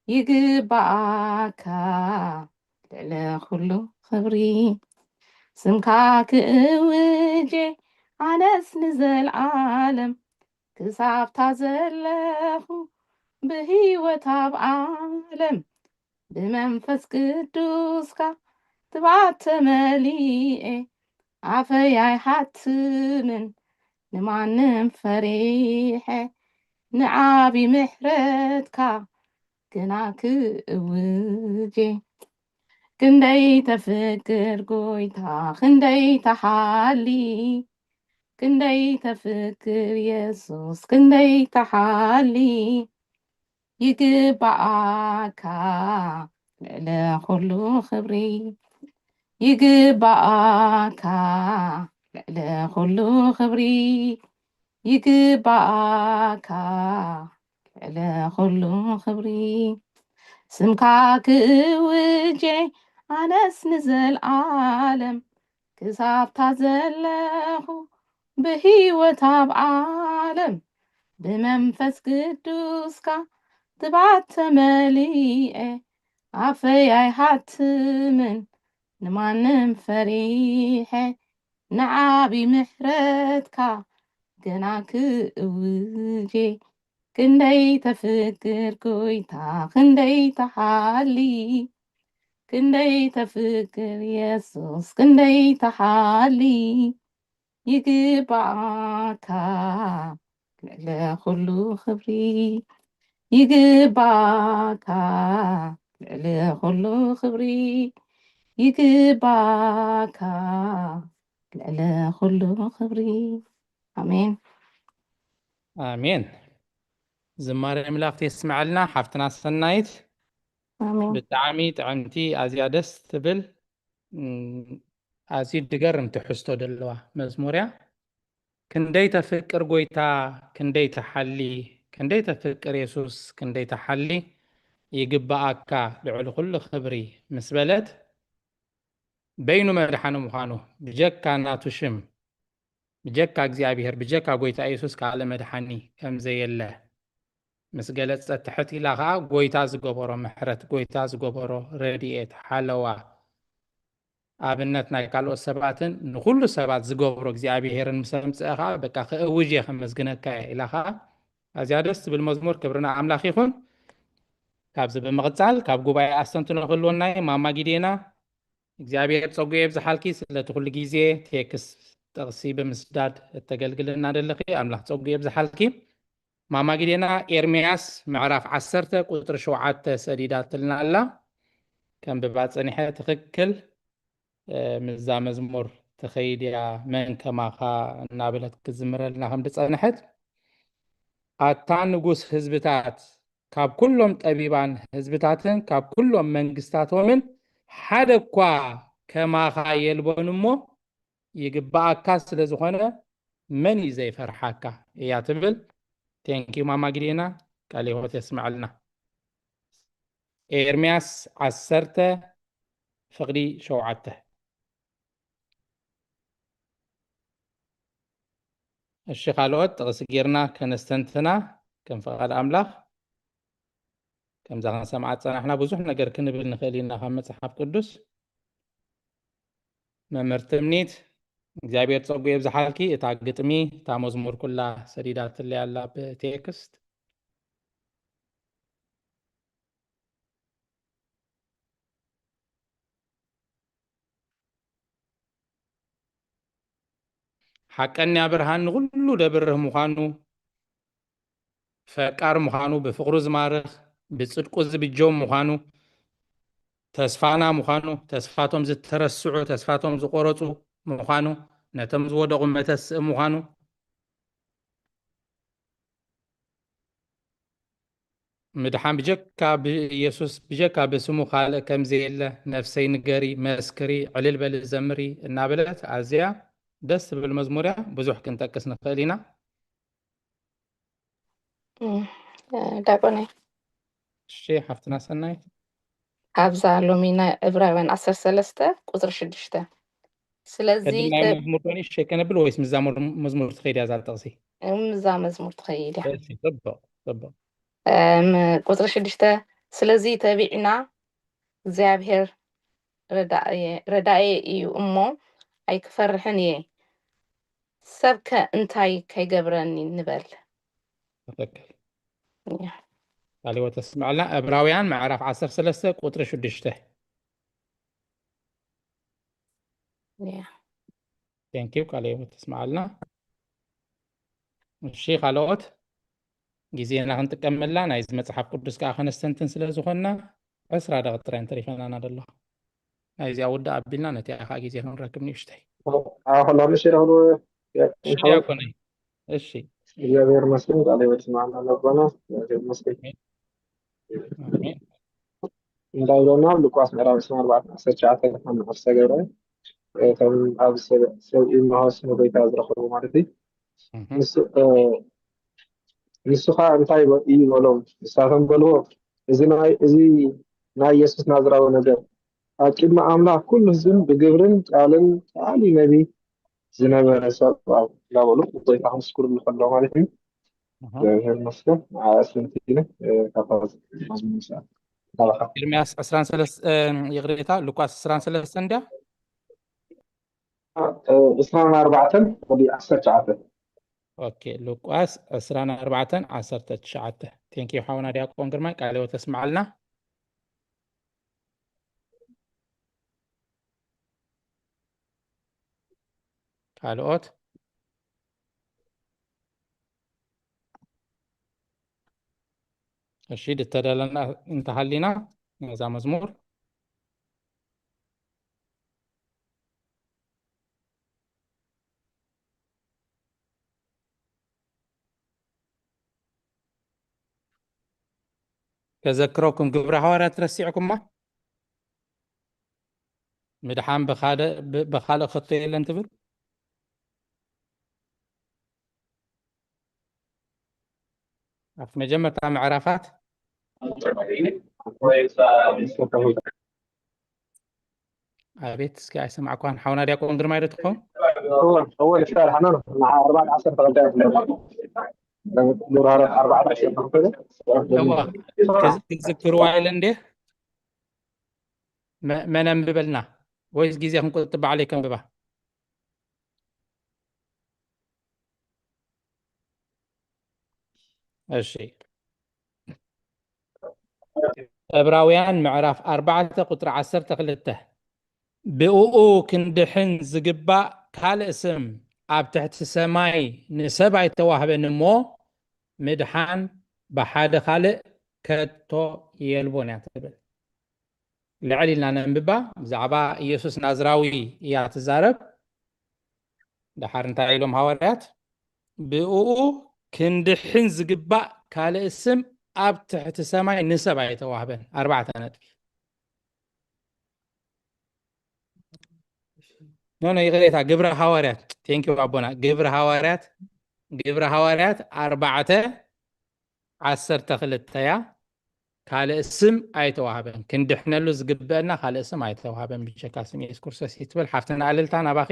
ይግባኣካ ልዕሊ ኩሉ ክብሪ። ስምካ ክእውጄ ኣነስ ንዘልዓለም፣ ክሳብታ ዘለኹ ብህይወት ኣብ ዓለም፣ ብመንፈስ ቅዱስካ ትብዓት ተመሊኤ፣ ኣፈይ ኣይሓትምን ንማንም ፈሪሐ፣ ንዓቢ ምሕረትካ ግና ክእውጄ። ክንደይ ተፍቅር ጎይታ፣ ክንደይ ተሓሊ፣ ክንደይ ተፍቅር የሱስ፣ ክንደይ ተሓሊ፣ ይግባኣካ ልዕሊ ኩሉ ክብሪ፣ ይግባኣካ ልዕሊ ኩሉ ክብሪ፣ ይግባኣካ ልዕሊ ኩሉ ክብሪ። ስምካ ክእውጄ ኣነስ ንዘልኣለም፣ ክሳብታ ዘለኹ ብህይወት ኣብ ዓለም፣ ብመንፈስ ቅዱስካ ትብዓት ተመሊኤ፣ ኣፈይ ኣይሓትምን ንማንም ፈሪሐ፣ ንዓቢ ምሕረትካ ገና ክእውጄ። ክንደይ ተፍቅር ጎይታ፣ ክንደይ ተሓሊ፣ ክንደይ ተፍቅር የሱስ፣ ክንደይ ተሓሊ፣ ይግባኣካ ልዕሊ ኩሉ ክብሪ፣ ይግባኣካ ልዕሊ ኩሉ ክብሪ፣ ይግባኣካ ልዕሊ ኩሉ ክብሪ። ኣሜን። ኣሜን። ዝማሬ ኣምላኽ የስምዐልና ሓፍትና ሰናይት። ኣሜን። ብጣዕሚ ጥዕምቲ፣ ኣዝያ ደስ ትብል፣ እም፣ ኣዝዩ ድገርም ትሕዝቶ ዘለዋ መዝሙር እያ። ክንደይ ተፍቅር ጎይታ፣ ክንደይ ተሓሊ፣ ክንደይ ተፍቅር የሱስ፣ ክንደይ ተሓሊ፣ ይግባኣካ ልዕሊ ኩሉ ክብሪ ምስ በለት፣ በይኑ መድሓኒ ምዃኑ፣ ብጀካ ናቱ ሽም፣ ብጀካ እግዚኣብሔር፣ ብጀካ ጎይታ የሱስ ካልእ መድሓኒ ከም ዘየለ ምስ ገለጸት፣ ትሕት ኢላ ኸኣ ጎይታ ዝገበሮ ምሕረት፣ ጎይታ ዝገበሮ ረድኤት፣ ሓለዋ፣ ኣብነት ናይ ካልኦት ሰባትን ንኹሉ ሰባት ዝገብሮ እግዚኣብሔርን ምስ ኣምጽአ ኸኣ፣ በቃ፣ ክእውጅ እየ፣ ከመስግነካ እየ ኢላ ኸኣ፣ ኣዝያ ደስ ትብል መዝሙር። ክብሪ ንኣምላኽ ይኹን። ካብዚ ብምቕጻል ካብ ጉባኤ ኣስተንትኖ ክህልወና እዩ። ማማ ጊዴና እግዚኣብሔር ጸጉ የብዝሓልኪ ስለቲ ኩሉ ግዜ ቴክስት ጥቕሲ ብምስዳድ እተገልግልና ዘለኺ ኣምላኽ ጸጉ የብዝሓልኪ። ማማ ጊዴና ኤርምያስ ምዕራፍ ዓሰርተ ቁጽሪ ሸውዓተ ሰዲዳትልና ኣላ። ከንብባ ጸኒሐ ትኽክል። ምስዛ መዝሙር ትኸይድ እያ። መን ከማኻ እናበለት ክዝምረልና ከም ዝጸንሐት ኣታ ንጉስ ህዝብታት ካብ ኩሎም ጠቢባን ህዝብታትን ካብ ኩሎም መንግስታቶምን ሓደ እኳ ከማኻ የልቦን እሞ ይግባኣካ ስለ ዝኾነ መን እዩ ዘይፈርሓካ እያ ትብል። ቴንኪዩ ማማ ጊዴና ቃለ ህይወት የስምዐልና። ኤርምያስ ዓሰርተ ፍቕዲ ሸውዓተ። እሺ ካልኦት ጥቕሲ ጌርና ከነስተንትና ከም ፈቓድ ኣምላኽ ከምዛ ክንሰምዓ ዝጸናሕና ብዙሕ ነገር ክንብል ንኽእል ኢና ካብ መጽሓፍ ቅዱስ። መምህር ትምኒት እግዚኣብሔር ጸጉ የብዝሓልኪ። እታ ግጥሚ እታ መዝሙር ኩላ ሰዲዳትለይ ኣላ ብቴክስት። ሓቀኛ ብርሃን ንኹሉ ደብርህ ምዃኑ፣ ፈቃር ምዃኑ፣ ብፍቕሩ ዝማርኽ፣ ብጽድቁ ዝብጀው ምዃኑ፣ ተስፋና ምዃኑ፣ ተስፋቶም ዝተረስዑ፣ ተስፋቶም ዝቆረጹ ምዃኑ፣ ነቶም ዝወደቑ መተስእ ምዃኑ፣ ምድሓን ብጀካ ብኢየሱስ ብጀካ ብስሙ ካልእ ከም ዘየለ ነፍሰይ ንገሪ፣ መስክሪ፣ ዕልል በሊ ዘምሪ እናበለት ኣዝያ ደስ ትብል መዝሙር እያ። ብዙሕ ክንጠቅስ ንኽእል ኢና። እም፣ እ፣ ዲያቆነይ፣ እሺ ሓፍትና ሰናይት። ኣብዛ ሎሚ ናይ ዕብራውያን ዓሰርተ ሰለስተ ቁጽሪ ሽዱሽተ። ስለዚ ቅድም ናይ ተ- መዝሙር ዶ ንእሽተይ ከነብል ወይስ ምስዛ መር- መዝሙር ትኸይድ እያ እዛ ጥቕሲ? እም፣ እዛ መዝሙር ትኸይድ እያ። እሺ፣ ጽቡቕ፣ ጽቡቕ። እም፣ ቁጽሪ ሽዱሽተ፣ ስለዚ ተቢዕና እግዚኣብሔር ረዳኤ- ረዳኤ እዩ እሞ ኣይክፈርሕን እየ፣ ሰብከ እንታይ ከይገብረኒ ንበል። ትኽክል። እያ። ቃለ ህይወት ተስምዐልና። ዕብራውያን ምዕራፍ ዓሰርተ ሰለስተ ቁጽሪ ሽዱሽተ። እያ። ቴንኪው ቃለ ህይወት ተስምዐልና። እሺ ካልኦት ግዜና ክንጥቀመላ ናይዚ መጽሓፍ ቅዱስ ከዓ ከነስተንትን ስለ ዝኾንና ዕስራ ደቂ ጥራይ እንተሪፈናና ደሎ ናይዚኣ ውዳእ ኣቢልና ነቲኣ ከዓ ግዜ ክንረክብ ንእሽተይ ኣኸላሉ ሽረኽሉ እሺ ዲያቆነይ እሺ እግዚኣብሔር መስገን ቃለ ህይወት ስማዕና ነቦና እግዚኣብሔር መስገን ኣሜን እንታይ ብለና ሉቃስ ምዕራፍ ዕስራን ኣርባዕተን ዓሰርተ ትሽዓተ ከም ዓሰርተ ገብረ እቶም ኣብ ሰብ ኢማሆስ ንጎይታ ዝረኸቡ ማለት እዩ እህ፣ ንሱ እ፣ ንሱ ኸዓ እንታይ በ- እዩ በሎም ንሳቶም በልዎ እዚ ናይ እዚ ናይ የሱስ ናዝራዊ ነገር ኣብ ቅድሚ ኣምላኽ ኩሉ ህዝብን ብግብርን ቃልን ቃል ነቢ ዝነበረ ሰብ ኣብ እንዳበሉ ጎይታ ክምስክርሉ ከሎ ማለት እዩ እህ። እግዚኣብሔር ይመስገን ኣስንቲ ኢለ እ፣ ካብታ መዝሙር ምስኣ ካባኻ ኤርምያስ ዕስራን ሰለስተ ይቕሬታ ሉቃስ ዕስራን ሰለስተን እንድያ እ፣ ዕስራን ኣርባዕተን ወዲ ዓሰርተ ትሽዓተ ኦኬ ሉቃስ ዕስራን ኣርባዕተን ዓሰርተ ትሽዓተ ቴንኪዩ ሓውና ዲያቆን ግርማይ ቃለ ህይወት ተስምዓልና ካልኦት እሺ ድተደለና እንተሃሊና ነዛ መዝሙር ከዘክረኩም ግብረ ሃዋርያት ረሲዕኩማ ምድሓን ብካልእ ክቶ የለን ትብል ኣብቲ መጀመርታ ምዕራፋት ኣቤት እስኪ ኣይሰማዕኳን ሓውና ዲያቆን ግርማይ ዶ ትኸውን እወ እወ ልፍታ ሓና ነው ኣርባዕተ ዓሰርተ ክልተ ዱራረ ኣርባዕተ ዓሰርተ ክልተ እዋ ትዝ- ትዝክርዋ ኢለ እንዴ መ- መን ኣንብበልና ወይስ ግዜ ክንቁጥብ ባዕለይ ከንብባ እሺ ዕብራውያን ምዕራፍ ኣርባዕተ ቁጽሪ ዓሰርተ ክልተ፣ ብእኡ ክንድሕን ዝግባእ ካልእ ስም ኣብ ትሕቲ ሰማይ ንሰብ ኣይተዋህበን እሞ፣ ምድሓን ብሓደ ካልእ ከቶ የልቦን እያ ትብል። ልዕል ኢልና ነንብባ። ብዛዕባ ኢየሱስ ናዝራዊ እያ ትዛረብ። ደሓር እንታይ ኢሎም ሃዋርያት? ብእኡ ክንድሕን ዝግባእ ካልእ ስም ኣብ ትሕቲ ሰማይ ንሰብ ኣይተዋህበን። ኣርባዕተ ነጥቢ። ኖ ኖ፣ ይቕሬታ፣ ግብረ ሃዋርያት። ቴንኪው ኣቦና። ግብረ ሃዋርያት፣ ግብረ ሃዋርያት ኣርባዕተ ዓሰርተ ክልተ እያ። ካልእ ስም ኣይተዋህበን፣ ክንድሕነሉ ዝግበአና ካልእ ስም ኣይተዋህበን ብጀካ ስም የሱስ ክርስቶስ እዩ ትብል። ሓፍትና ኣልልታ፣ ናባኺ።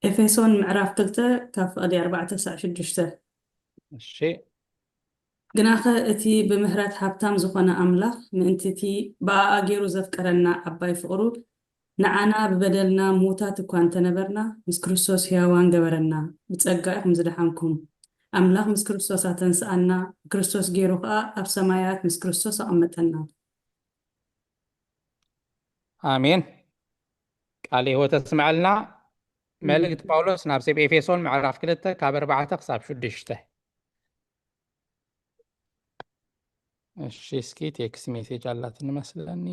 ኤፌሶን ምዕራፍ ክልተ ካብ ፍቕዲ ኣርባዕተ ክሳዕ ሽዱሽተ። እሺ። ግናኸ እቲ ብምህረት ሃብታም ዝኾነ ኣምላኽ፣ ምእንቲ እቲ ብኣኣ ገይሩ ዘፍቀረና ዓባይ ፍቕሩ፣ ንዓና ብበደልና ምዉታት እኳ እንተነበርና፣ ምስ ክርስቶስ ሕያዋን ገበረና። ብጸጋ ኢኹም ዝደሓንኩም። ኣምላኽ ምስ ክርስቶስ ኣተንስኣና፣ ብክርስቶስ ገይሩ ኸኣ ኣብ ሰማያት ምስ ክርስቶስ ኣቐመጠና። ኣሜን። ቃል ህይወት ተስምዐልና። መልእክቲ ጳውሎስ ናብ ሰብ ኤፌሶን ምዕራፍ ክልተ ካብ ኣርባዕተ ክሳብ ሽዱሽተ። እሺ፣ እስኪ ቴክስት ሜሴጅ ኣላትኒ መስለኒ።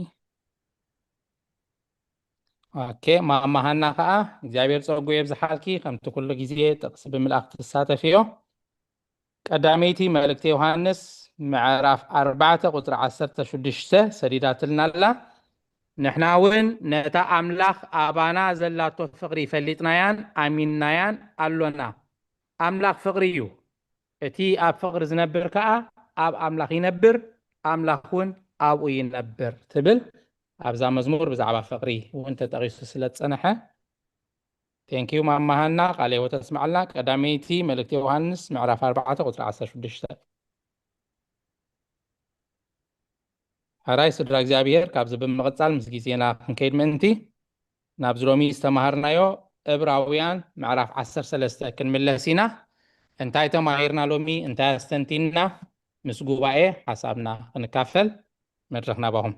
ኦኬ፣ ማማ ሃና ከዓ እግዚኣብሔር ጸጉ የብዝሓልኪ፣ ከምቲ ኩሉ ግዜ ጥቕሲ ብምልኣኽ ትሳተፍዮ። ቀዳመይቲ መልእክቲ ዮሃንስ ምዕራፍ ኣርባዕተ ቁጽሪ ዓሰርተ ሽዱሽተ ሰዲዳትልና ኣላ። ንሕና እውን ነታ ኣምላኽ ኣባና ዘላቶ ፍቕሪ ፈሊጥናያን ኣሚንናያን ኣሎና። ኣምላኽ ፍቕሪ እዩ። እቲ ኣብ ፍቕሪ ዝነብር ከኣ ኣብ ኣምላኽ ይነብር፣ ኣምላኽ እውን ኣብኡ ይነብር ትብል። ኣብዛ መዝሙር ብዛዕባ ፍቕሪ እውን ተጠቒሱ ስለ ዝጸንሐ፣ ቴንኪዩ ማማ ሃና፣ ቃለ ህይወት ኣስምዓልና። ቀዳመይቲ መልእክቲ ዮሃንስ ምዕራፍ ኣርባዕተ ቁጽሪ ዓሰርተ ሽዱሽተ። ሕራይ ስድራ እግዚኣብሔር፣ ካብዚ ብምቕጻል ምስ ግዜና ክንከይድ ምእንቲ ናብዚ ሎሚ ዝተማሃርናዮ ዕብራውያን ምዕራፍ ዓሰርተ ሰለስተ ክንምለስ ኢና። እንታይ ተማሂርና ሎሚ? እንታይ ኣስተንቲንና? ምስ ጉባኤ ሓሳብና ክንካፈል መድረኽ ናባኹም።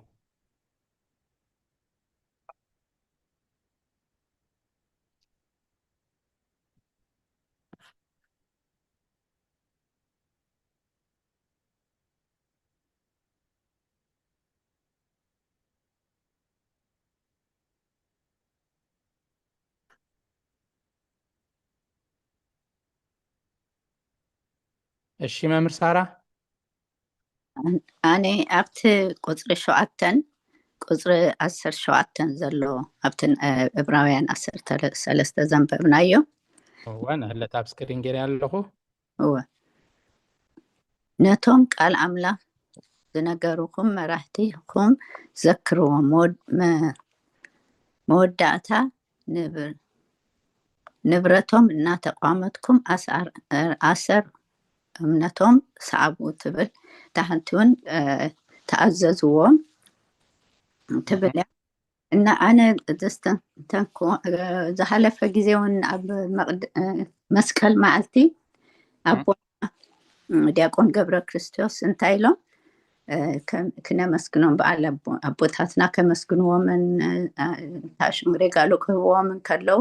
እሺ መምህር ሳራ። ኣነ ኣብቲ ቁፅሪ ሸውዓተን ቁፅሪ ዓሰርተ ሸውዓተን ዘሎ ኣብቲ ዕብራውያን ዓሰርተ ሰለስተ ዘንበብናዮ። እወ፣ ንህለት ኣብ ስክሪን ገይረ ኣለኹ። እወ። ነቶም ቃል ኣምላኽ ዝነገሩኹም መራሕቲኹም ዘክርዎም። መወዳእታ ንብረቶም እናተቋመትኩም ኣሰር እምነቶም ሰዓቡ ትብል። እታ ሓንቲ እውን ተኣዘዝዎም ትብል እያ። እና ኣነ ዘስተንተንኩ ዝሓለፈ ግዜ እውን ኣብ መስቀል መዓልቲ ኣቦ ዲያቆን ገብረ ክርስቶስ እንታይ ኢሎም ክነመስግኖም በዓል ኣቦታትና ከመስግንዎምን ታሽሙሬ ጋሎ ክህብዎምን ከለዉ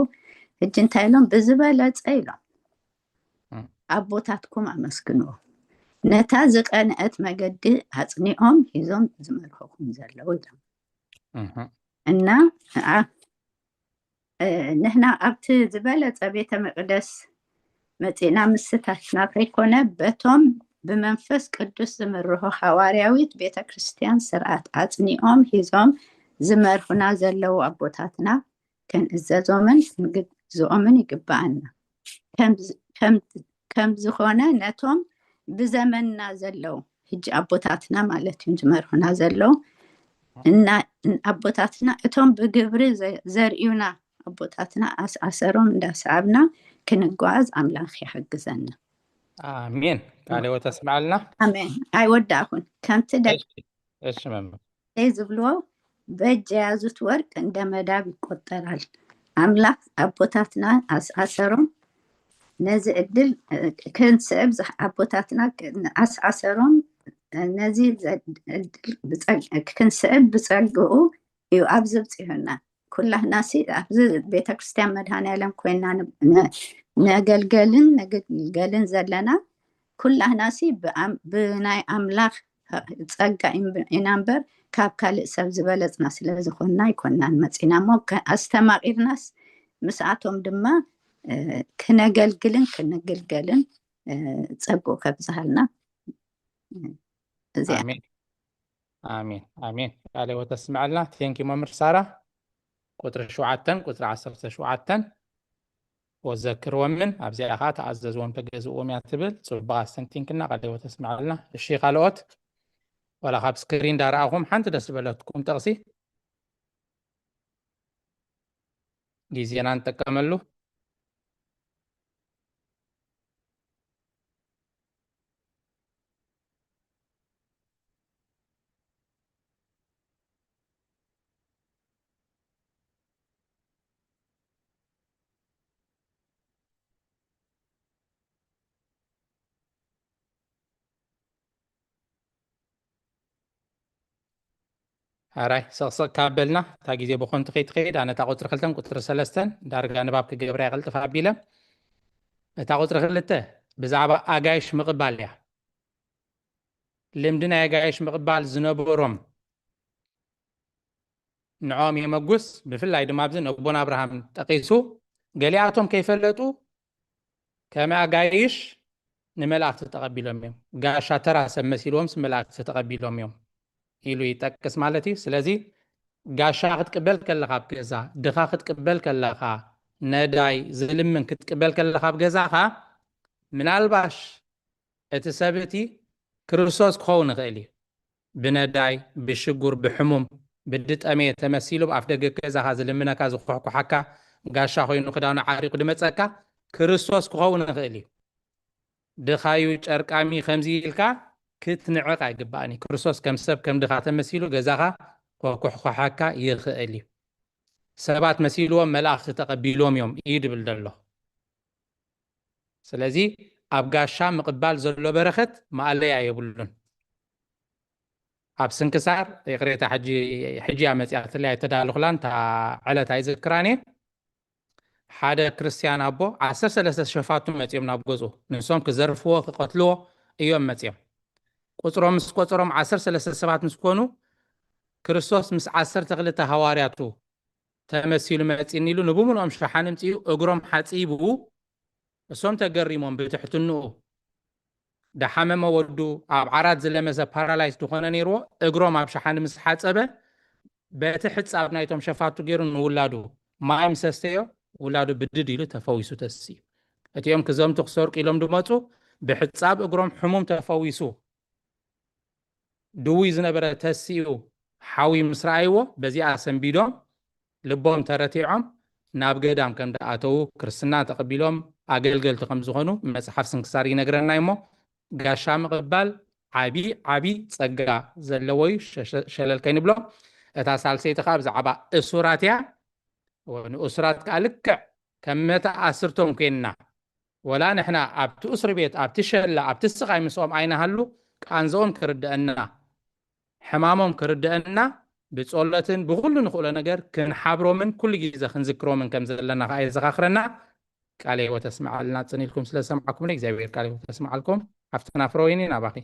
ሕጂ እንታይ ኢሎም ብዝበለፀ ኢሎም ኣቦታትኩም ኣመስግንዎ ነታ ዝቀንዐት መገዲ ኣፅኒኦም ሒዞም ዝመርሕኹም ዘለዉ ኢሎም እና ንሕና ኣብቲ ዝበለጸ ቤተ መቅደስ መጺእና ምስታፍና ከይኮነ በቶም ብመንፈስ ቅዱስ ዝምርሑ ሃዋርያዊት ቤተ ክርስቲያን ስርዓት ኣጽኒኦም ሒዞም ዝመርሑና ዘለዉ ኣቦታትና ክንእዘዞምን ክንግዝኦምን ይግብኣና። ከም ዝኾነ ነቶም ብዘመንና ዘለዉ ሕጂ ኣቦታትና ማለት እዩ ዝመርሑና ዘለዉ እና ኣቦታትና እቶም ብግብሪ ዘርእዩና ኣቦታትና ኣስኣሰሮም እንዳሰዓብና ክንጓዓዝ ኣምላኽ ይሕግዘና። ኣሜን። ቃለ ሕይወት ኣስምዓልና። ኣሜን። ኣይወዳእኹን ከምቲ ደቂ እሺ መምህር ይ ዝብልዎ በእጅ የያዙት ወርቅ እንደ መዳብ ይቆጠራል። ኣምላኽ ኣቦታትና ኣስኣሰሮም ነዚ ዕድል ክንስዕብ ኣቦታትና ኣስኣሰሮም ነዚ ዘ- ዕድል ብጸግ- ክንስዕብ ብጸግኡ እዩ ኣብዚ ኣብፂሑና። ኩላህናሲ ኣብዚ ቤተክርስትያን መድኃኔዓለም ኮይና ን- ን- ነገልገልን ንግልገልን ዘለና ኩላህናሲ ብኣም- ብናይ ኣምላኽ ጸጋ ኢና እምበር ካብ ካልእ ሰብ ዝበለጽና ስለ ዝኾንና ኣይኮንናን መጺና እሞ ከ- ኣስተማቒርናስ ምስኣቶም ድማ እ፣ ክነገልግልን ክንግልገልን እ፣ ጸግኡ ከብዝሃልና እዚኣ ኣሜን ኣሜን ኣሜን። ቃለ ሕይወት ተስምዐልና። ቴንኪ መምህር ሳራ። ቁፅሪ ሸውዓተን ቁፅሪ ዓሰርተ ሸውዓተን ወዘክርዎምን ኣብዚኣ ከዓ ተኣዘዝዎም ተገዝእዎም እያ ትብል። ፅቡቅ ኣስተንቲንክና። ቃለ ሕይወት ተስምዐልና። እሺ ካልኦት ዋላ ካብ ስክሪን እንዳረኣኹም ሓንቲ ደስ ዝበለትኩም ጥቕሲ ግዜና ንጥቀመሉ። ኣራይ ሰቕሰቕ ካብ በልና እታ ግዜ ብኾንቱ ከይትኸይድ ኣነ እታ ቁፅሪ ክልተን ቁፅሪ ሰለስተን ዳርጋ ንባብ ክገብራ ይቕልጥፍ ኣቢለ። እታ ቁፅሪ ክልተ ብዛዕባ ኣጋይሽ ምቕባል እያ። ልምዲ ናይ ኣጋይሽ ምቕባል ዝነበሮም ንዕኦም የመጉስ። ብፍላይ ድማ ኣብዚ ንኣቦና ኣብርሃም ጠቒሱ ገሊኣቶም ከይፈለጡ ከም ኣጋይሽ ንመላእክቲ ተቐቢሎም እዮም። ጋሻ ተራ ሰብ መሲልዎም መላእክቲ ተቐቢሎም እዮም ኢሉ ይጠቅስ ማለት እዩ። ስለዚ ጋሻ ክትቅበል ከለኻ ኣብ ገዛ ድኻ ክትቅበል ከለኻ ነዳይ ዝልምን ክትቅበል ከለኻ ኣብ ገዛኻ ምናልባሽ እቲ ሰብ እቲ ክርስቶስ ክኸውን ይኽእል እዩ። ብነዳይ፣ ብሽጉር፣ ብሕሙም፣ ብድጠመየ ተመሲሉ ኣብ ኣፍ ደገ ገዛኻ ዝልምነካ ዝኩሕኩሓካ ጋሻ ኮይኑ ክዳኑ ዓሪቑ ድመፀካ ክርስቶስ ክኸውን ይኽእል እዩ። ድኻዩ ጨርቃሚ ከምዚ ኢልካ ክትንዕቕ ኣይግባእን እዩ። ክርስቶስ ከም ሰብ ከም ድኻ ተመሲሉ ገዛኻ ከኩሕኩሓካ ይኽእል እዩ። ሰባት መሲልዎም መላእኽቲ ተቐቢሎም እዮም እዩ ድብል ዘሎ። ስለዚ ኣብ ጋሻ ምቕባል ዘሎ በረኸት ማእለያ የብሉን። ኣብ ስንክሳር ይቕሬታ ሕጂ ሕጂ እያ መፂኣትለይ ኣይተዳለኹላን እታ ዕለት ኣይዝክራን እየ። ሓደ ክርስቲያን ኣቦ ዓሰርተ ሰለስተ ሸፋቱ መፂኦም ናብ ገዝኡ ንሶም ክዘርፍዎ ክቐትልዎ እዮም መፂኦም። ቁፅሮም ምስ ቆፀሮም ዓሰርተ ሰለስተ ሰባት ምስ ኮኑ ክርስቶስ ምስ ዓሰርተ ክልተ ሃዋርያቱ ተመሲሉ መፂኒ ኢሉ ንብሙሉኦም ሸሓኒ ምፅኡ እግሮም ሓፂቡ እሶም ተገሪሞም ብትሕትንኡ ደሓመመ ወዱ ኣብ ዓራት ዝለመሰ ፓራላይዝ ዝኾነ ነይርዎ እግሮም ኣብ ሸሓኒ ምስ ሓፀበ በቲ ሕፃብ ናይቶም ሸፋቱ ገይሩ ንውላዱ ማይ ምስ ኣስተዮ ውላዱ ብድድ ኢሉ ተፈዊሱ ተስዩ። እቲኦም ክዘምቱ ክሰርቁ ኢሎም ድመፁ ብሕፃብ እግሮም ሕሙም ተፈዊሱ ድውይ ዝነበረ ተሲኡ ሓዊ ምስ ረኣይዎ በዚኣ ሰንቢዶም ልቦም ተረቲዖም ናብ ገዳም ከም ደኣተዉ ክርስትና ተቐቢሎም ኣገልገልቲ ከም ዝኾኑ መፅሓፍ ስንክሳር ይነግረና እሞ ጋሻ ምቕባል ዓቢ ዓቢ ፀጋ ዘለዎ እዩ። ሸለል ከይንብሎ እታ ሳልሰይቲ ከዓ ብዛዕባ እሱራት እያ። ንእሱራት ከዓ ልክዕ ከም መተኣስርቶም ኮይንና ወላ ንሕና ኣብቲ እስሪ ቤት ኣብቲ ሸላ ኣብቲ ስቓይ ምስኦም ኣይንሃሉ ቃንዝኦም ክርድአና ሕማሞም ክርድአና ብጸሎትን ብኹሉ ንኽእሎ ነገር ክንሓብሮምን ኩሉ ግዜ ክንዝክሮምን ከም ዘለና ከኣ የዘኻኽረና። ቃለ ህይወት ኣስምዓልና ጽን ኢልኩም ስለ ዝሰማዕኩምኒ እግዚኣብሔር ቃለ ህይወት ኣስምዓልኩም። ሓፍትና ፍረወይኒ ናባኺ።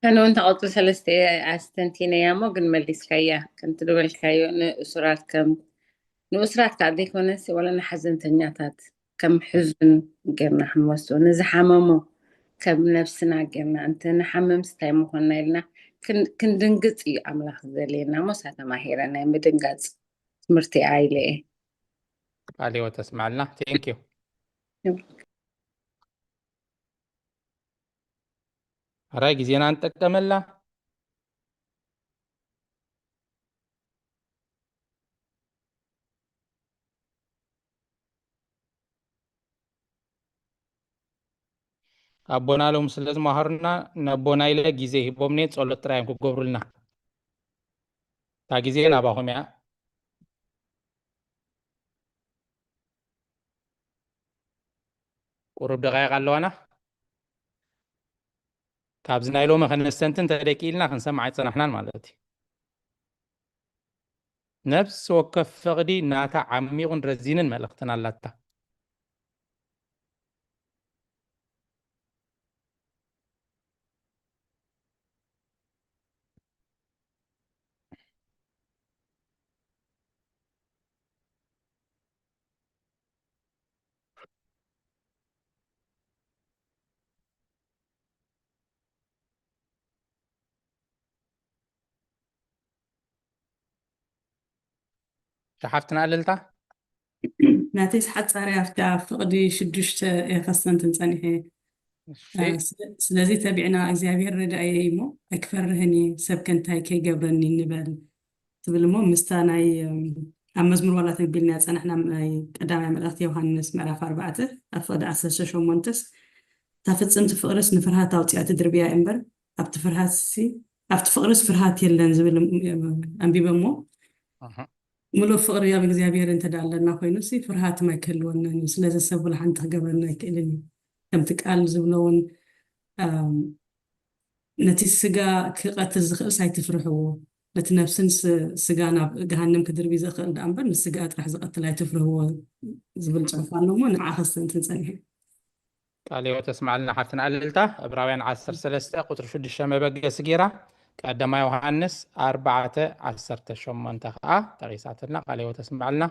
ኣነ እውን ተቐፅሎ ሰለስተ ኣስተንቲነያ እሞ ግን መሊስካያ ከምቲ ዝበልካዮ ንእሱራት ከም ንእሱራት ከዓ ዘይኮነስ ወላ ንሓዘንተኛታት ከም ሕዙን ጌርና ክንወስዶ ንዝሓመሞ ከም ነብስና ጌርና እንተ ንሓምምስ እንታይ ምኾንና ኢልና ክንድንግፅ እዩ ኣምላኽ ዝደልየና እሞ ሳተማሂረ ናይ ምድንጋፅ ትምህርቲ ኢለ እየ። ቃለ ህይወት ተስምዓልና። Thank you። ኣራይ ግዜና ንጠቀመላ። ኣቦና ሎም ስለ ዝመሃሩና ነቦና ኢለ ግዜ ሂቦምኒ ጸሎት ጥራይ እዮም ክገብሩልና። እታ ግዜ ናባኹም እያ። ቁሩብ ደቃይቕ ኣለዋና። ካብዚ ናይ ሎሚ ከነስተንትን እንተደይ ክኢልና ክንሰምዕ ኣይጸናሕናን ማለት እዩ። ነፍሲ ወከፍ ፍቕዲ ናታ ዓሚቑን ረዚንን መልእኽትን ኣላታ። ሸሓፍትና እልልታ። ናተይስ ሓጻሪ ኣብቲ ኣብ ፍቕዲ ሽዱሽተ እየ ከስተንትን ጸኒሐ። እሺ። እ፣ ስለ- ስለዚ ተቢዕና እግዚኣብሔር ረዳእየ እዩ እሞ ኣይክፈርህን እየ፣ ሰብ ከንታይ ከይገብረኒ ንበል ትብል እሞ ምስታ ናይ እም፣ ኣብ መዝሙር ዋላ ተንቢልና ጸናሕና ናይ ቀዳማይ መልእኽቲ ዮሃንስ ምዕራፍ ኣርባዕተ ኣብ ፍቕዲ ዓሰርተ ሸሞንተስ እታ ፍጽምቲ ፍቕርስ ንፍርሃት ኣውፂኣ ትድርብያ እምበር ኣብቲ ፍርሃት ሲ ኣብቲ ፍቕርስ ፍርሃት የለን ዝብል እም፣ ኣንቢበ እሞ ኣሃ። ምሉእ ፍቕሪ ኣብ እግዚኣብሔር እንተ ደኣ ኣለና ኮይኑ ሲ ፍርሃት ማይ ክህልወናን እዩ። ስለዚ ሰብ ወላ ሓንቲ ክገብረና ኣይክእልን እዩ። ከምቲ ቃል ዝብሎ እውን ኣም፣ ነቲ ስጋ ክቐትል ዝኽእልስ ኣይትፍርሕዎ፣ ነቲ ነፍስን ስ- ስጋ ናብ ገሃነም ክድርቢ ዘኽእል ደኣ እምበር ንስጋ ጥራሕ ዝቐትል ኣይትፍርህዎ ዝብል ፅሑፍ ኣሎ እሞ ንዓ ከስተንትን ፀኒሐ። ቃለ ሕይወት ተስማዕልና ሓፍትና እልልታ። ዕብራውያን ዓሰርተ ሰለስተ ቁፅሪ ሽዱሽተ መበገሲ ጌራ ቀዳማይ ዮሃንስ ኣርባዕተ ዓሰርተ ሸሞንተ ከዓ ጠቂሳትልና። ቃለ ሕይወት ተስማዕልና።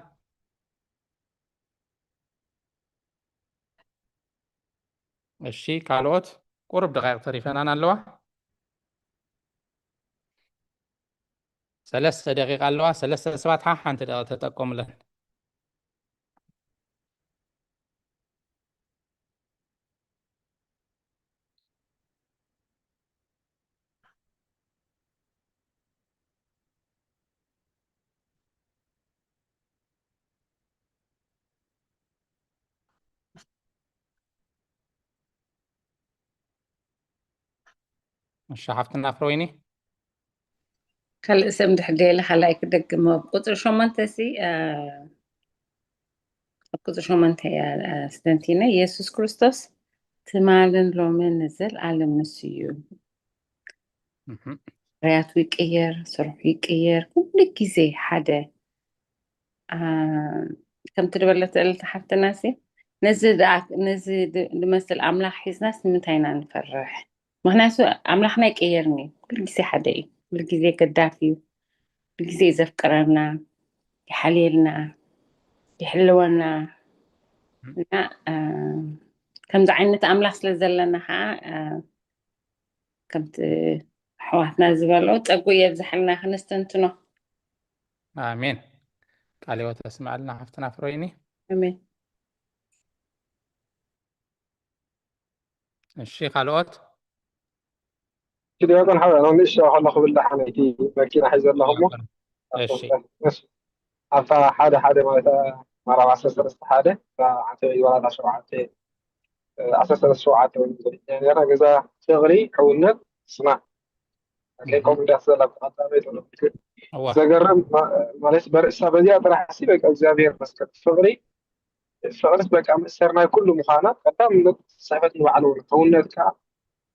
እሺ፣ ካልኦት ቁሩብ ደቂቕ ተሪፈናን ኣለዋ። ሰለስተ ደቂቕ ኣለዋ። ሰለስተ ሰባት ሓ ሓንቲ ደቂቕ ተጠቀሙለን። እሺ ሓፍትና ፍሮይኒ። ካልእ ሰብ እንድሕር ደየለ ካልኣይ ክደግሞ። ቁፅሪ ሸሞንተ ሲ አ፣ ኣብ ቁፅሪ ሸሞንተ እያ አ፣ ስተንቲነ። የሱስ ክርስቶስ ትማልን ሎምን ንዘለኣለም ንሱ እዩ። እህም። ባህርያቱ ይቅየር፣ ስርሑ ይቅየር፣ ኩሉ ግዜ ሓደ። አ፣ ከምቲ ድበለት እልልታ ሓፍትና ሲ ነዚ ደኣ ነዚ ድ- ዝመስል ኣምላኽ ሒዝናስ ንምንታይ ኢና ንፈርሕ? ምኽንያቱ ኣምላኽና ኣይቀየርን እዩ። ኩሉ ግዜ ሓደ እዩ። ኩሉ ግዜ ገዳፍ እዩ። ኩሉ ግዜ እዩ ዘፍቅረና፣ ይሓልየልና፣ ይሕልወና። እና አ፣ ከምዚ ዓይነት ኣምላኽ ስለ ዘለና ከዓ አ፣ ከምቲ ኣሕዋትና ዝበልኦ ጸጉ የብዝሓልና ክነስተንትኖ። ኣሜን። ቃለ ሕይወት ተስማዕልና ሓፍትና ፍሮይኒ። ኣሜን። እሺ ካልኦት? ዲያቆን ሓወ ነው ንእሽቶ ከሎ ክብል ደሓን እቲ መኪና ሒዘ ኣለኹ እሞ እሺ እሺ። ኣብታ ሓደ ሓደ ማለት ማራብ ዓሰርተ ሰለስተ ሓደ ዓንተ ዋላታ ሸውዓተ ዓሰርተ ሰለስተ ሸውዓተ ወይ ነራ ገዛ ፍቕሪ ሕውነት ስማ እህ። ከምኡ እንዳስ ዘላ ብቐጣሚ ተለምቱ እዋ ዘገርም ማ- ማለት በርእሳ በዚያ ጥራሕ ሲ በቃ እግዚኣብሔር መስቀል ፍቕሪ ፍቕርስ በቃ ምእሰር ናይ ኩሉ ምዃና ቀዳምነት ስሕበት ንባዕሉ እውን ሕውነት ከዓ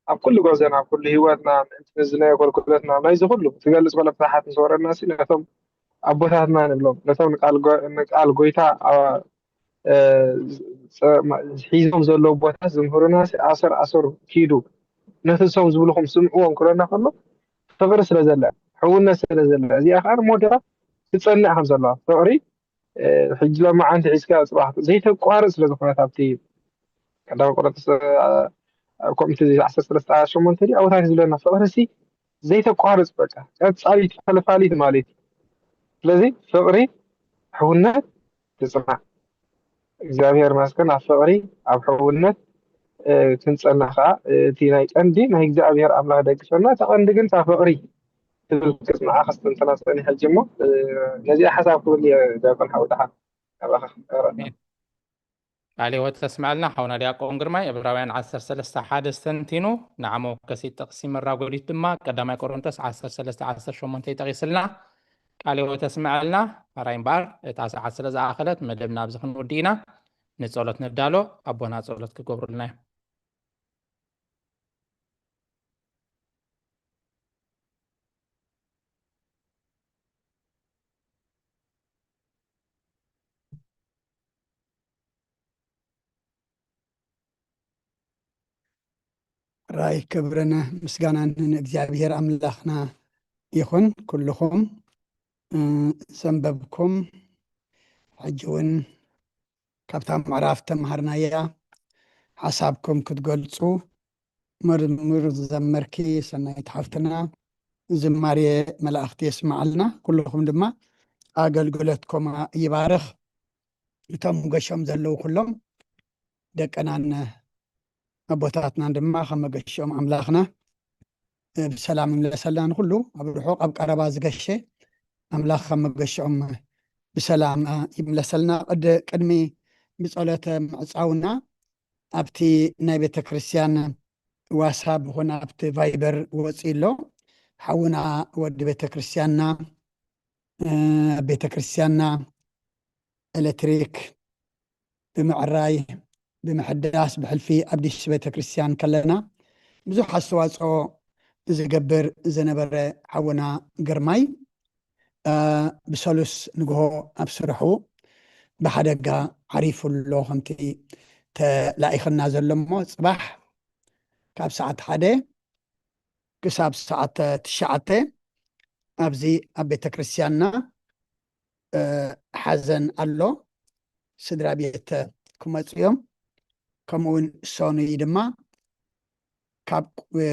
ኣብ ኩሉ ጉዕዞና ኣብ ኩሉ ህይወትና ምእንቲ ምዝናይ ኣገልግሎትና ናይዚ ኩሉ ትገልፅ ኮነ ፍትሓት ምስ ወረድና ሲ ነቶም ኣቦታትና ንብሎም ነቶም ንቃል ጎ- ንቃል ጎይታ ኣ- እ፣ ጸ- ማ- ሒዞም ዘለዉ ኣቦታት ዝምህሩና ሲ ኣሰር ኣሰር ኪዱ ነቲ ንሶም ዝብልኹም ስምዕዎም ክብለና ከሎ ፍቕሪ ስለ ዘለ ሕውነት ስለ ዘለ እዚኣ ከዓ ንሞደራ ትፀንዕ ከም ዘለዋ ፍቕሪ እ፣ ሕጂ ሎማዓንቲ ሒዝካ ፅባሕ ዘይተቋርፅ ስለ ዝኾነት ኣብቲ ቀዳማይ ቆሮንቶስ እ፣ ኣብ ከምቲ ዓሰርተ ሰለስተ ሸሞንተ ድዩ ኣብታት ዝብለና ፍቕሪ ሲ ዘይተቋርፅ በቃ ቀፃሊት ፈልፋሊት ማለት እዩ። ስለዚ ፍቕሪ ሕውነት ትፅናዕ እግዚኣብሔር ይመስገን ኣብ ፍቕሪ ኣብ ሕውነት እ፣ ክንፀና ከዓ እቲ ናይ ቀንዲ ናይ እግዚኣብሔር ኣምላኽ ደግፈና እቲ ቀንዲ ግን እታ ፍቕሪ ትብል ክፅንዓ ከስተንተና ፀኒሐ ሕጂ እሞ እ፣ ነዚኣ ሓሳብ ክብል እየ ዲያቆን ሓወታሓ ካባኻ ቃለ ሕይወት ተስምዐልና ሓውና ዲያቆን ግርማይ ዕብራውያን ዓሰርተ ሰለስተ ሓደ ስተንቲኑ ንዓመወከሲት ጥቕሲ መራጎዲት ድማ ቀዳማይ ቆሮንቶስ ዓሰርተ ሰለስተ ዓሰርተ ሸሞንተ ይጠቒስልና። ቃለ ሕይወት ተስምዐልና። ሕራይ እምበኣር እታ ሰዓት ስለ ዝኣኸለት መደብና ኣብዚ ክንወዲ ኢና። ንጸሎት ንዳሎ። ኣቦና ጸሎት ክገብሩልና እዮም። ራይ ክብርን ምስጋናን ንእግዚኣብሔር ኣምላኽና ይኹን። ኩልኹም፣ እ፣ ዘንበብኩም፣ ሕጂ እውን ካብታ ምዕራፍ ተምሃርናያ ሓሳብኩም ክትገልጹ፣ መዝሙር ዝዘመርኪ ሰናይት ሓፍትና፣ ዝማሬ መላእኽቲ የስምዓልና። ኩልኹም ድማ ኣገልግሎትኩም ይባርኽ። እቶም ገሾም ዘለዉ ኩሎም ደቅናን ኣቦታትናን ድማ ከም መገሽኦም ኣምላኽና ብሰላም ይምለሰልና። ንኹሉ ኣብ ርሑቕ ኣብ ቀረባ ዝገሸ ኣምላኽ ከም መገሽኦም ብሰላም ይምለሰልና። ቅድ-፣ ቅድሚ ብጸሎተ ምዕጻውና ኣብቲ ናይ ቤተ ክርስቲያን ዋትሳፕ ይኹን ኣብቲ ቫይበር ወጺኡ ኣሎ። ሓውና ወዲ ቤተ ክርስቲያንና፣ እ፣ ቤተ ክርስቲያንና ኤሌክትሪክ ብምዕራይ፣ ብምሕዳስ፣ ብሕልፊ ኣዲስ ቤተ ክርስቲያን ከለና ብዙሕ ኣስተዋጽኦ ዝገብር ዝነበረ ሓውና ግርማይ፣ እ፣ ብሰሉስ ንግሆ ኣብ ስርሑ ብሓደጋ ዓሪፉ ኣሎ፣ ከምቲ ተላኢኽና ዘሎ እሞ፣ ጽባሕ ካብ ሰዓት ሓደ ክሳብ ሰዓት ትሽዓተ ኣብዚ ኣብ ቤተ ክርስቲያንና፣ እ፣ ሓዘን ኣሎ። ስድራ ቤት ክመጹ እዮም። ከምኡ እውን ሰኑይ ድማ ካብ፣ እ፣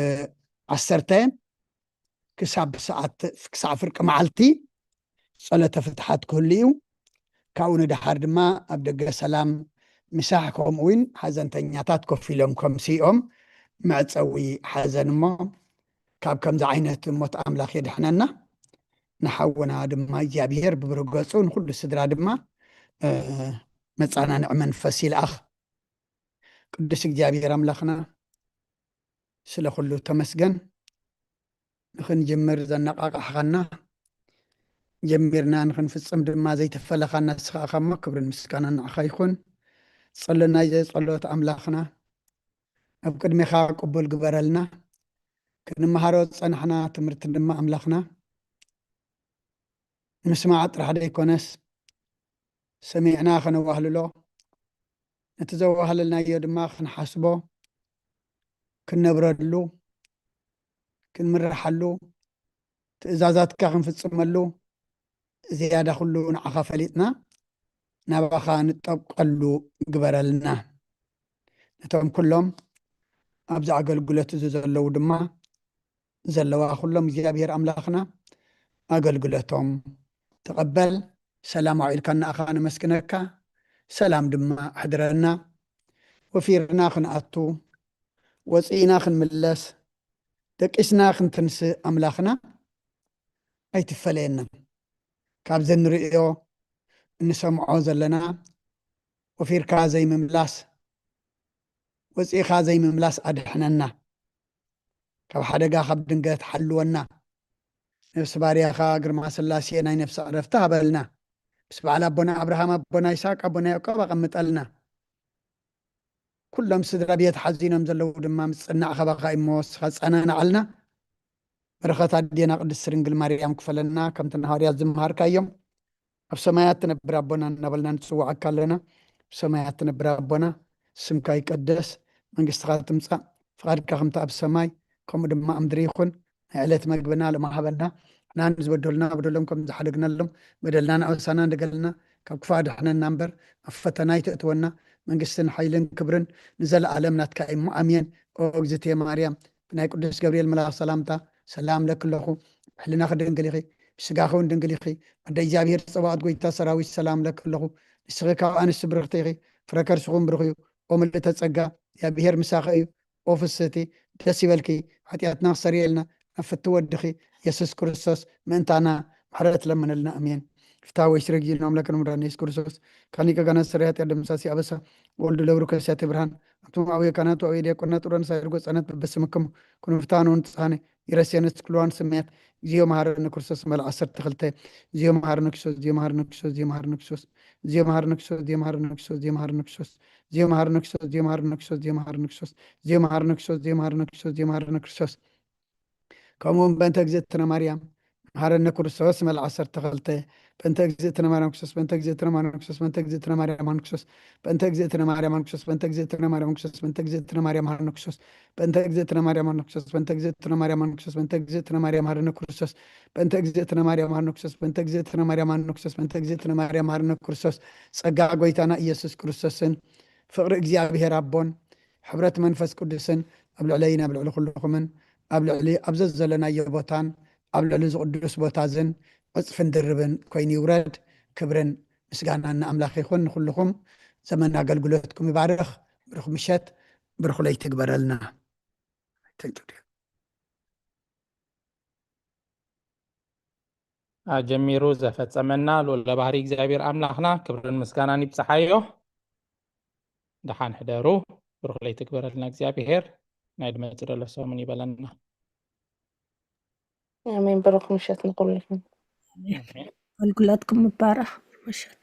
ዓሰርተ ክሳብ ሰዓት፣ ክሳብ ፍርቂ መዓልቲ ጸሎተ ፍትሓት ክህሉ እዩ። ካብኡ ንደሓር ድማ ኣብ ደገ ሰላም ምሳሕ፣ ከምኡ እውን ሓዘንተኛታት ኮፍ ኢሎም ከምስኦም መዕጸዊ ሓዘን እሞ፣ ካብ ከምዚ ዓይነት ሞት ኣምላኽ የድሕነና። ንሓውና ድማ እግዚኣብሔር ብብርህ ገጹ፣ ንኹሉ ስድራ ድማ፣ እ፣ መጻናንዒ መንፈስ ይልኣኽ። ቅዱስ እግዚኣብሔር ኣምላኽና፣ ስለ ኩሉ ተመስገን። ንኽንጅምር ዘነቓቓሕኻና፣ ጀሚርና ንኽንፍጽም ድማ ዘይተፈለኻና ንስኻ ኢኻ እሞ፣ ክብርን ምስጋናን ንዓኻ ይኹን። ጸሎናይ ዘጸሎት ኣምላኽና፣ ኣብ ቅድሜኻ ቅቡል ግበረልና። ክንመሃሮ ዝጸናሕና ትምህርቲ ድማ ኣምላኽና፣ ንምስማዕ ጥራሕ ዘይኮነስ፣ ሰሚዕና ከነዋህልሎ፣ ነቲ ዘዋህለልናዮ ድማ ክንሓስቦ፣ ክንነብረሉ፣ ክንምርሓሉ፣ ትእዛዛትካ ክንፍጽመሉ፣ ዝያዳ ኩሉ ንዓኻ ፈሊጥና ናባኻ ንጠብቀሉ ግበረልና። ነቶም ኩሎም ኣብዚ ኣገልግሎት እዚ ዘለዉ ድማ ዘለዋ ኩሎም እግዚኣብሔር ኣምላኽና ኣገልግሎቶም ተቐበል። ሰላም ኣውዒልካና ኣኻ ነመስግነካ። ሰላም ድማ ኣሕድረና። ወፊርና ክንኣቱ፣ ወፂእና ክንምለስ፣ ደቂስና ክንትንስእ ኣምላኽና ኣይትፈለየና። ካብዚ እንርእዮ እንሰምዖ ዘለና ወፊርካ ዘይምምላስ፣ ወፂእኻ ዘይምምላስ ኣድሕነና። ካብ ሓደጋ ካብ ድንገት ሓልወና። ነፍሲ ባርያኻ ግርማ ስላሴ ናይ ነፍሲ ዕረፍቲ ሃበልና። ምስ በዓል ኣቦና ኣብርሃም፣ ኣቦና ይስሐቅ፣ ኣቦና ያዕቆብ ኣቐምጠልና። ኩሎም ስድራ ቤት ሓዚኖም ዘለዉ ድማ ምጽናዕ ካባኻ እሞ ንስኻ ጸናንዓልና። በረኸት ኣዴና ቅድስቲ ድንግል ማርያም ክፈለና፣ ከምቲ ንሃዋርያት ዝመሃርካዮም። ኣብ ሰማያት ትነብር ኣቦና እናበልና ንጽውዓካ ኣለና። ኣብ ሰማያት ትነብር ኣቦና፣ ስምካ ይቀደስ፣ መንግስትኻ ትምጻእ፣ ፍቓድካ ከምቲ ኣብ ሰማይ ከምኡ ድማ ኣብ ምድሪ ይኹን። ናይ ዕለት መግብና ሎሚ ሃበና። ንሕና ንዝበደሉና በደሎም ከም ዝሓደግናሎም በደልና ንኣበሳና ንገለልና፣ ካብ ክፉእ ኣድሕነና እምበር ኣብ ፈተና ኣይተእትወና። መንግስትን ሓይልን ክብርን ንዘለኣለም ናትካ እዩ እሞ ኣሜን። ኦ እግዝእትየ ማርያም፣ ብናይ ቅዱስ ገብርኤል መልኣኽ ሰላምታ ሰላም ለኪ ኣለኹ። ብሕልናኺ ድንግል ኢኺ፣ ብስጋኺ እውን ድንግል ኢኺ። ኣደ እግዚኣብሔር ጸባኦት፣ ጎይታ ሰራዊት፣ ሰላም ለኪ ኣለኹ። ንስኺ ካብ ኣንስቲ ብርኽቲ ኢኺ፣ ፍረ ከርስኺ እውን ብሩኽ እዩ። ኦ ምልእተ ጸጋ፣ እግዚኣብሔር ምሳኺ እዩ። ኦ ፍስህቲ፣ ደስ ይበልኪ፣ ሓጢኣትና ክሰርየልና ናብ ፍቲ ወድኺ የሱስ ክርስቶስ ምእንታና ምሕረት ለምንልና። ኣሜን። ፍትሐ ወይ ስረ ጊዜ ኣምላክ ንምራን የሱስ ክርስቶስ ካኒቀ ጋና ስረ ኃጢአት ደምሳሲ አበሳ ወልድ ለብሩ ከሲያተ ብርሃን አቱም አቡየ ካህናት ወአቡየ ዲያቆናት ኡራን ሳይር ጎጻነት በበስምክሙ ኩኑ ፍትሐ ንውን ጽሓነ ይረስየነ ኩልዋን ስምያት እግዚኦ መሐረነ ክርስቶስ መልእ ዓሰርተ ክልተ። እግዚኦ መሐረነ ክርስቶስ፣ እግዚኦ መሐረነ ክርስቶስ፣ እግዚኦ መሐረነ ክርስቶስ፣ እግዚኦ መሐረነ ክርስቶስ፣ እግዚኦ መሐረነ ክርስቶስ፣ እግዚኦ መሐረነ ክርስቶስ፣ እግዚኦ መሐረነ ክርስቶስ፣ እግዚኦ መሐረነ ክርስቶስ፣ እግዚኦ መሐረነ ክርስቶስ፣ እግዚኦ መሐረነ ክርስቶስ፣ እግዚኦ መሐረነ ክርስቶስ። ከምኡ እውን በእንተ እግዝእትነ ማርያም መሐረነ ክርስቶስ። መል ዓሰርተ ክልተ። በእንተ እግዝእትነ ማርያም ክርስቶስ፣ በእንተ እግዝእትነ ማርያም ክርስቶስ፣ በእንተ እግዝእትነ ማርያም ክርስቶስ፣ በእንተ እግዝእትነ ማርያም ክርስቶስ፣ በእንተ እግዝእትነ ማርያም ክርስቶስ፣ በእንተ እግዝእትነ ማርያም ማርያም ክርስቶስ፣ በእንተ እግዝእትነ ማርያም ማርነ ክርስቶስ፣ በእንተ እግዝእትነ ማርያም ማርነ ክርስቶስ፣ በእንተ እግዝእትነ ማርያም ማርነ ክርስቶስ፣ በእንተ እግዝእትነ ማርያም ማርነ ክርስቶስ፣ በእንተ እግዝእትነ ማርያም ማርነ ክርስቶስ፣ በእንተ እግዝእትነ ማርያም ማርነ ክርስቶስ፣ ጸጋ ጎይታና ኢየሱስ ክርስቶስን ፍቕሪ እግዚኣብሔር ኣቦን ሕብረት መንፈስ ቅዱስን ኣብ ልዕለይን ኣብ ልዕሊ ኩልኹምን ኣብ ልዕሊ ኣብ ዘዘለናዮ ቦታን ኣብ ልዕሊ ዝቕዱስ ቦታ ዝን ዕጽፍን ድርብን ኮይኑ ይውረድ። ክብርን ምስጋናን ንኣምላኽ ይኹን። ንኹልኹም ዘመን ኣገልግሎትኩም ይባርኽ። ብሩኽ ምሸት፣ ብሩኽ ለይቲ ይግበረልና። ተንጭው ድዩ? ኣጀሚሩ ዘፈጸመና ልዑለ ባህሪ እግዚኣብሔር ኣምላኽና ክብርን ምስጋናን ይብጽሓዮ። ደሓን ሕደሩ። ብሩኽ ለይቲ ይግበረልና እግዚኣብሔር። ናይ ድመጽእ ደሎ ሰሙን ይበለና። ኣሜን። ብሩኽ ምሸት ንኹልኹም። ኣገልግሎትኩም ምባረኽ። ምሸት